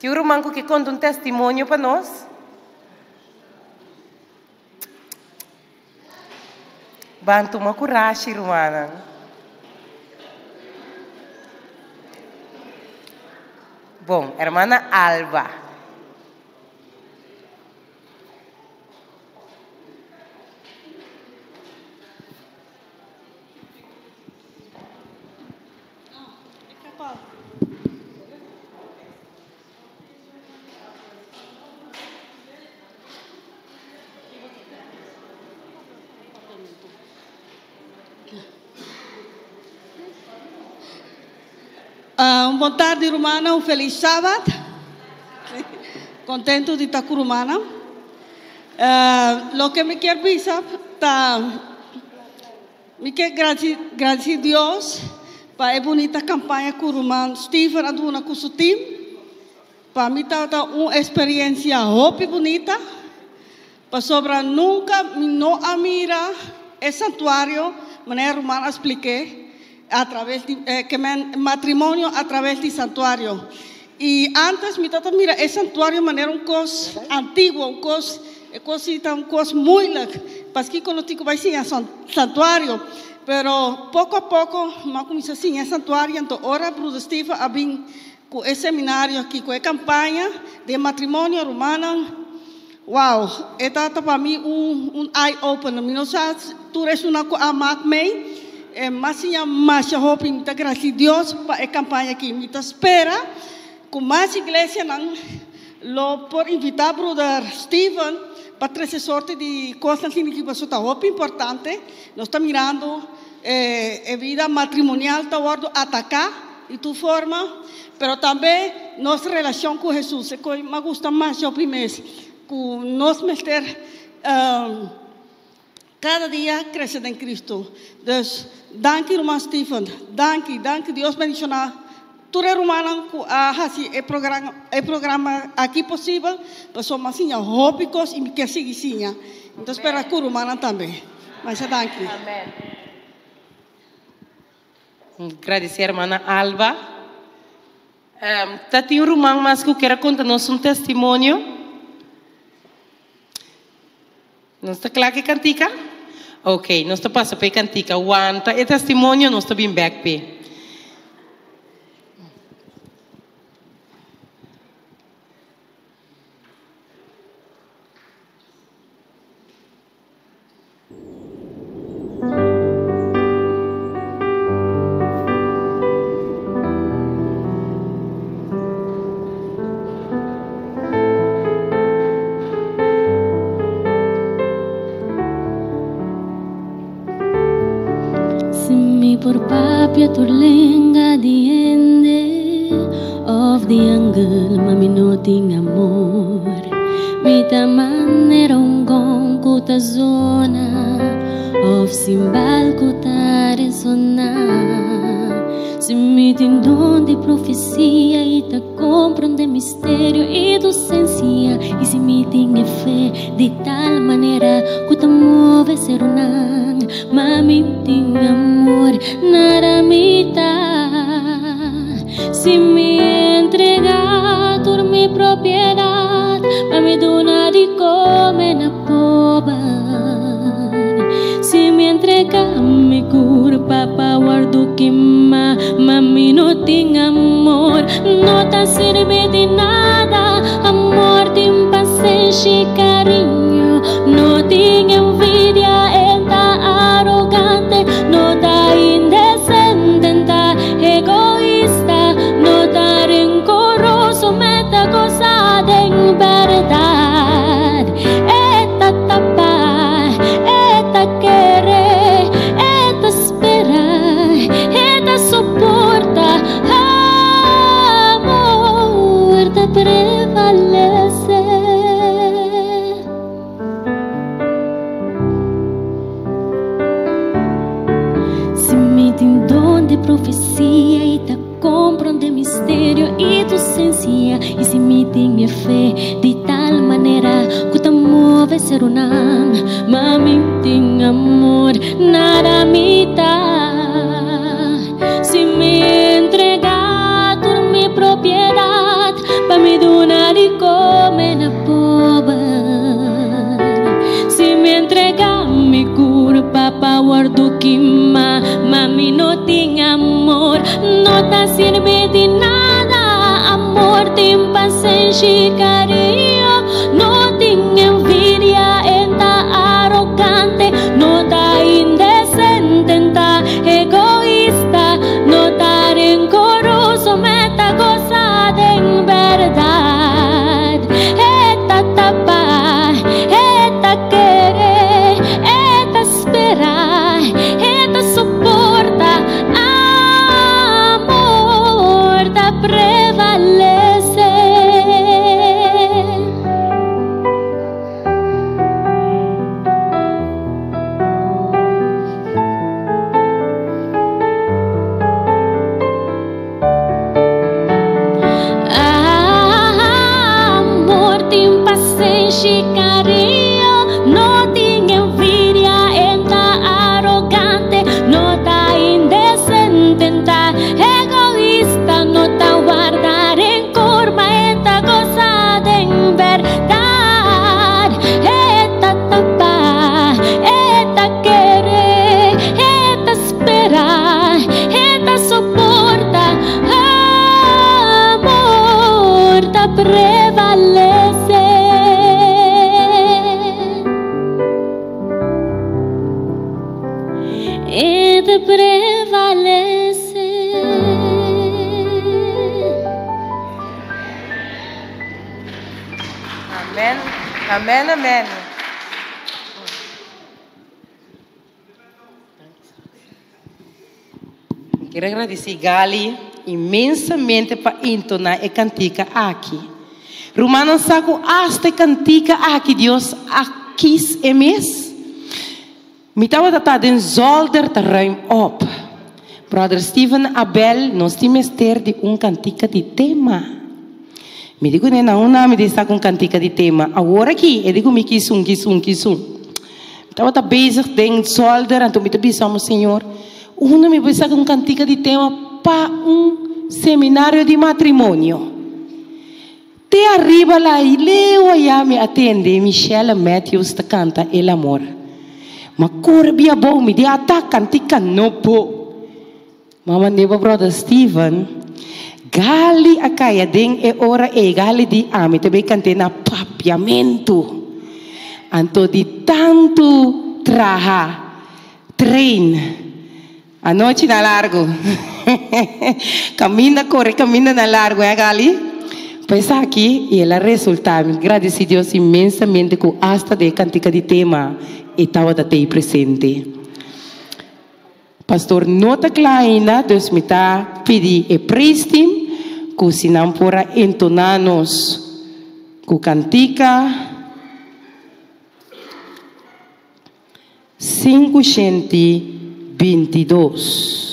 Tin un ruman ku ke konta un testimonio pa nos? Ban tuma kurashi, rumannan. Bon, hermana Alba. Ah, un bon tardi, rumana. Un feliz Sabbat. Contento di ta cu rumana. Uh, loke mi kier bisa ta Mi ke gradici Dios pa e bunita campaña cu ruman Steven a duna cu su team. Pa mi tabata un experiencia hopi bunita, pasobra nunca mi no a mira e santuario manera ruman a spliké a traves di ke men matrimonio a traves di santuario. Y antes mi tabata mira e santuario manera un cos antiguo, un cos E kos si ta un kos moeilijk, paskiko no tin ku bai siña santuario. Pero poko a poko mi a kuminsá siña santuario, anto ora Bruder Steven a bin ku e seminario aki, ku e kampaña den matrimonio, rumannan, wow, e tabata pa mi un un eye opener. Mi no sa tur esunnan ku a mak mei, mi a siña masha hopi. Mi ta grasi Dios pa e kampaña aki. Mi ta spera ku mas iglesianan Lo por invitá Bruder Steven pa trese sorte di kosnan asina ki pasobra ta hopi importante. Nos ta mirando e vida matrimonial ta wòrdu ataká di tur forma, pero tambe nos relashon ku Hesus. E kos mi a gusta mas hopi mes ku nos mester kada dia krese den Cristo. Dus, danki ruman Steven, danki, danki. Dios bendiciona tur e rumannan cu a haci e e programa aki posibel, pasobra mi a siña hopi cos y mi kier sigui siña. Mi ta spera cu rumannan tambe. Masha danki. Amen. Gradici hermana Alba. Ta tin un ruman mas cu kier a conta nos un testimonio? Nos ta kla ku e kantika? Ok, nos ta pasa pa e kantika. Wanta e testimonio, nos ta bin bèk p'e. Si mi por papia tur lenga di hende of di angel, ma mi no tin amor, mi ta manera un gong ku ta zona of simbal ku ta resoná. Si mi tin don di profesia i ta komprondé misterio i dosensia, i si mi tin e fe di tal manera ku ta move serunan, ma mi tin amor, nada mi ta. Si mi entregá. mi propiedad pa mi duna di come na pober. Si mi entrega mi curpa pa wordo kima, ma mi no tin amor, no ta sirbi di nada. Amor tin pasenshi y cariño, no tin envidia, e ta arogante, no ta indecente, e ta egoista, no ta rencoroso, ma e ta goza den berdad. E ta tapa, e ta kere, e ta spera, e ta soporta. Amor ta prevalece. Si mi tin don di profecia y ta compronde misterio y tur ciencia, y si mi tin e fe di tal manera cu ta move serunan, ma mi tin amor, nada mi ta. Si mi entrega tur mi propiedad pa mi duna di come na pober, si mi entrega mi curpa pa wordo kima, ma mi no tin amor, no ta sirbi di nada. Amor tin pasenshi y cariño, no tin envidia, e ta arogante, no ta indecente, e ta egoista, no ta rencoroso, ma e ta goza den berdad. E ta tapa, e ta kere, e ta spera, e ta soporta. Amor ta prevalece. Amor tin pasenshi y cariño, no tin envidia, e ta arogante, no ta indecente, e ta egoista, no ta warda rencor, ma e ta goza den berdad. E ta tapa, e ta kere, e ta spera, e ta soporta. Amor ta prevalece. E ta prevalece. Amen, amen, amen. Mi kier agradeci Gali inmensamente pa intona e cantica aki. Rumannan sa cu hasta e cantica aki Dios a kies e mes. Mi tabata ta den zolder ta ruim op. Brother Steven a bel nos tin mester di un cantica di tema. Mi di cu ne na una mi di sa cu un cantica di tema. Awor aki e di cu mi kisun kisun kisun. Mi tabata bezig den zolder anto mi ta bisa mi Señor unda mi por saca un cantica di tema pa un seminario di matrimonio. Te ariba la y leu aya mi a tende Michelle Matthews ta canta El Amor. Ma core bia bou mi di ata cantica nobo. Mama neba brother Steven, Gali a caya den e ora ey Gali di ami ta bay cante na papiamento. Anto di tanto traha train anochi na largo caminda core caminda na largo eh Gali? Pa esaki y el a resulta mi gradici Dios inmensamente cu hasta den e cantica di tema e tawata tey presente. Pastor no ta kla ainda, dus mi ta pidi e praise team ku si nan por a entona nos ku kantika 522.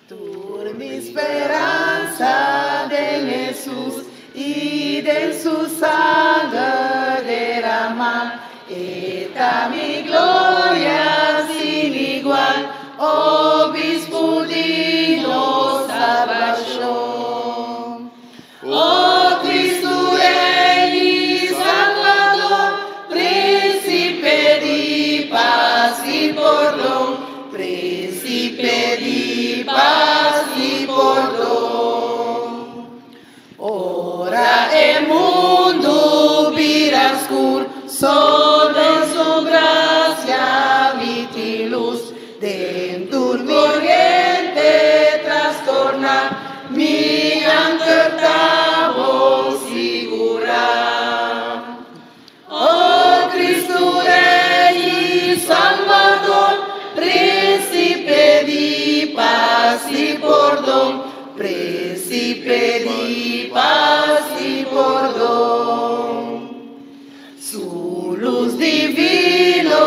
Tur mi speransa den Hesus i den su sanger derama. E ta mi gloria sin igual, Obispo di nos salbashon. O Cristo Rey i Salbador, Príncipe di pas i pordon, Príncipe di pas i pordon. Ora e mundu bira skur, so den su grasia mi tin lus, den tur koriente trastorná, mi anker ta bon sigurá. O Cristo Rey i Salbador, Príncipe di pas i pordon, Príncipe di pas i pordon. Su lus divino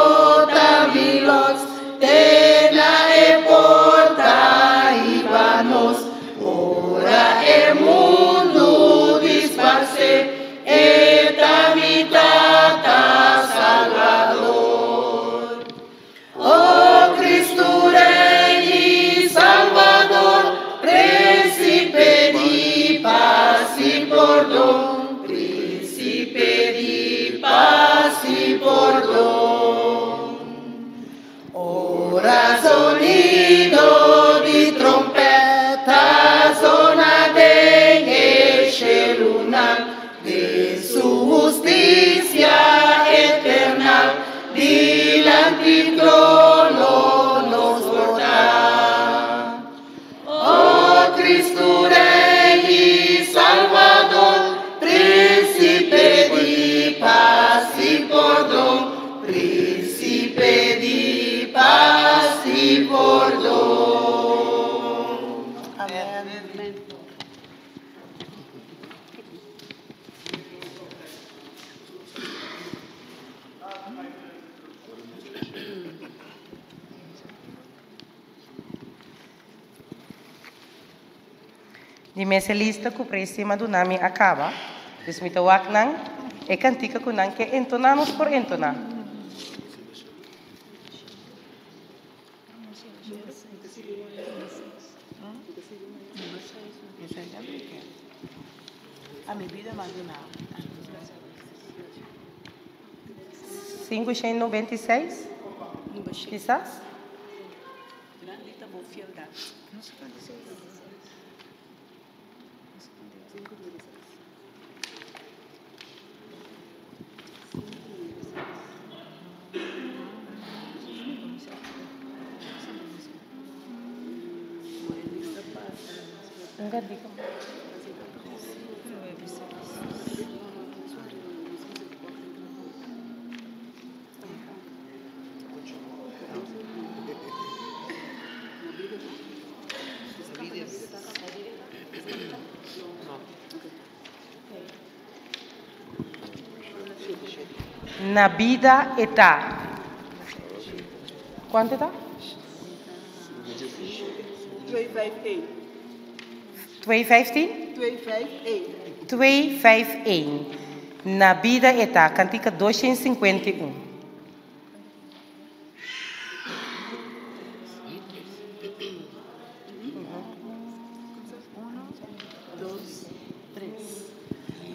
ta mi lots, te na e porta hiba nos, ora e mundu disparsé, e ta mi Tata Salbador. O Cristo Rey i Salbador, Príncipe di pas i pordon, Príncipe di pas i pordon. Ora zonido di tròmpèt ta zona den e shelunan, den su hustisia eternal, dilanti trono nos por ta. O Cristo Rey i Salbador, Príncipe di pas i pordon, Príncipe di pas i pordon. Amen. Di mes e lista ku Precy a duna mi a kaba, dus mi ta wak nan e kantika ku nan ke entoná nos por entoná. 596, kisas? Un gatito. Na bida e ta. Kuantu e ta? 251. 215? 251. 251. Na bida e ta. Kantika 251.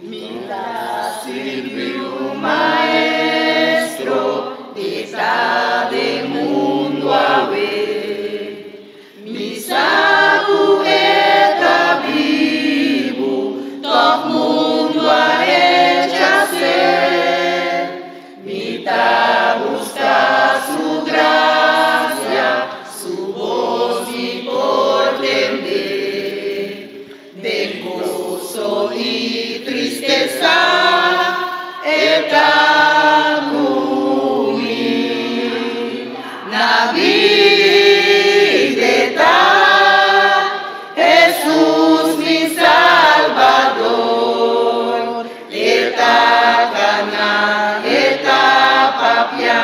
Mi ta sirbi un maestro e ta den mundu awe. Mi sa ku e ta bibu, tòg mundu a rechas'é. Mi ta buska su grasia, su bos mi por tende. Den goso i tristesa e ta ku mi. Na bida e ta, Hesus mi Salbador. E ta kana, e ta papia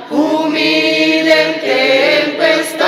ku mi den tempestat.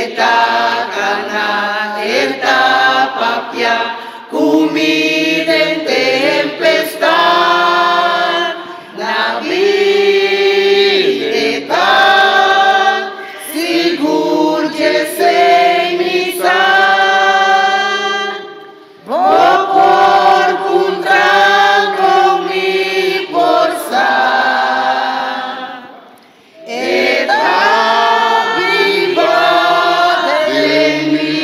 E ta kana, e ta papia ku mi den tempestat. Na bida e ta, sigur djesei mi sa. Bo por puntra kon mi por sa. E ta biba den mi.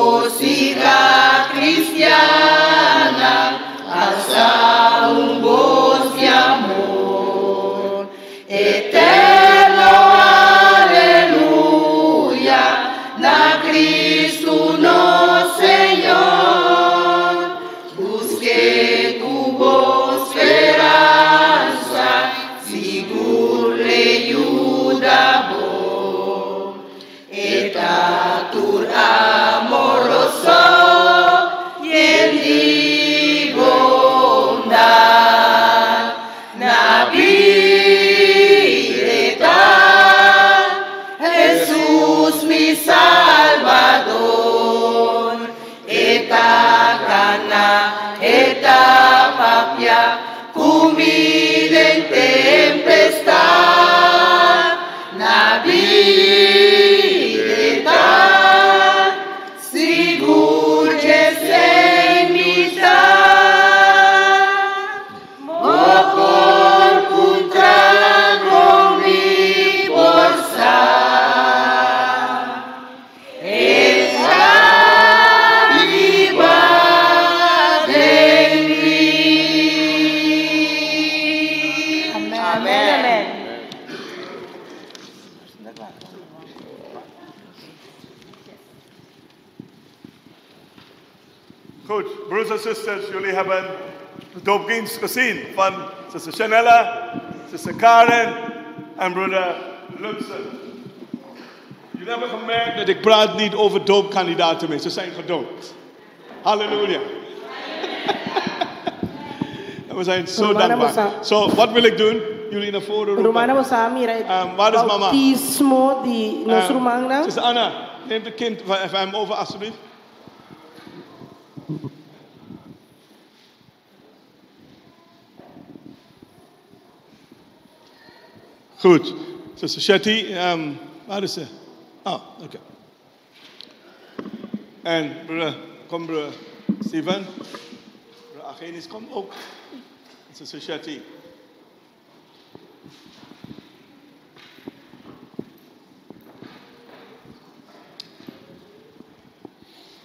Regosihá kristiannan, alsa un bos di amor. Eterno aleluya na Kristu nos Señor. Busk'é ku bo speransa, sigur l'e yuda bo. E ta tur amoroso, yen di bondat. Na bida e ta, Hesus mi Salbador. E ta kana, e ta papia ku mi den tempestat. Na bida e ta, sigur djesei mi ta. Bo por puntra kon mi por sa. E ta biba den mi. Amen. Goed, broers en zusters, jullie hebben de doopdienst gezien van zuster Chanella, zuster Karen en broeder Lutsen. Jullie hebben gemerkt dat ik praat niet over doopkandidaten meer. Ze zijn gedoopt. Halleluja. En we zijn zo Romana dankbaar. bosa- Zo, wat wil ik doen? Jullie naar voren roepen. Rumannan, boso a mira Waar is mama? boutismo di nos rumannan. Zuster Anna, neem het kind van hem over alsjeblieft. Goed. Zuster Shetty, waar is ze? Oh, oké. En broer, kom broer Steven. Broer Agenis, kom ook. En zuster Shetty.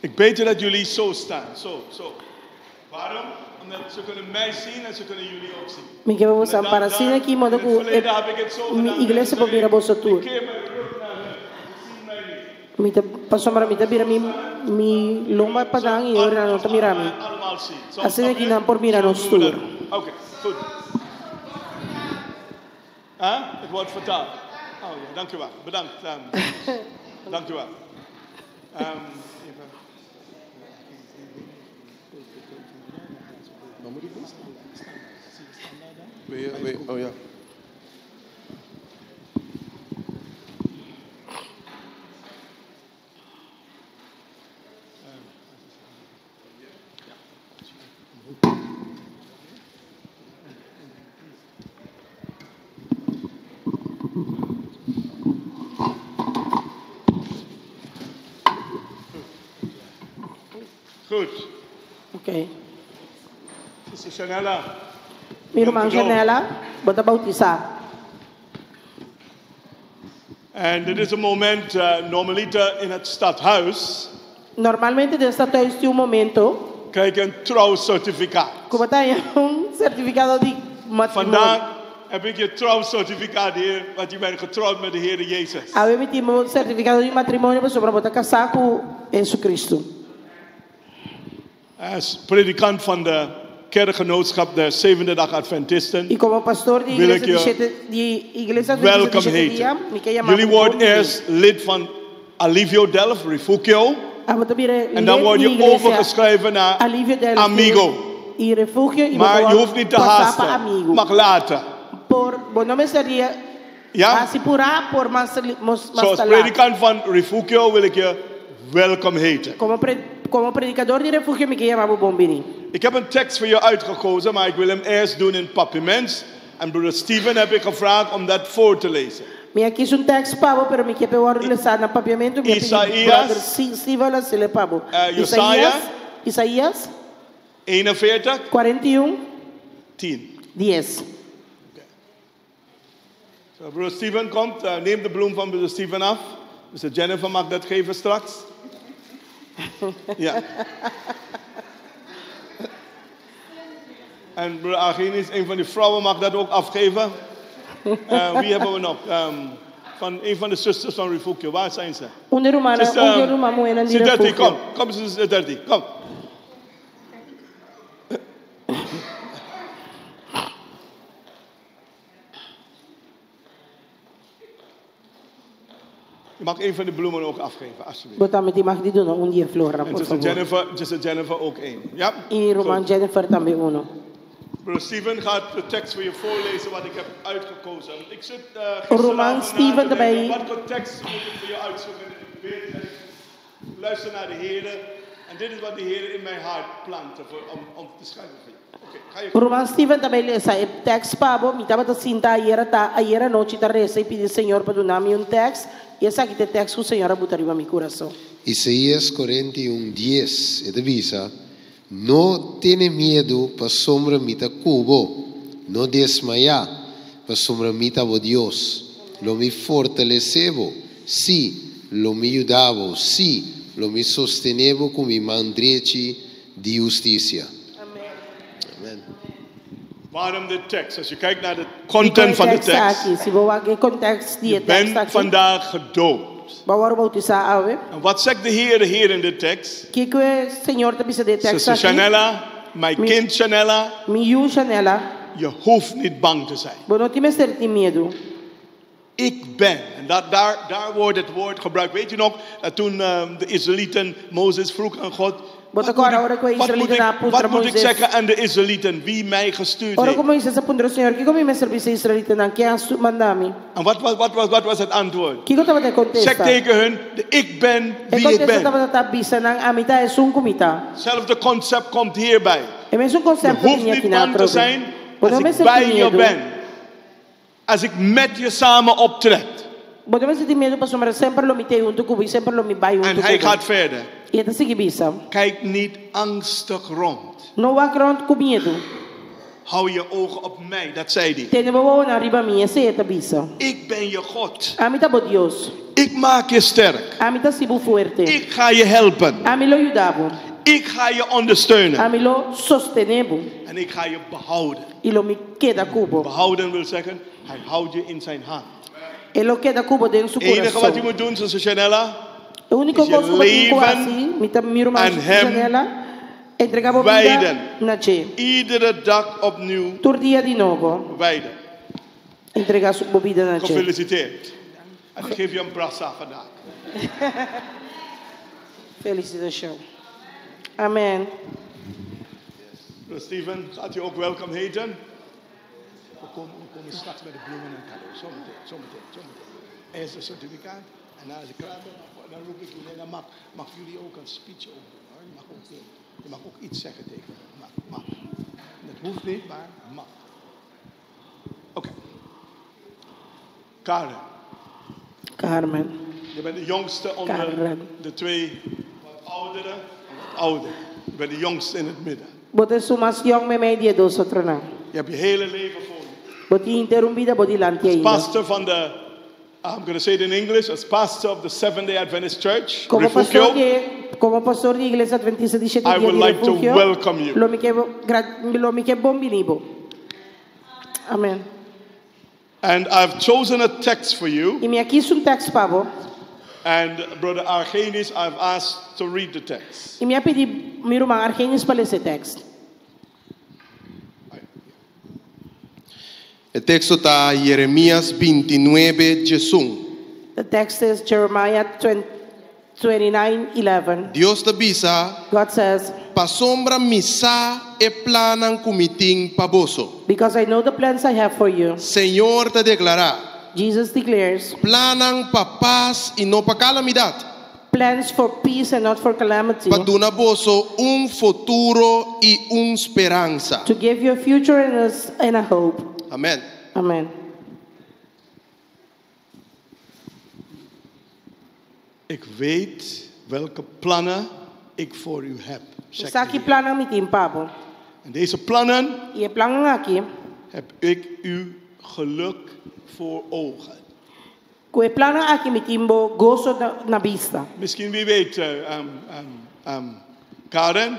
Ik beter dat jullie zo staan. Zo, zo. Waarom? Omdat ze kunnen mij zien en ze kunnen jullie ook zien. Mi ke pa boso para asina aki modo ku e mi iglesia por mira boso tur. Mi ta pasobra mi ta bira mi mi lomba pa nan i ora nan no ta mira mi. Asina aki nan por mira nos tur. Oké, goed. Huh? Het wordt vertaald. Oh ja, dank u wel. Bedankt. Dank u wel. Even. Waar moet ik dan staan? Wil je, wil je, oh ja. Goed. Oké. Zuster Chanella. Mi ruman Chanella, bo ta boutisá. En dit is een moment, normaliter in het stadhuis. Normalmente den stadhuis tin un momento. Krijg je een trouwcertificaat. Ku bo ta haña un sertifikado di matrimonio. Vandaag heb ik je trouwcertificaat hier, want je bent getrouwd met de Heer Jezus. Awe mi tin bo sertifikado di matrimonio pasobra bo ta kasá ku Jesucristo. Als predikant van de kerkgenootschap der Zevende Dag Adventisten. I komo pastor di wil iglesia ik di je shete di iglesia Adventista di welkom shete heten. dia, mi ke yama Jullie bo worden bon bini. eerst lid van Alivio Delft, Refugio. Abo ta bira En dan lid word di je iglesia overgeschreven naar Alivio Delft Amigo. i Refugio i bo Maar ta je hoeft niet te pasa pa haasten. Amigo. Mag later. Por, bo no mester dia Ja? Hasi purá por mas mas Zoals ta lat. predikant van Refugio wil ik je welkom heten. Komo pre, komo predikador di Refugio mi ke yama bo bon biní. Ik heb een tekst voor je uitgekozen, maar ik wil hem eerst doen in Papiaments. En broeder Steven heb ik gevraagd om dat voor te lezen. Mi a kis un tekst pa bo, pero mi ke p'e wòrdu lesá na Papiamentu. Mi a pidi Isaías. brother Steven les'é pa bo. Eh, Josiah. Isaías. 41. 41. 10. 10. Zo, broeder Steven komt, eh, neem de bloem van broeder Steven af. Dus Jennifer mag dat geven straks. Ja. En broeder Argenis, een van die vrouwen, mag dat ook afgeven. Eh, wie hebben we nog? Ehm, van een van de zusters van Refugio. Waar zijn ze? Un di rumannan, Zuster, un di ruman muhénan di Siderti, Refugio. kom. Kom, zuster Siderti, kom. Je mag een van de bloemen ook afgeven, alsjeblieft. Bo tambe tin mag di duna un di e flornan, En por zuster favor. Jennifer, zuster Jennifer ook één. Ja? I ruman Goed. Jennifer tambe uno. Broer Steven gaat de tekst voor je voorlezen wat ik heb uitgekozen. Want Ik zit uh, Ruman gisteravond na Steven te denken, erbij. wat voor tekst moet ik voor je uitzoeken? En ik bid en ik luister naar de Heer. En dit is wat de Heer in mijn hart plantte voor, om, om te schrijven voor je. Oké, ga je Ruman Steven ta bai lesa e tekst pa bo. Mi tabata sinta ayera ta ayera nochi ta resa i pidi Señor pa duna mi un tekst. I esaki ta e tekst ku Señor a buta riba mi kurason. Isaías 41, 10, e ta bisa, No tene miedu, pasobra mi ta ku bo. No desmayá, pasobra mi ta bo Dios. Lo mi fortalesé bo, sí, lo mi yuda bo, sí, lo mi sostené bo ku mi man drechi di hustisia. Amen. Waarom de tekst? Als je kijkt naar de content van de tekst. Aki, si bo wak e context di e Je tekst bent aki. vandaag gedoopt. Bo a wòrdu boutisá awe. En wat zegt de Heer hier in de tekst? Kiko e Señor ta bisa den e tekst Zuster aki? Chanella, mijn kind Chanella. Mi yu Chanella. Je hoeft niet bang te zijn. Bo no tin mester tin miedu. Ik ben. En dat, daar, daar wordt het woord gebruikt. Weet je nog, dat toen de Israëlieten, Mozes vroeg aan God. Bo ta kòrda ora ku e Wat moet Israelitanan ik, a puntra wat moet ik Moises? zeggen aan de Israëlieten wie mij gestuurd Ora heeft? ku Moises a puntra Señor, kiko mi mester bisa e israelitanan ken a manda mi? En wat, wat, wat, wat, wat was het antwoord? Kiko tabata e Zeg kontesta? tegen hun, de ik ben E wie ik kontesta ben. tabata ta bisa nan, ami ta esun ku mi ta. Hetzelfde concept komt hierbij. E mesun Je konsepto hoeft bini niet aki na bang te atrobe. zijn Bo als no ik mester bij tin je miedu. ben. Als ik met je samen optrek. Bo no mester tin miedu pasobra semper lo mi t'ei huntu ku bo i semper lo mi bai huntu En ku hij bo. gaat verder. I e ta sigui bisa. Kijk niet angstig rond. No wak rònt ku miedu. Hou je ogen op mij, dat zei hij. Tene bo wowonan riba mi, esei e ta bisa. Ik ben je God. Ami ta bo Dios. Ik maak je sterk. Ami ta hasi bo fuerte. Ik ga je helpen. Ami lo yuda bo. Ik ga je ondersteunen. Ami lo sostené bo. En ik ga je behouden. I lo mi keda ku bo. Behouden wil zeggen, hij houdt je in zijn hand. E lo keda ku bo den su Het enige wat je kurason. moet doen, zuster Chanella, E úniko is je kos ku bo tin ku leven hasi, mi ta mi ruman aan hem Chanella, entregá bo bida wijden. na dje. Iedere dag opnieuw Tur dia di nobo. wijden. Entregá su bo bida na dje. Gefeliciteerd. En ik geef je een brassa vandaag. Felisitashon. Amen. Broer Steven, gaat u ook welkom heten? We komen, we komen straks met de bloemen en cadeau. Zometeen, zometeen, zometeen. Eerst een certificaat en na als ik klaar ben, dan roep ik jullie. En dan mag, mag jullie ook een speech ook doen. Hoor. Je, mag ook, je mag ook iets zeggen tegen me. Mag, mag. Dat hoeft niet, maar mag. Oké. Karen. Carmen. Je bent de jongste onder Karen. de twee wat ouderen en wat ouder. Je bent de jongste in het midden. Bo ta esun mas yong meimei di e dos otronan. Je hebt je hele leven voor je. Bo tin henter un bida bo dilanti Als ainda. pastor van de, I'm going to say it in English, as pastor of the Seventh Day Adventist Church, Komo pastor Refugio, di komo pastor di Iglesia Adventista di Shete I Dia would di like to Refugio, welcome you. lo mi ke lo mi ke bon bini bo. Amen. And I've chosen a text for you. I mi a kis un tekst pa bo. And Brother Argenis, I've asked to read the text. I mi a pidi mi ruman Argenis pa lesa e tekst. E teksto ta Jeremias 29, 11. The text is Jeremiah 29:11. Dios ta bisa, God says, Pasobra mi sa e plannan ku mi tin pa boso. Because I know the plans I have for you. Señor ta deklará. Jesus declares. Plannan pa pas i no pa kalamidat. Plans for peace and not for calamity. Pa duna boso un futuro i un speransa. To give you a future and a, and a hope. Amen. Amen. Ik weet welke plannen ik voor u heb. zegt Sa de ki Heer. plannan mi tin pa bo. En deze plannen I e plannan aki. heb ik uw geluk voor ogen. Ku e plannan aki mi tin bo goso na, na bista. Misschien wie weet, eh, ehm, ehm, ehm, Karen,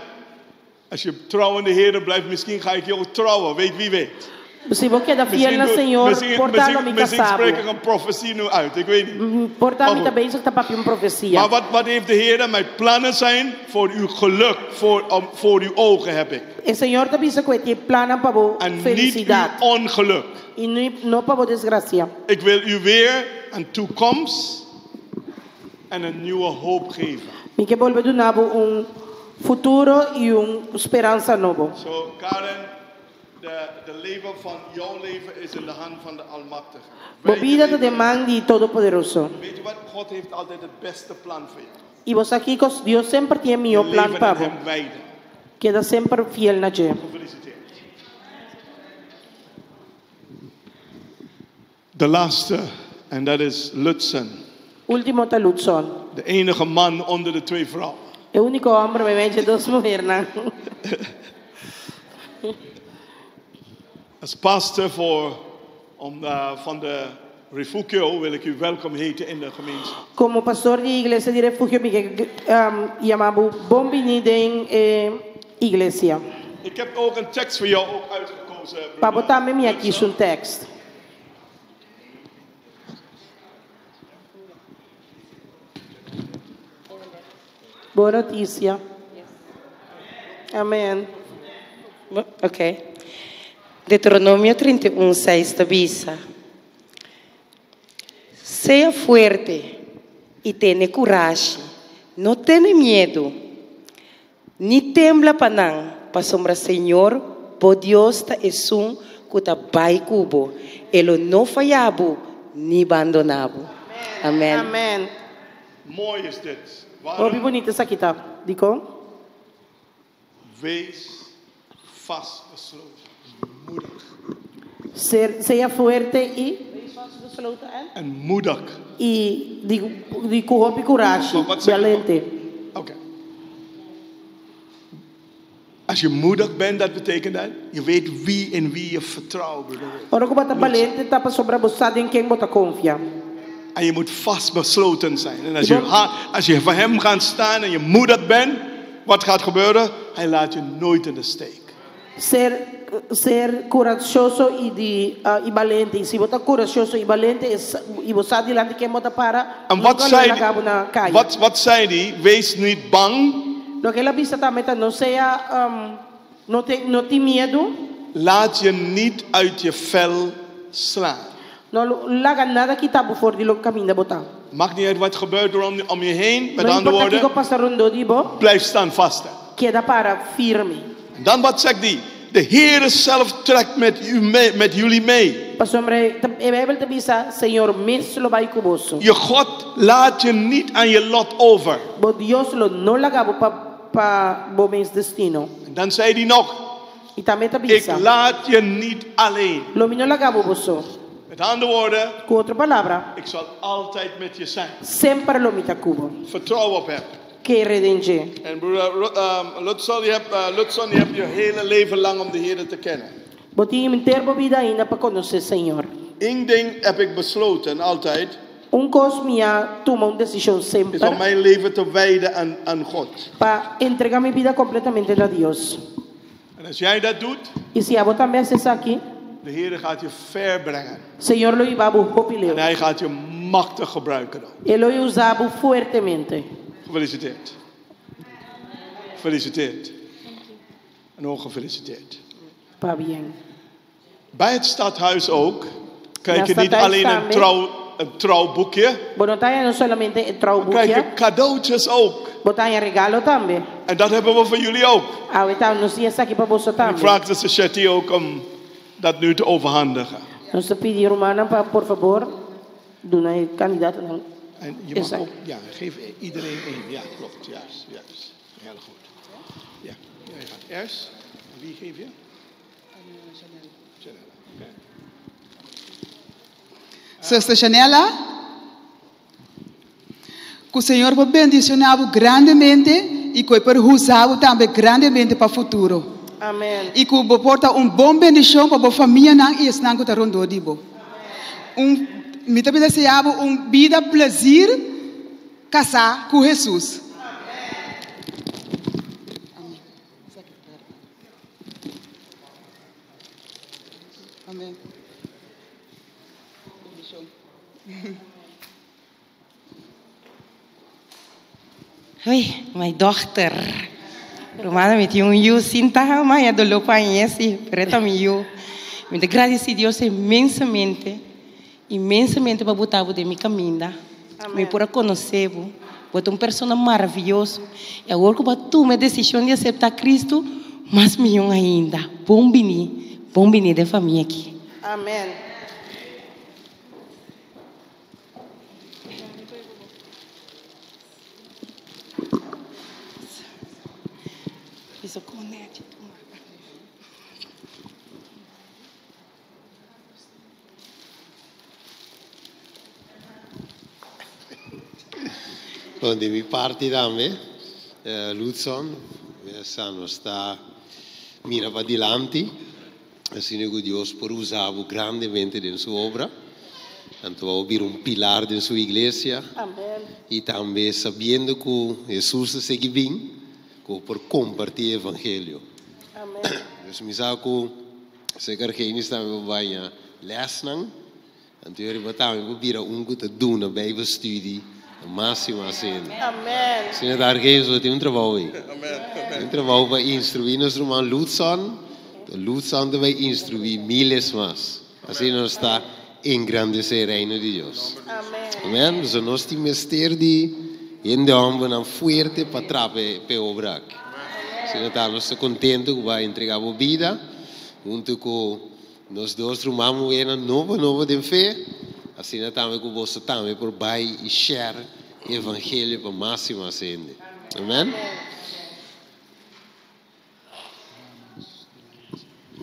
als je trouw in de Heer blijft, misschien ga ik jou trouwen. Weet wie weet. Si bo keda fiel Misschien, na doe- Señor, misschien, por ta lo misschien, mi misschien kasá bo. spreek ik een profetie nu uit, ik weet niet. Por ta Maar mi ta goed. bezig ta papia un profesia. Maar wat, wat heeft de Heer? Mijn plannen zijn voor uw geluk, voor, om, voor uw ogen heb ik. E Señor ta bisa ku e tin plannan pa bo En niet felisidat. uw ongeluk. I no, no pa bo desgrasia. Ik wil u weer een toekomst en een nieuwe hoop geven. Mi ke bolbe duna bo un futuro i un speransa nobo. Zo, Karen, de, de leven van jouw leven is in de hand van de Almachtige. Bo Wij bida ta leven- den man di Todopoderoso. Weet je wat? God heeft altijd het beste plan voor jou. I bo sa kiko, Dios semper tin e mihó Je plan leven pa aan bo. hem wijden. Keda semper fiel na dje. Gefeliciteerd. De laatste, en dat is Lutsen. Último ta Lutson. De enige man onder de twee vrouwen. E úniko hòmber meimei di e dos muhénan. Als pastor voor, om, eh, van de Refugio wil ik u welkom heten in de gemeenschap. Komo pastor di Iglesia di Refugio, mi ke um, yama bo bon biní den eh, iglesia. Ik heb ook een tekst voor jou ook uitgekozen. broeder. Pa bo tambe mi a kies un tekst. Bon notisia. Amen. Ok. Deuteronomio 31, 6 ta bisa. Sea fuerte i tene kurashi. No tene miedu. Ni tembla pa nan, pasobra Señor, bo Dios ta esun ku ta bai ku bo. E lo no faya bo, ni bandoná bo. Amen. Amen. Mooi is dit. Hopi Waarom? bunita esaki ta. Dikon? Wees vastbesloten. Moedig. Ser, sea fuerte i En moedig. i di di ku hopi kurashi, Wat- wat zeg je? balente. Oké. Als je moedig bent, dat betekent dat je weet wie en wie je vertrouwt. broeder. Ora ku bo ta balente ta pasobra bo sa den ken bo ta konfia. En je moet vastbesloten zijn. En als je, als je voor hem gaat staan en je moedig bent, wat gaat gebeuren? Hij laat je nooit in de steek. Ser ser kurachoso i di ah, i balente. I si bo ta kurachoso i balente i bo sa dilanti ken bo ta para, En wat nunka lo zei laga bo na die, kaya. wat, wat zei die? Wees niet bang. Loke el a bisa tambe ta no sea um, no te no tin miedu, Laat je niet uit je vel slaan. no laga nada kita bo for di lo kaminda bo ta. Maakt niet uit wat gebeurt er om, om je heen. Met No andere importa woorden, kiko pasa rondó di bo, blijf staan vast. keda para firme. En dan wat zegt die? De Heere zelf trekt met, u mee, met jullie mee. Pasobra e Beibel ta bisa, Señor mes lo bai ku boso. Je God laat je niet aan je lot over. Bo Dios lo no laga bo pa pa bo mes destino. En dan zei hij nog, I tambe ta ik bisa, laat je niet alleen. Lo mi no laga bo bo so. Met andere woorden, Ku otro palabra, ik zal altijd met je zijn. semper lo mi ta ku bo. Vertrouw op hem. Kere den dje. En broeder um, Lutson, je hebt, eh, Lutson, je hebt je hele leven lang om de Heer te kennen. Bo tin henter bo bida ainda pa konosé Señor. Eén ding heb ik besloten altijd, Un kos mi a tuma un desishon is om semper mijn leven te wijden aan, aan God. pa entregá mi bida kompletamente na Dios. En als jij dat doet, I si abo tambe hasi esaki, de Heer gaat je ver brengen. Señor lo hiba bo hopi En leu. hij gaat je machtig gebruiken. ook. E lo usa bo fuertemente. Gefeliciteerd. Gefeliciteerd. En ook gefeliciteerd. Pabien. Bij het stadhuis ook krijg je Na niet stadhuis alleen een, tambe. trouw, een trouwboekje, Bo no ta haña no solamente e maar krijg trouwboekje, je cadeautjes ook. bo ta haña regalo tambe. En dat hebben we voor jullie ook. Awe ta nos tin esaki pa boso En ik tambe. vraag de Shetty ook om dat nu te overhandigen. Nos ta pidi rumannan pa por fabor. Duna e kandidatonan En je mag esaki. ook, ja, geef iedereen één. Ja, klopt. Juist, juist. Heel goed. Ja, jij gaat eerst. En wie geef je? Janelle. Oké. Zuster Janella, ku Señor por bendishoná bo grandemente i ku e por usa bo tambe grandemente pa futuro. Amen. I ku bo por ta un bon bendishon pa bo famianan i esnan ku ta rondó di bo. Un, mi ta deseá bo un bida plezir kasá ku Hesus. Amen. Bendishon. Hoi, my dochter. Rumannan, mi tin un yu sinta maña doló pa aña si, pero e ta mi yu. Mi ta gradisí Dios inmensamente, inmensamente pa bo ta bo den mi kaminda. Mi por a konosé bo. Bo ta un persona maravioso. I awor ku bo a tuma e desishon di aseptá Kristu, mas mihó ainda. Bon biní, bon biní den famia aki. Amen. Bon, di mi parti tambe, Ludson, sa nos ta mira padilanti. Asina ku Dios por usa bo grandemente den su obra. Anto bo a bira un pilar den su iglesia. I tambe sabiendo ku Hesus ta sigui bin, ku bo por kompartí e evangelio. Dus mi sa ku Señor Argenis tambe bo baña lèsnan. Anto yo riba tambe bo bira un ku ta duna Bijbelstudie na mas i mas hende. Señor Argenis bo tin un trabou ei. Tin un trabou pa instruí nos ruman Ludson. Ludson ta bai instruí miles mas. Asina nos ta engrandesé e Reino di Dios. Amen. So nos tin mester di hende hòmbernan fuerte pa traha pa e obra aki. Asina ta nos ta kontento ku bo a entregá bo bida huntu ku Nos dos ruman muhénan nobo nobo den fe, asina tambe ku boso tambe por bai i share e evangelio pa mas i mas hende. Amen.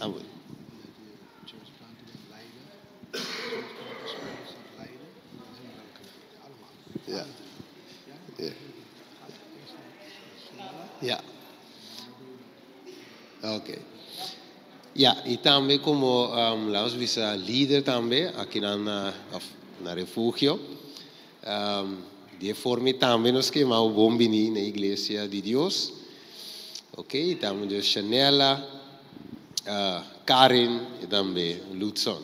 Amen. Ja. Ja. Ja. Ok. Ya, i tambe komo lanos bisa lider tambe akinan na of na Refugio. Di e forma ei tambe nos ke yama bo bon bini na Iglesia di Dios. Ok, i tambe dus Shanella, Karin i tambe Ludson.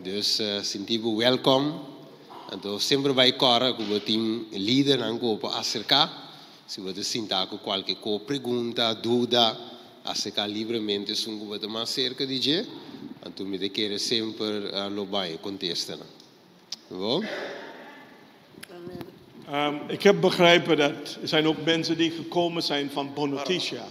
Dus sinti bo welkom. Anto semper bai kòrda ku bo tin lidernan ku bo por aserká. Si bo ta sinta ku kualke ko pregunta, duda, aserká libremente esun ku bo ta mas serka di dje, anto mi ta kere semper lo bai e kontestanan. Bo? Ik heb begrepen dat er zijn ook mensen die gekomen zijn van Bonoticia.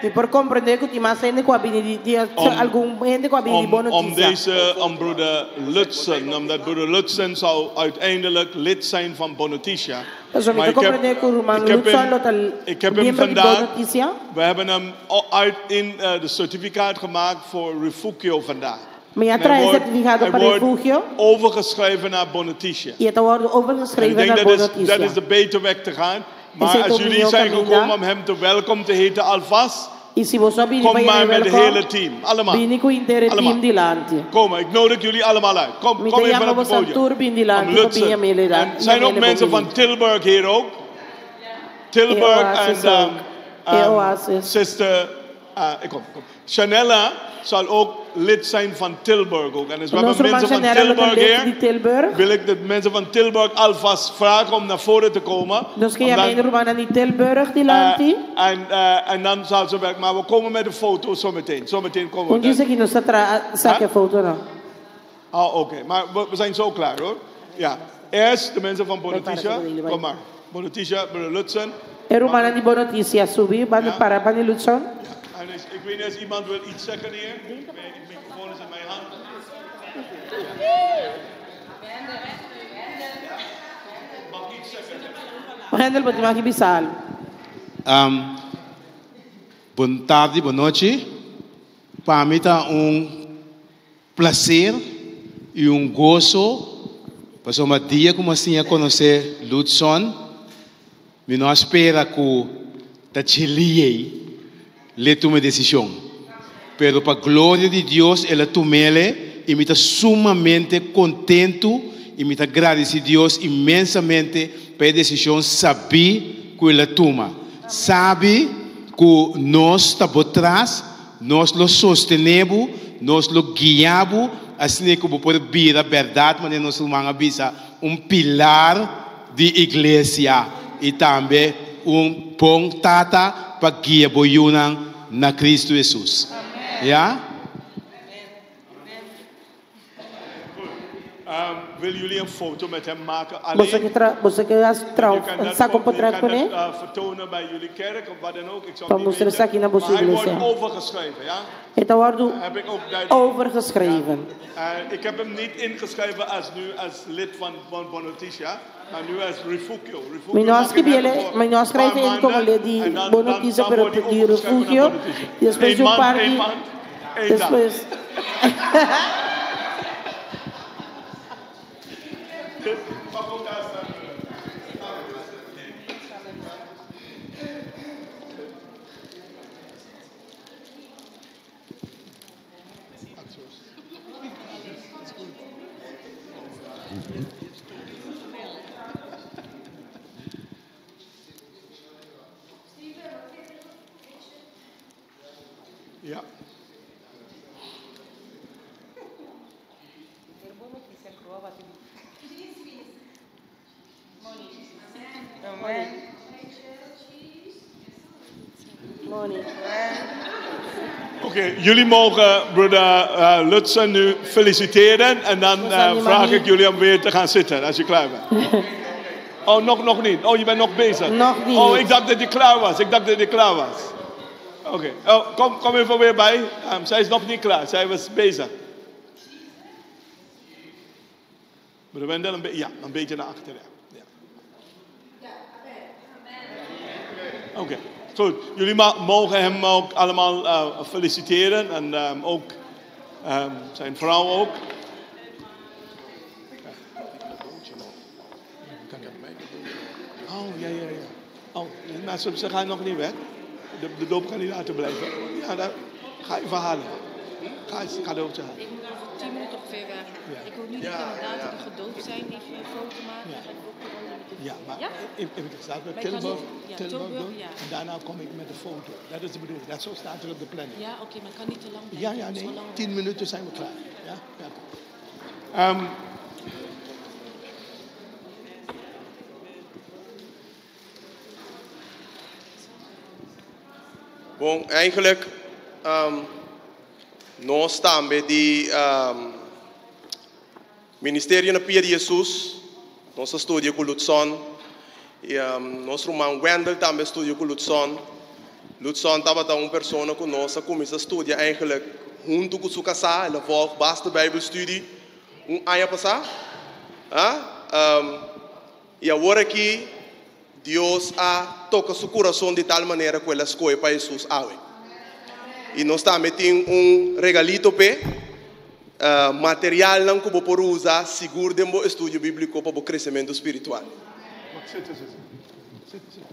Mi por komprendé ku tin mas hende ku a bini di, di algun hende ku a bini di Om, om Bonoticia. deze, om broeder Lutsen, omdat broeder Lutsen zou uiteindelijk lid zijn van Bonoticia. Pasobra mi Maar ta ik heb, komprendé ku ruman ik heb Lutsen hem, lo ta ik heb hem miembro di vandaag, Bonoticia. we hebben hem al uit in eh, de certificaat gemaakt voor Refugio vandaag. Mi a En hij traha e wordt, sertifikado hij pa wordt Refugio overgeschreven naar Bonoticia. i e ta wòrdu En ik overgeschreven denk na dat is, dat Bonoticia. is de betere weg te gaan. Maar Esei ta als un jullie mihó zijn kaminda. gekomen om hem te welkom te heten alvast, I si boso a bini pa kom yama maar e met het welkom, hele team. Allemaal. bini ku henter e team Allemaal. dilanti. Kom, ik nodig jullie allemaal uit. Kom, Mi kom ta even yama op het boso podium. tur bin Om dilanti pa bin Lutsen. yam'e En zijn ook yam'e mensen bon van bini. Tilburg hier ook? E Tilburg en Oasis ook. E Oasis. sister, ah, ik kom, kom. Chanella zal ook lid zijn van Tilburg ook. En dus we Nos hebben ruman mensen van Chanella lo ta Tilburg lid di hier. Tilburg. Wil ik de mensen van Tilburg alvast vragen om naar voren te komen. Nos ke yama Omdat, e rumannan di Tilburg dilanti. en, en dan zal ze werken. Maar we komen met de foto zometeen. Zometeen komen we Un dan. djis aki nos ta traha saka e fotonan. Oh, oké. Maar we zijn zo klaar hoor. Ja. Eerst de mensen van Bai para Bonoticia. ku bai. Kom maar. Bonoticia, broeder Lutsen. E rumannan di Bonoticia subi, ban para ban di Lutson. En ik weet niet als iemand wil iets zeggen hier. De microfoon is in mijn hand. Wendel, bo tin aki bisa algu. Um, bon tardi, bon nochi. Pa mi ta un placer y un gozo pasobra dia cu mi a siña conoce Ludson, mi no a spera cu ta djeliey le tuma e decision. Pero pa gloria di Dios el a tumele y mi ta sumamente contento y mi ta gradici Dios inmensamente pa e decision sabí cu el a tuma. Sabi cu nos ta bo tras, nos lo sostene bo, nos lo guia bo, asina cu bo por bira berdad manera nos ruman a bisa, un pilar di iglesia y tambe un bon tata pa guia bo yunan na Cristo Jesus. Ya? Um, willen jullie een foto met hem maken? Boso Alleen? ke tra, boso ke hasi Je trou, kan dat, saka un je potret kan kuné? dat eh, vertonen bij jullie kerk of wat dan ook. Ik zou Pa het niet mustra weten. esaki na boso Maar hij wordt iglesia. overgeschreven, ja? E ta wòrdu Heb ik ook duidelijk. overgeschreven. Eh, ik heb hem niet ingeschreven als nu als lid van, van Bonoticia, maar nu als Refugio. Refugio Mi no a mag ik skribi hebben ele, voor mi no a een skrijf paar in komo maanden lid di en dan, Bo dan, Noticia, dan pero wordt hij di overgeschreven naar Refugio. Bonoticia. Despues Eén di un maand, par één di, maand, één dag. despues. Mag ook daar staan. Ja. Oké, jullie mogen broeder eh, Lutsen nu feliciteren en dan eh, vraag ik jullie om weer te gaan zitten als je klaar bent. Oh, nog, nog niet. Oh, je bent nog bezig. Nog niet. Oh, ik dacht dat je klaar was. Ik dacht dat je klaar was. Oké, oh, kom, kom even weer bij. Zij is nog niet klaar. Zij was bezig. Broeder Wendel, een ja, een beetje naar achteren. Ja. Oké, goed. Jullie mogen hem ook allemaal eh, feliciteren en ook zijn vrouw ook. Oh, ja, ja, ja. Oh, maar ze, ze gaan nog niet weg. De, de doopkandidaten blijven. Ja, daar ga even halen. Ga eens een cadeautje halen. Ik moet nog 10 minuten ongeveer weg. Ja. Ik wil nu de Ja, ja, kandidaten ja. die gedoopt zijn even een foto maken. Ja. Ga ik ook de andere met de- Ja, maar Ja? even, even staat met Maar ik kan Tilburg, niet- ja, Tilburg Tilburg, doen. ja. En daarna kom ik met de foto. Dat is de bedoeling. Dat zo staat er op de planning. Ja, oké, maar ik kan niet te lang blijven. Ja, ja, Het is nee. al lang. 10 minuten zijn we klaar. Ja, ja. Bom, eigenlijk, nós também de Ministério na Pia de Jesus, nosso estúdio com Lutson, e nosso irmão Wendel também estudia com Lutson. Lutson estava uma pessoa conosco, começa a estudar eigenlijk junto com sua casa, ela volta basta Bijbelstudie, um ano passado. Ah? E agora aqui, Deus a toca seu coração de tal maneira que ela escolhe para Jesus. Awe. E nós também temos um regalito pe, material não que você pode usar, seguro de um estudo bíblico para o crescimento espiritual. Wacht, zitten, zitten. Zitten, zitten.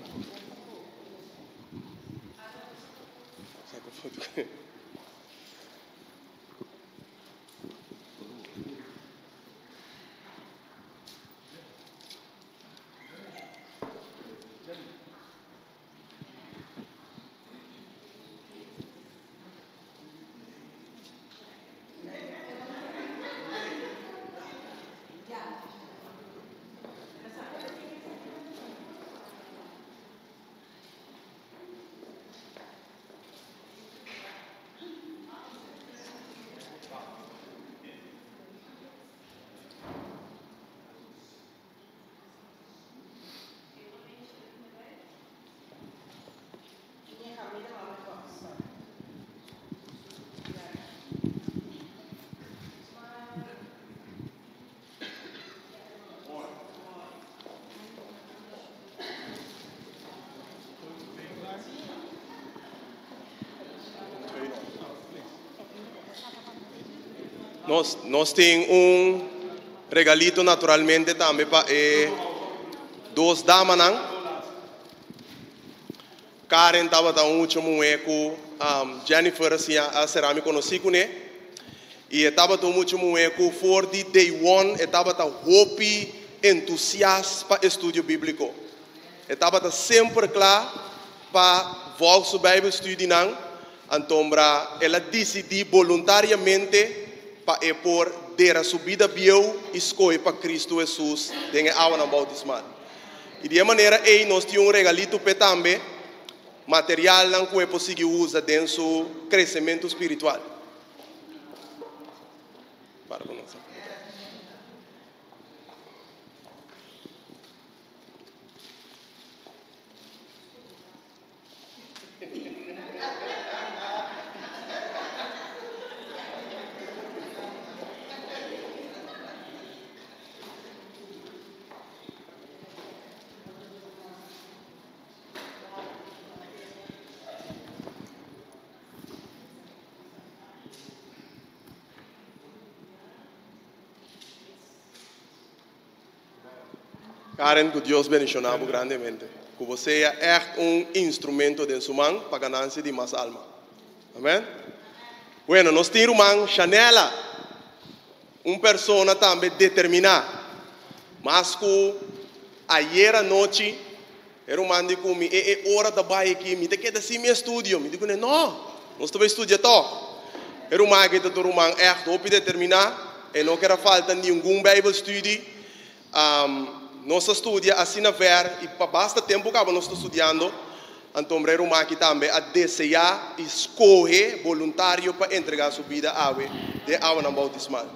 Nos, nos tin un regalito naturalmente tambe pa e dos damanan. Karen tabata un mucha muhé ku Jennifer a siña a sera mi konosí kuné. I e tabata un mucha muhé ku for di day one e tabata hopi entusias pa estudio bíbliko. E tabata semper kla pa vòlg su Bijbelstudienan, antombra el a disidí boluntariamente pa e por dera su bida bieu i skohe pa Kristu Hesus den e awanan boutismal. I di e manera ei nos tin un regalito p'e tambe, materialnan ku e por sigui usa den su kresementu spiritual. Para ku nos. Karen, ku Dios bendishoná bo grandemente. Ku bo sea ègt un instrumento den su man pa ganansia di mas alma. Amèn. Bueno, nos tin ruman Shanela, un persona tambe determiná. Mas ku ayer anochi, e ruman di ku mi, e e ora ta bai aki, mi ta keda sin mi estudio. Mi di kuné, no, nos ta bai studia tòg. E ruman aki ta un ruman ègt hopi determiná, e no ker a falta ningun Bijbelstudie. Nos a studia asina ver i pa basta tempu kaba nos ta studiando, anto hombre ruman aki tambe a deseá i skohe boluntario pa entregá su bida awe den awanan boutismal.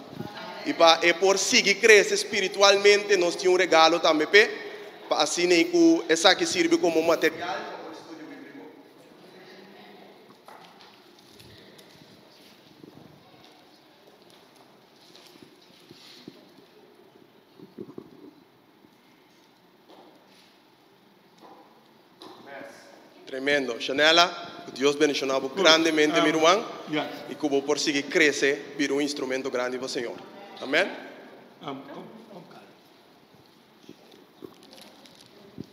I pa e por sigui krese spiritualmente nos tin un regalo tambe p'e, pa asina i ku esaki sirbi komo material pa por studio bíbliko. Tremendo. Shanela, ku Dios bendiciona bo grandemente, mi ruman, y ku bo por sigui crece, bira un instrumento grandi pa Señor. Amen.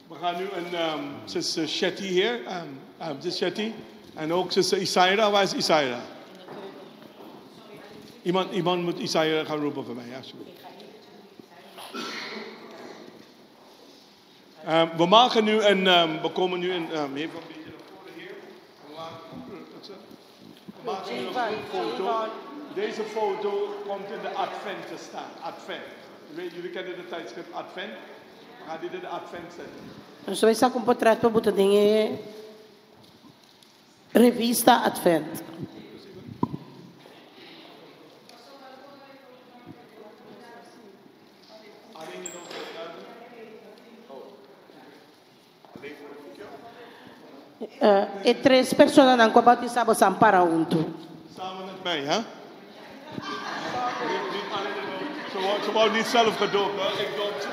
We gaan nu een um, zuster Shetty hier, um, um, zuster Shetty, en ook zuster Isaira. Waar is Isaira? Iemand, iemand moet Isaira gaan roepen voor mij, alsjeblieft. Um, we maken nu een, um, we komen nu een, um, even een beetje naar voren hier. We maken, we maken nu een foto. Deze foto komt in de Advent te staan. Advent. Jullie kennen de tijdschrift Advent. We gaan dit in de Advent zetten. Nos ta bai saka un potret pa buta den e revista Advent. E tres personanan ku a bautisá bo san para huntu. Samen met mij, hè? Ze wou niet zelf gedoopt, hè? Ik doop ze.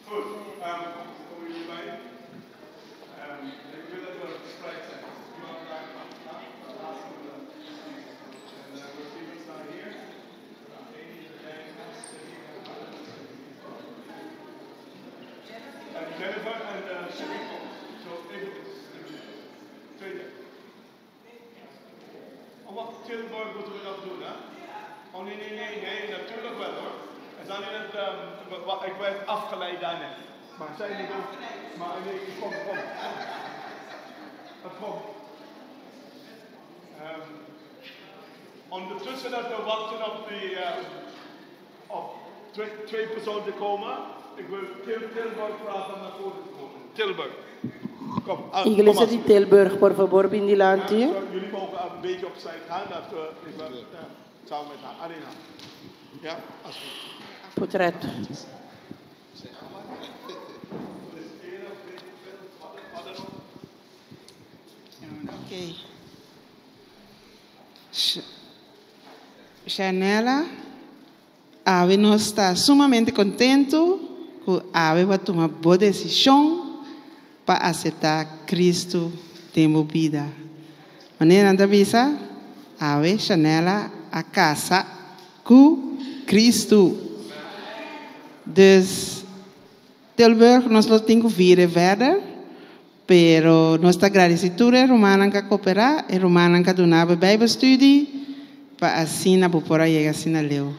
Goed, komen jullie bij? Ik wil dat we gespreid zijn. Iemand daar, En we staan hier. En Jennifer en uh, Zo, even. Tweede. Oh, wacht, Tilburg moeten we nog doen, hè? Oh, nee, nee, nee, nee, natuurlijk wel hoor. En dan in het, um, ik werd afgeleid daarnet. Maar zij moet ook. Maar nee, kom, kom. Het komt. Um, ondertussen dat we wachten op, die, uh, op twee, twee personen te komen, ik wil Til Tilburg vragen om naar voren te komen. Tilburg. Kom, ah, Iglesia kom di Tilburg, por fabor, bin dilanti. Jullie mogen een beetje opzij gaan, dat we even eh, samen met haar. Arena. Ja, alsjeblieft. Portret. Oké. Sh- Chanela, awe nos ta sumamente kontentu ku awe bo a tuma bo desishon pa aseptá Kristu den bo bida. Manera nan ta bisa, awe Chanela a kasa ku Kristu. Dus Tilburg nos lo tin ku vire verder, pero nos ta gradisí tur e rumannan ku a koperá, e rumannan ku a duna bo e Bijbelstudie, pa asina bo por a yega asina leu.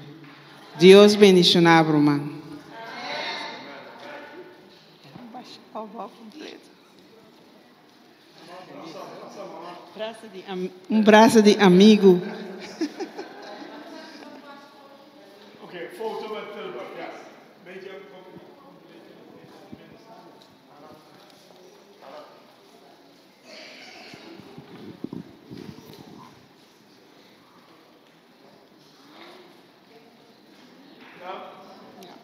Dios bendishoná bo ruman. Un brasa di amigu. Oké, foto met Tilburg, ja. Beetje, kom, kom, Ja? Ja.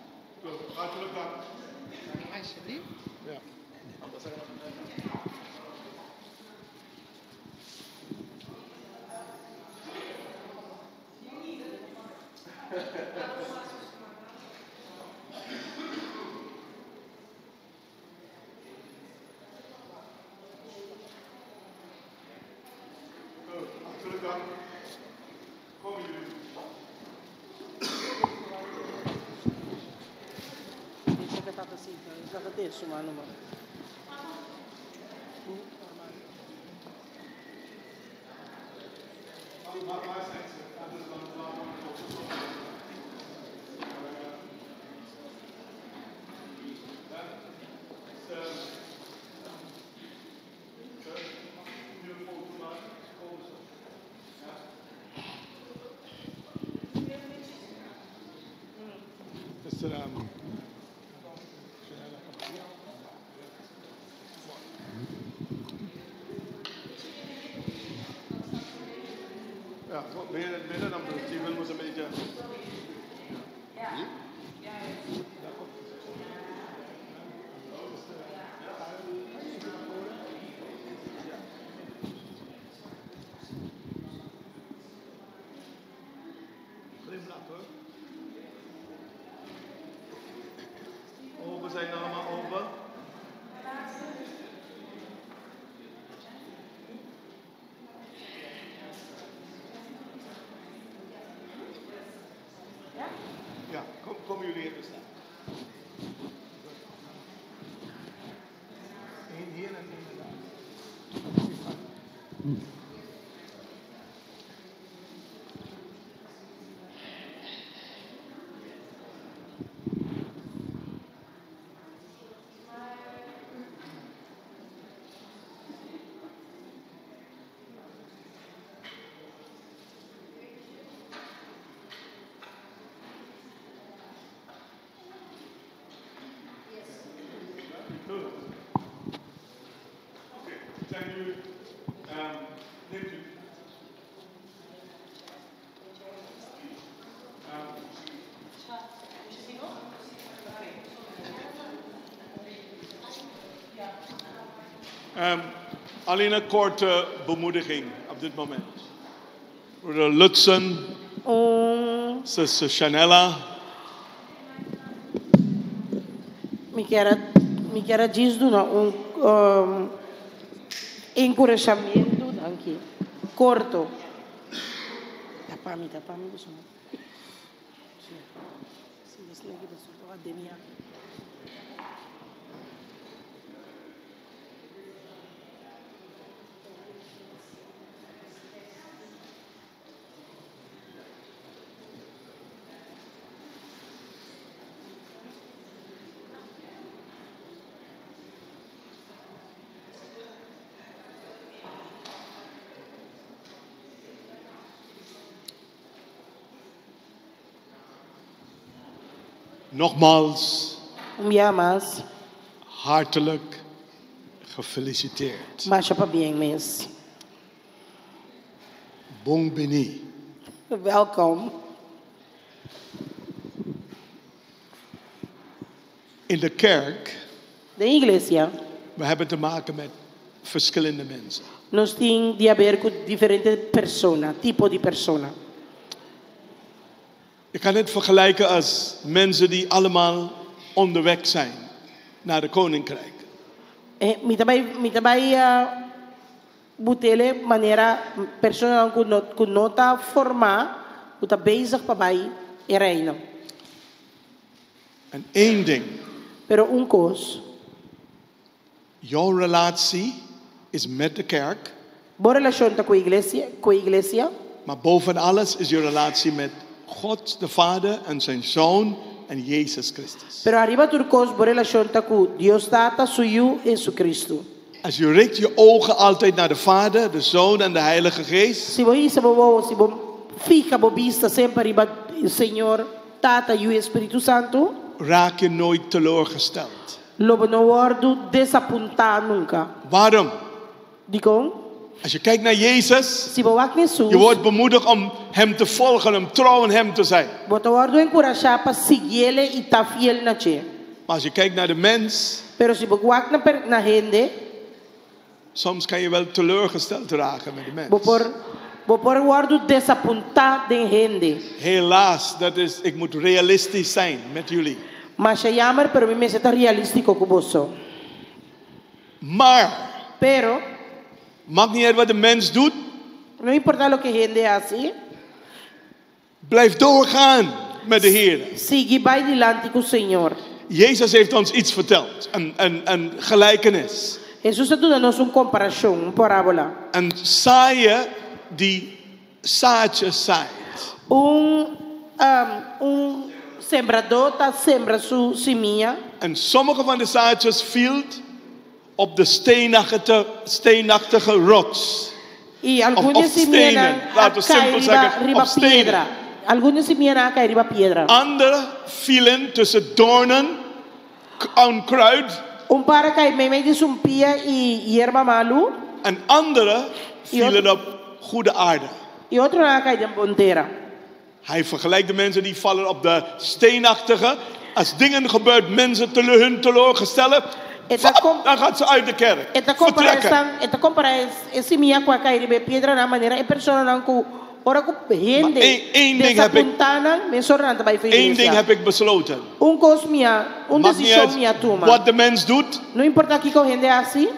Hartelijk dank. Alsjeblieft. Ja. Hartelijk dank. Komen jullie. Dus, ja, ben je in het midden, dan Steven moet een beetje. Ja. Glimlach hoor. Ogen zijn allemaal open. Ja, kom, komen jullie even staan. Eén hier en één daar. Goed. Oké, zijn nu, neemt u. Alleen een korte bemoediging op dit moment. Broeder Lutsen, zuster Chanella. Mi kier a, mi kier a djis duna un um, enkurashamentu, danki, korto. Ta pa mi, ta pa mi boso. Si, si, esnan ki boso ta den mi aki. Nogmaals, Un bia mas. Hartelijk Gefeliciteerd. Masha pabien mes. Bon bini. Welkom. In de kerk, Den iglesia, we hebben te maken met verschillende mensen. nos tin di haber ku diferente persona, tipo di persona. Je kan het vergelijken als mensen die allemaal onderweg zijn naar de koninkrijk. Eh, mi ta bai mi ta bai uh, butele manera persona ku no ku no ta formá, ku ta bezig pa bai e reino. En één ding, Pero un kos, jouw relatie is met de kerk, bo relashon ta ku iglesia, ku iglesia, maar boven alles is je relatie met God de Vader en zijn Zoon en Jezus Christus. pero ariba tur kos bo relashon ta ku Dios Tata, su Yu, Jesucristo. Als je richt je ogen altijd naar de Vader, de Zoon en de Heilige Geest, Si bo hisa bo wowo, si bo fiha bo bista semper riba Señor, Tata, Yu i Spiritu Santu, raak je nooit teleurgesteld. lo bo no wòrdu desapuntá nunka. Waarom? Dikon? Als je kijkt naar Jezus, Si bo wak Hesus, je wordt bemoedigd om Hem te volgen, om trouw aan Hem te zijn. bo ta wòrdu enkurashá pa siguié i ta fiel na dje. Maar als je kijkt naar de mens, Pero si bo wak na, per, na hende, soms kan je wel teleurgesteld raken met de mens. bo por, bo por wòrdu desapuntá den hende. Helaas, dat is, ik moet realistisch zijn met jullie. Masha jammer, pero mi mester ta realístiko ku boso. Maar, Pero, maakt niet uit wat de mens doet, no importá loke hende hasi, blijf doorgaan met de Heer. sigui bai dilanti ku Señor. Jezus heeft ons iets verteld, een gelijkenis. Hesus a duna nos un komparashon, un parábola. Een zaaier die zaadjes zaait. Un, um, un sembradó ta sembra su simia. En sommige van de zaadjes viel op de steenachtige, steenachtige rots. I algun Of, of simia stenen, laten we a kai simpel riba, zeggen, riba op stenen. piedra. Algun simia a kai riba piedra. Andere vielen tussen doornen, onkruid. Un par a kai meimei di sumpia i yerba malu. En andere vielen op goede aarde. I otro a kai den bon tera. Hij vergelijkt de mensen die vallen op de steenachtige. Als dingen gebeurt, mensen tele hun teleurgestellen. Fap, dan gaat ze uit de kerk. E ta kompará Vertrekken. esnan, e ta kompará e simia ku a kai riba e piedranan manera e personanan ku ora ku hende één ding heb ik- desapuntá nan, mesora nan ta bai for Eén ding iglesia. heb ik besloten. Un kos mi a, un Maakt niet desishon uit mi a tuma. wat de mens doet. No importá kiko hende hasi.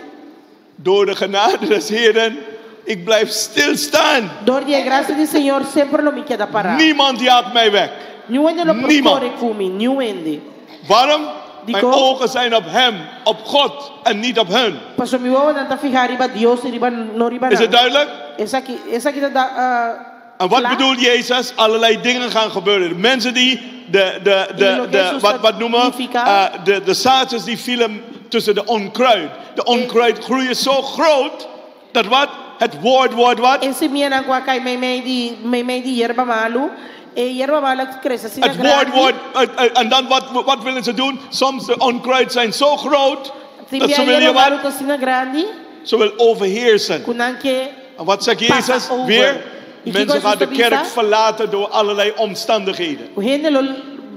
Door de genade des Heeren, ik blijf stilstaan. Dor di e grasia di Señor semper lo mi keda pará. Niemand jaagt mij weg. Niun hende lo por Niemand. kore ku mi, niun hende. Waarom? Mijn Dikon? ogen zijn op hem, op God en niet op hun. Paso mi wowonan ta fihá riba Dios i riba no riba Is het nan. duidelijk? Esaki, esaki ta da, En wat Klaar? bedoelt Jezus? Allerlei dingen gaan gebeuren. De mensen die, de, de, In de, lo de, Jezus wat, dat wat noemen we? significa? Eh, de, de zaadjes die vielen tussen de onkruid. De onkruid groeien zo groot, dat wat? Het woord wordt wat? E simianan ku a kai meimei di, meimei di yerba malu, e yerba malu a krese asina Het woord grandi. wordt, en dan wat, wat willen ze doen? Soms de onkruid zijn zo groot, Tin dat bia ze willen yerba malu wat? ta asina grandi, Ze willen overheersen. ku nan ke En wat zegt pasa Jezus? over. Weer, I kiko mensen Hesus gaan de ta bisa? kerk verlaten door allerlei omstandigheden. Ku hende lo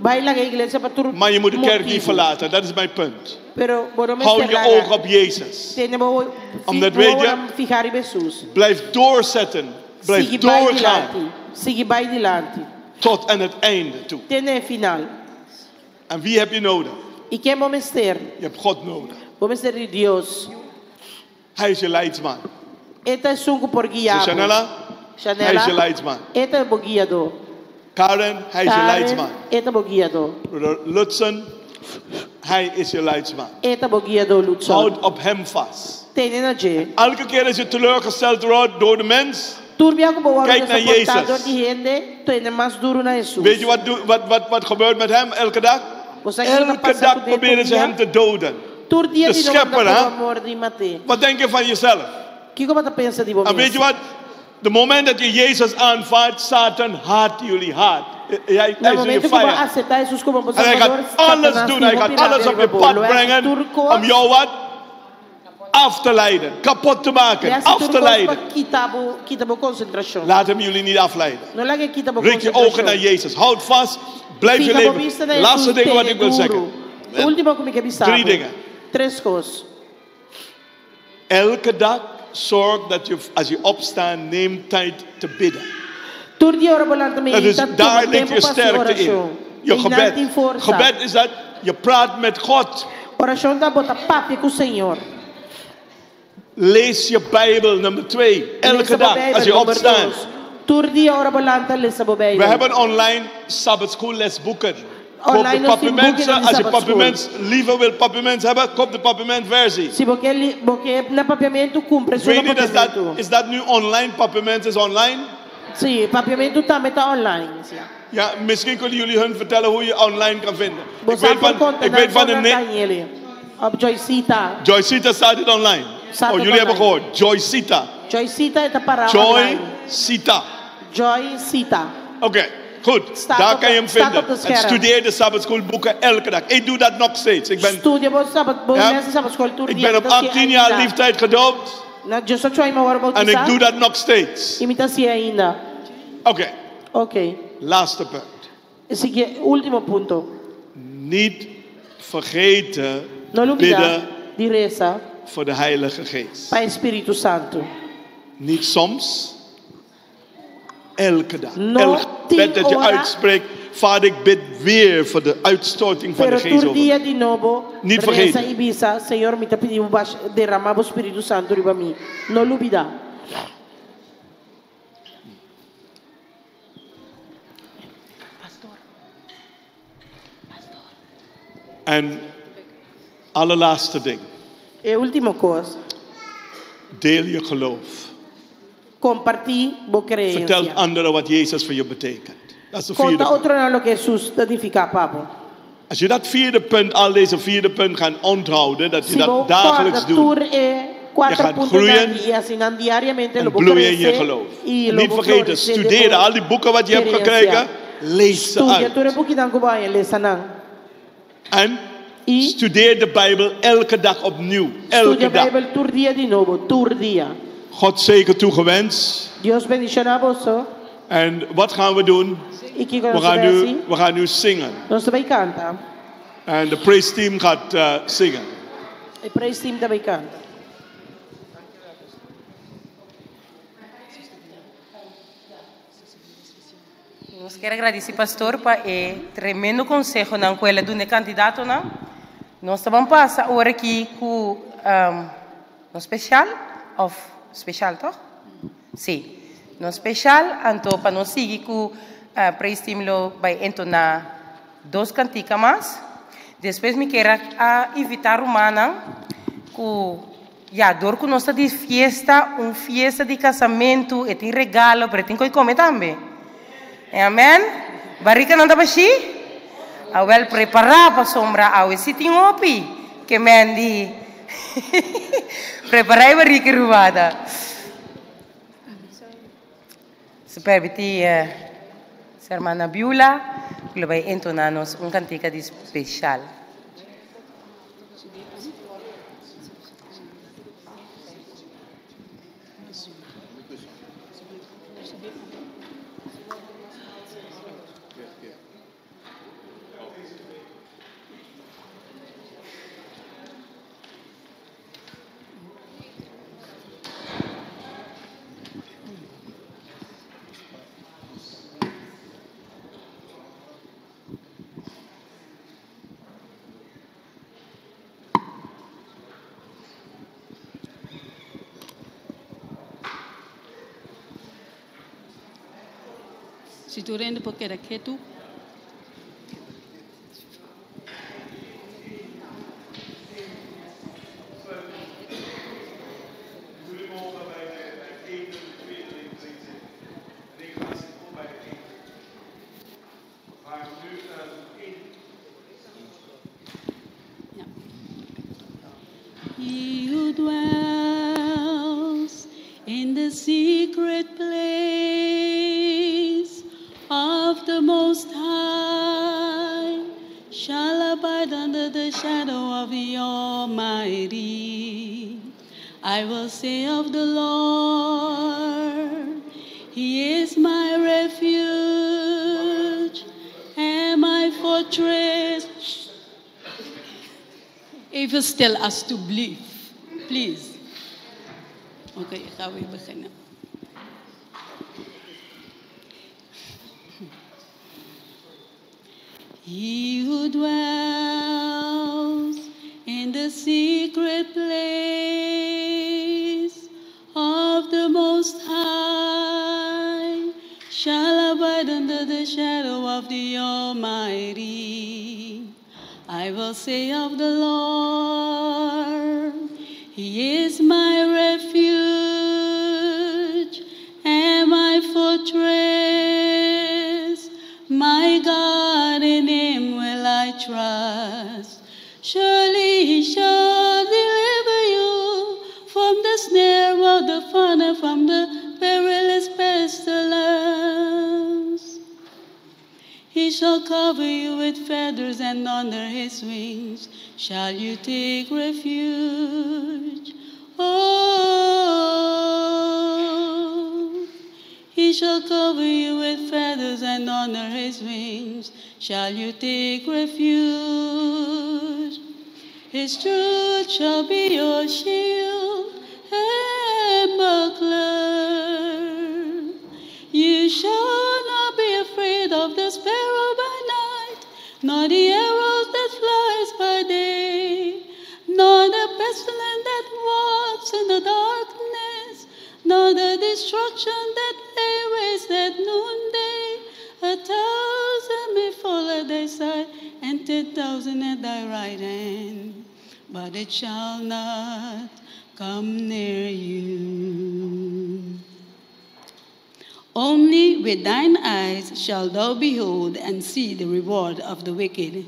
bai laga iglesia pa tur Maar je moet de kerk niet motibu. verlaten, dat is mijn punt. Pero bo no Hou mester je laga. ogen op Jezus. Tene bo Omdat, bo weet je- nan fihá riba Hesus. Blijf doorzetten. Blijf Sigui bai doorgaan. dilanti. Sigui bai dilanti. Tot aan het einde toe. Te na e final. En wie heb je nodig? I ken bo mester? Je hebt God nodig. Bo mester di Dios. Hij is je leidsman. E ta esun ku por guia bo. Chanela, Chanela. hij is je leidsman. E ta bo guiadó. Karen, hij is je Karen, leidsman. E ta bo guiadó. Broeder Lutsen, hij is je leidsman. E ta bo guiadó, Lutsen. Houd op hem vast. Tene na dje. Elke keer als je teleurgesteld wordt door de mens, Tur bia ku bo wòrdu Kijk naar desapuntá Jezus. dor di hende, tene mas duru na Hesus. weet je wat, wat, wat, wat gebeurt met hem elke dag? Bo sa kiko ta Elke pasa dag ku ne proberen ze tur dia? hem te doden. Tur dia De di nan schepper, ta hè? proba morde i mat'é. Wat denk je van jezelf? Kiko bo ta pensa di bo En weet je mes? wat? De moment dat je Jezus aanvaardt, Satan haat jullie haat. Hij, Na hij is je momento ku bo vijand. aseptá Hesus komo bo En hij Salbador, gaat alles Satanas doen. tin Hij hopi gaat alles rabia op je riba bo. pad Lo hasi brengen tur kos om jou wat? Af te leiden, kapot te maken, E hasi af tur te kos pa leiden. kita bo, kita bo konsentrashon. Laat hem jullie niet afleiden. No lag'é kita bo Richt je ogen naar konsentrashon. Jezus. Houd vast. Blijf je Fika bo leven. bista na Laatste Hesus, ding wat tene ik wil duru. zeggen. Último ku mi ke bisa Drie bo. dingen. Tres kos. Elke dag zorg dat je, als je opstaat, neem tijd te bidden. Tur dia ora bo lanta Dat is, mainta, tuma daar ligt tempu je pa hasi sterkte in. orashon. Je Einan gebed. tin forsa. Gebed is dat je praat met God. Orashon ta bo ta papia ku Señor. Lees je Bijbel, nummer 2. Elke Lesa bo dag Bijbel, als je nummer opstaat. dos. Tur dia ora bo lanta lesa bo We Bijbel. hebben online Sabbatschool-lesboeken. Koop de Online nos tin papiments. boeken di Als je Sabbatschool. papiments liever wil papiments hebben, koop de papimentversie. Si bo ke li- bo ke na papiamentu, kumpra Ik weet esun na niet, is dat, papiamentu. is dat nu online? Papiments is online? Si, papiamentu tambe ta online. Si. Ja, misschien kunnen jullie hun vertellen hoe je online kan vinden. Bo Ik weet sa por van, konta ik nan weet van de kon nan ne- ta hende. Op Joycita. Joycita staat het online. Staat Oh, het jullie hebben online. gehoord. Joycita. Joycita ta pará online. Joycita. Joycita. Oké, goed. Staat Daar op kan je de- hem staat vinden. op de En scherm. studeer de Sabbatschoolboeken elke dag. Ik doe dat nog steeds. Ik ben, Studia bo sabat bo Ja. lesa Sabbatschool tur ik dia. ben op 18 jaar leeftijd gedoopt. Na 18 aña mi a wòrdu En boutisá. ik doe dat nog steeds. I mi ta hasié ainda. Oké, Oké. laatste punt. Sigui, último punto. Niet vergeten No lubidá bidden di resa voor de Heilige Geest. pa Spiritu Santu. Niet soms, elke dag. No Elk gebed dat je tin ora. uitspreekt. Vader, ik bid weer voor de uitstorting van de Pero Geest tur over dia mij. di nobo, Niet resa vergeten. i bisa, Señor, mi ta pidi bo derama bo Spiritu Santu riba mi. No lubidá. En allerlaatste ding. E último kos, Deel je geloof. kompartí bo Vertel kreensia. anderen wat Jezus voor je betekent. Dat is de vierde Konta punt. otronan loke Hesus ta nifiká pa bo. Als je dat vierde punt, al deze vierde punt gaan onthouden, dat je Si bo dat dagelijks kòrda doet. tur e Je kuater gaat puntonan groeien i hasi nan diariamente en lo bo bloeien in je krese geloof. i En lo niet bo vergeten, floresé den studeren. bo Al die boeken wat je hebt kreensia. gekregen, lees ze Studia uit. tur e bukinan ku bo a haña, lesa nan. En studeer de Bijbel elke dag opnieuw. Elke Studia dag. Bijbel tur dia di nobo, tur dia. God zegen toegewenst. Dios bendishoná boso. En wat gaan we doen? I kiko We nos gaan ta bai nu, hasi? we gaan nu zingen. Nos ta bai kanta. En de praise team gaat eh, zingen. E praise team ta bai kanta. Nos ke gradisí pastor pa e tremendo konsehonan ku el a duna e kandidatonan. Nos ta bai pasa awor aki ku um, no spesial òf spesial toch? Si. No spesial, anto pa nos sigui ku uh, praise team lo bai entoná dos kantika mas. Despues mi ke a invitá rumannan ku ya dor ku nos ta di fiesta, un fiesta di kasamentu, e tin regalo, pero tin kos kome tambe. Amen? Barika nan ta bashí? Awèl prepará pasobra awe si tin hopi ke men di prepará e barika ruman. Si permití eh, ruman Biula, lo bai entoná nos un kantika di spesial. Si tur hende por keda ketu. He who dwells in the secret place of the Most High shall abide under the shadow of the Almighty. I will say of the Lord, He is my refuge and my fortress. Even stil alstublieft, please. Oké, okay, ik ga weer beginnen. He who dwells in the secret place of the Most High shall abide under the shadow of the Almighty. I will say of the Lord, He is my refuge and my fortress. My God, in Him will I trust. Surely He shall deliver you from the snare of the fowler, from the perilous pestilence. He shall cover you with feathers, and under his wings shall you take refuge. Oh, he shall cover you with feathers, and under his wings shall you take refuge. His truth shall be your shield and buckler. You shall not be afraid of the sparrow by night, nor the arrow that flies by day, nor the pestilence that walks in the darkness, nor the destruction that lay waste at noonday. 1,000 may fall at thy side, and 10,000 at thy right hand, but it shall not come near you. Only with thine eyes shalt thou behold and see the reward of the wicked,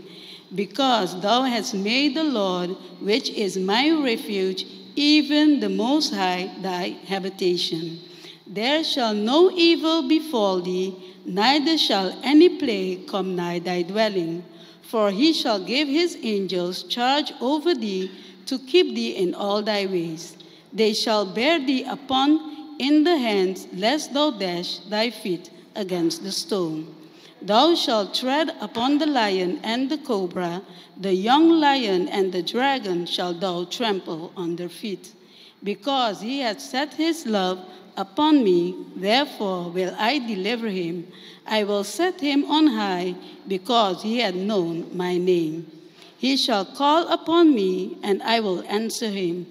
because thou hast made the Lord, which is my refuge, even the Most High, thy habitation. There shall no evil befall thee, neither shall any plague come nigh thy dwelling. For he shall give his angels charge over thee to keep thee in all thy ways. They shall bear thee upon in the hands, lest thou dash thy feet against the stone. Thou shalt tread upon the lion and the cobra, the young lion and the dragon shalt thou trample under feet. Because he hath set his love upon me, therefore will I deliver him. I will set him on high, because he hath known my name. He shall call upon me, and I will answer him.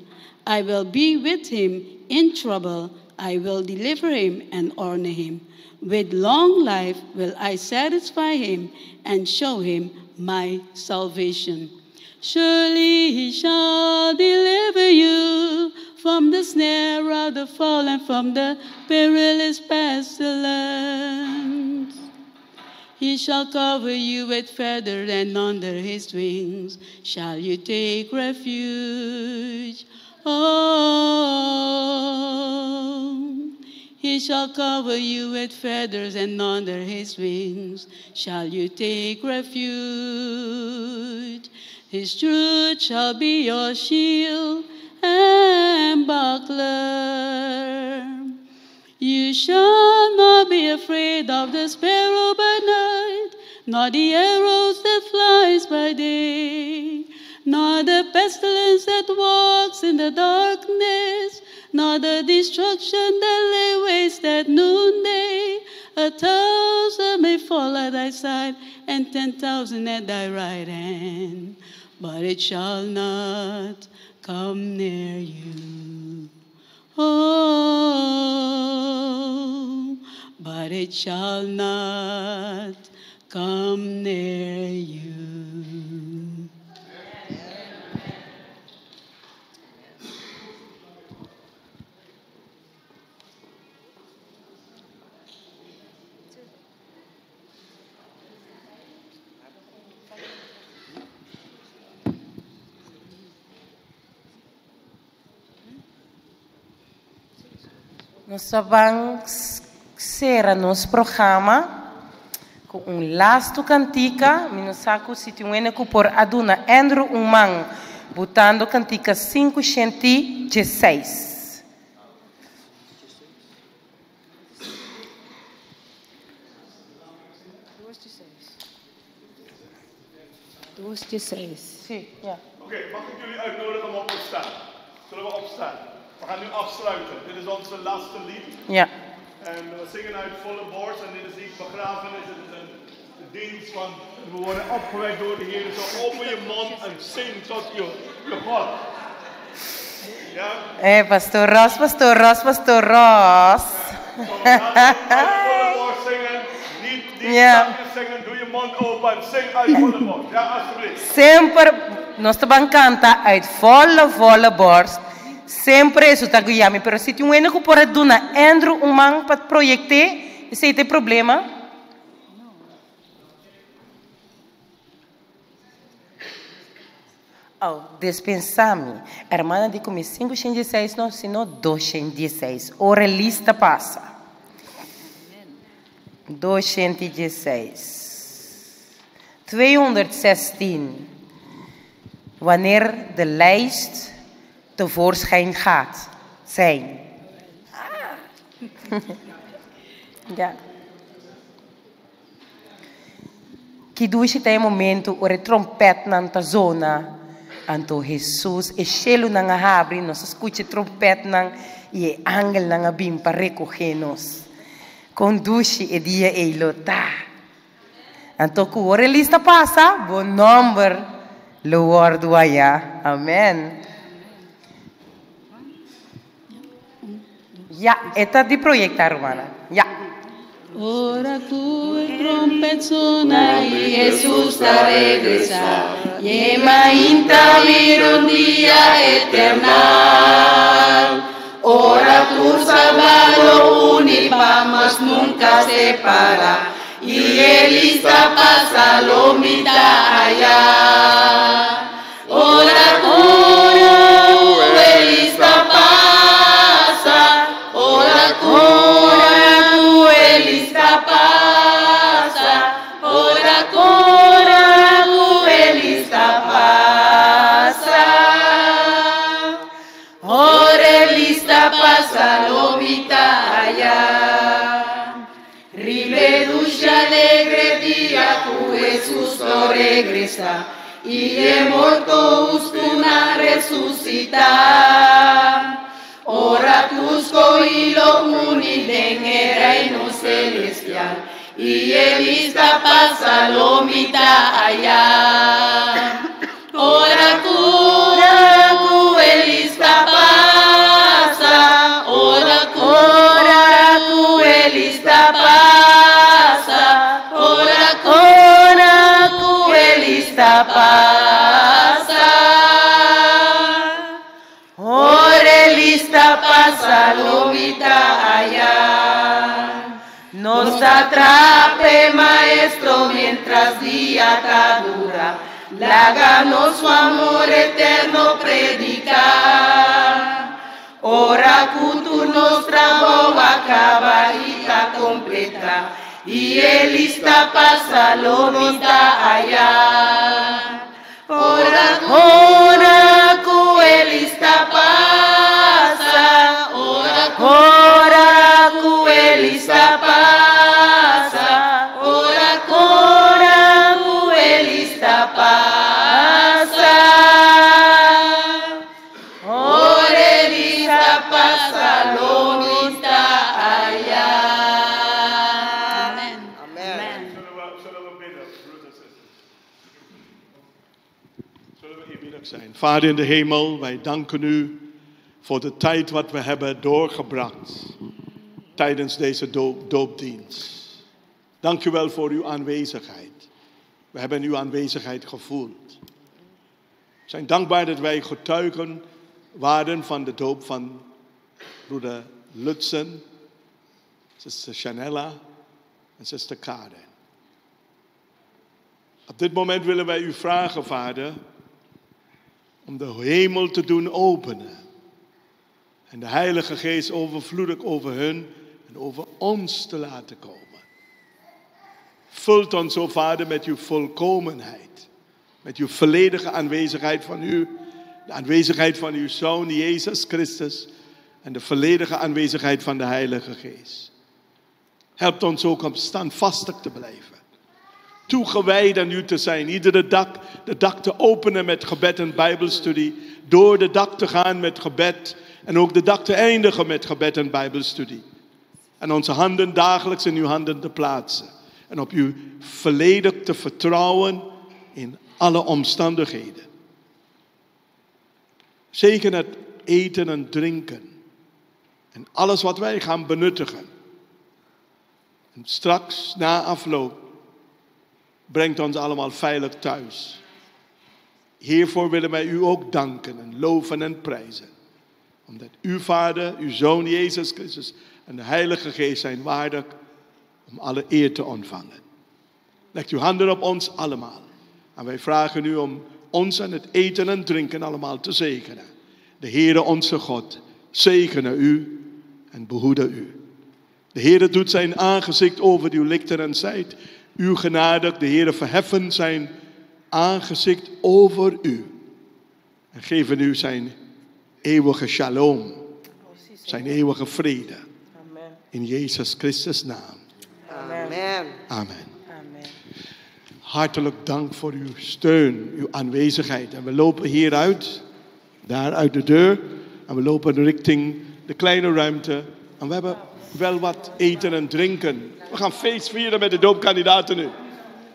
I will be with him in trouble. I will deliver him and honor him. With long life will I satisfy him and show him my salvation. Surely he shall deliver you from the snare of the fall and from the perilous pestilence. He shall cover you with feathers, and under his wings shall you take refuge. Oh, he shall cover you with feathers, and under his wings shall you take refuge. His truth shall be your shield and buckler. You shall not be afraid of the sparrow by night, nor the arrows that flies by day, nor the pestilence that walks in the darkness, nor the destruction that lay waste at noonday. 1,000 may fall at thy side, and 10,000 at thy right hand, but it shall not come near you. Oh, but it shall not come near you. Nos ta ban sera nos programa ku un lastu kantika. Mi no sa ku si tin un hende ku por a duna Andrew un man butando kantika 5 shenti. 16. Dos dieseis. Si, ja. Oké, mag ik jullie uitnodigen om op te staan? Zullen we opstaan? We gaan nu afsluiten. Dit is onze laatste lied. Ja. En we zingen uit volle borst en dit is niet begrafenis, het is een dienst van we worden opgewekt door de Heer. Dus open je mond en zing tot je, je God. Ja? Eh, Pastor Ross, Pastor Ross, Pastor Ross. Uit volle borst zingen, niet, niet Ja. zachtjes zingen, doe je mond open en zing uit volle borst. Ja, alsjeblieft. Semper, nos ta ban canta uit volle, volle borst. Semper eso ta guia mi, pero si tin un hende cu por a duna Andrew un man pa proyecte, esey ta e problema. Oh, despensa mi. Hermana di cu mi cinco shen dieseis no, sino dos shen dieseis. Ora e lista pasa. Dos shen dieseis. 216. Wanneer de lijst tevoorschijn gaat zijn. Ah. Ja. Ki dushi ta e momento ora e trompetnan ta zona, anto Hesus, e shelunan a habri, nos a skucha e trompetnan i e angelnan a bin pa rekohé nos. Kon dushi e dia ei lo ta! Anto ku ora e lista pasa, bo nòmber lo wòrdu ayá. Amèn. Ya, e ta di proyecta, rumannan. Ya. Ora ku e trompet sona i Hesus ta regresá, i e mainta bira un dia eternal. Ora tur salbado uni pa mas nunka separá, i e lista pasa lo mi ta ayá. Ora ku e lista pasa, ora ku e lista pasa, ora ku e lista pasa, ora e lista pasa lo mi ta ayá. Riba e dushi alegre dia ku Hesus lo regresá i e morto hustunan resusitá. Ora tur skohí lo uni den e Reino selestial i e lista pasa lo mi ta ayá. Ora ku e lista pasa, ora ku Ora ku e lista pasa, ora ora ku e lista pasa, ora e lista pasa lo mi ta ayá. Nos Nos ta traha p'e Maestro mientras dia ta dura, laga nos su amor eterno prediká. Ora ku tur nos trabou a kaba i ta kompletá, i e lista pasa lo mi ta ayá. Ora Ora ku e lista pasa, ora ku Ora ku e lista pasa, ora ku Ora ku e lista pasa, ora e lista pasa lo mi ta ayá. Amen. Zullen we, zullen we bidden, broers en zusters? Zullen we eerbiedig zijn? Vader in de hemel, wij danken u voor de tijd wat we hebben doorgebracht tijdens deze doop, doopdienst. Dank u wel voor uw aanwezigheid. We hebben uw aanwezigheid gevoeld. We zijn dankbaar dat wij getuigen waren van de doop van broeder Lutsen, zuster Chanella en zuster Karen. Op dit moment willen wij u vragen, Vader, om de hemel te doen openen. En de Heilige Geest overvloedig over hun en over ons te laten komen. Vult ons, o Vader, met uw volkomenheid. Met uw volledige aanwezigheid van u. De aanwezigheid van uw Zoon Jezus Christus en de volledige aanwezigheid van de Heilige Geest. Helpt ons ook om standvastig te blijven. Toegewijd aan u te zijn. Iedere dag de dag te openen met gebed en Bijbelstudie. Door de dag te gaan met gebed. En ook de dag te eindigen met gebed en Bijbelstudie. En onze handen dagelijks in uw handen te plaatsen. En op u volledig te vertrouwen in alle omstandigheden. Zegen het eten en drinken. En alles wat wij gaan benuttigen. En straks na afloop brengt ons allemaal veilig thuis. Hiervoor willen wij u ook danken en loven en prijzen. Omdat uw Vader, uw Zoon Jezus Christus en de Heilige Geest zijn waardig om alle eer te ontvangen. Legt uw handen op ons allemaal. En wij vragen u om ons aan het eten en drinken allemaal te zegenen. De Heere onze God zegene u en behoede u. De Heere doet zijn aangezicht over uw lichten en zijt u genadig. De Heere verheffen zijn aangezicht over u. En geven u zijn eeuwige shalom. Zijn eeuwige vrede. In Jezus Christus naam. Amen. Amen. Hartelijk dank voor uw steun, uw aanwezigheid. En we lopen hieruit, daar uit de deur. En we lopen richting de kleine ruimte. En we hebben wel wat eten en drinken. We gaan feest vieren met de doopkandidaten nu.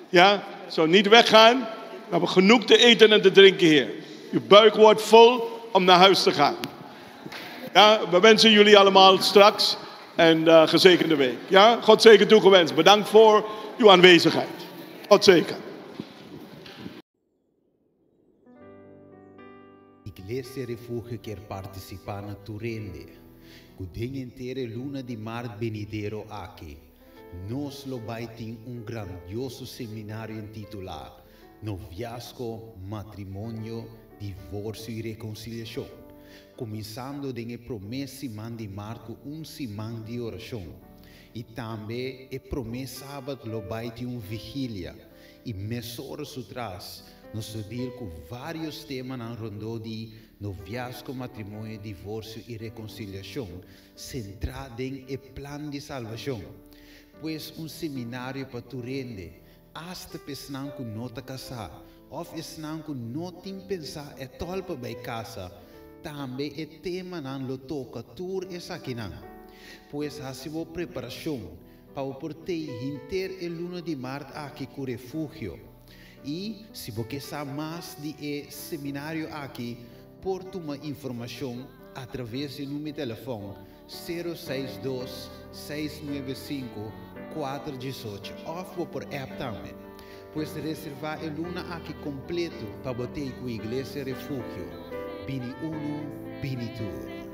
Ja, zo niet weggaan. We hebben genoeg te eten en te drinken hier. Uw buik wordt vol om naar huis te gaan. Ja, we wensen jullie allemaal straks een eh, gezegende week. Ja, God zegen toegewenst. Bedankt voor uw aanwezigheid. God zegen. Iglesia Refugio kier participa na tur hende cu den henter e luna di maart benidero aki nos lo bay tin un grandioso seminario intitula Noviazgo, Matrimonio, Divorcio y Reconciliacion, cuminsando den e prome siman di maart cu un siman di oracion y tambe e prome sabat lo bay tin un vigilia y mesora su tras nos lo deal cu varios temanan rondó di noviazgo, matrimonio, divorcio y reconciliacion centrá den e plan di salvacion. Pues un seminario pa tur hende, hasta pa esnan cu no ta casá of esnan cu no tin pensá etol pa bay casa, tambe e temanan lo toca tur esakinan. Pues haci bo preparacion pa bo por tei henter e luna di maart aki cu Refugio. I si bo ke sa mas di e seminario aki, por tuma informashon atraves di number telefòn sero seis dos, seis nuebe sinku, kuater diesocho òf bo por app tambe. Pues reservá e luna aki kompleto pa bo tei ku Iglesia Refugio. Bini unu, bini tur.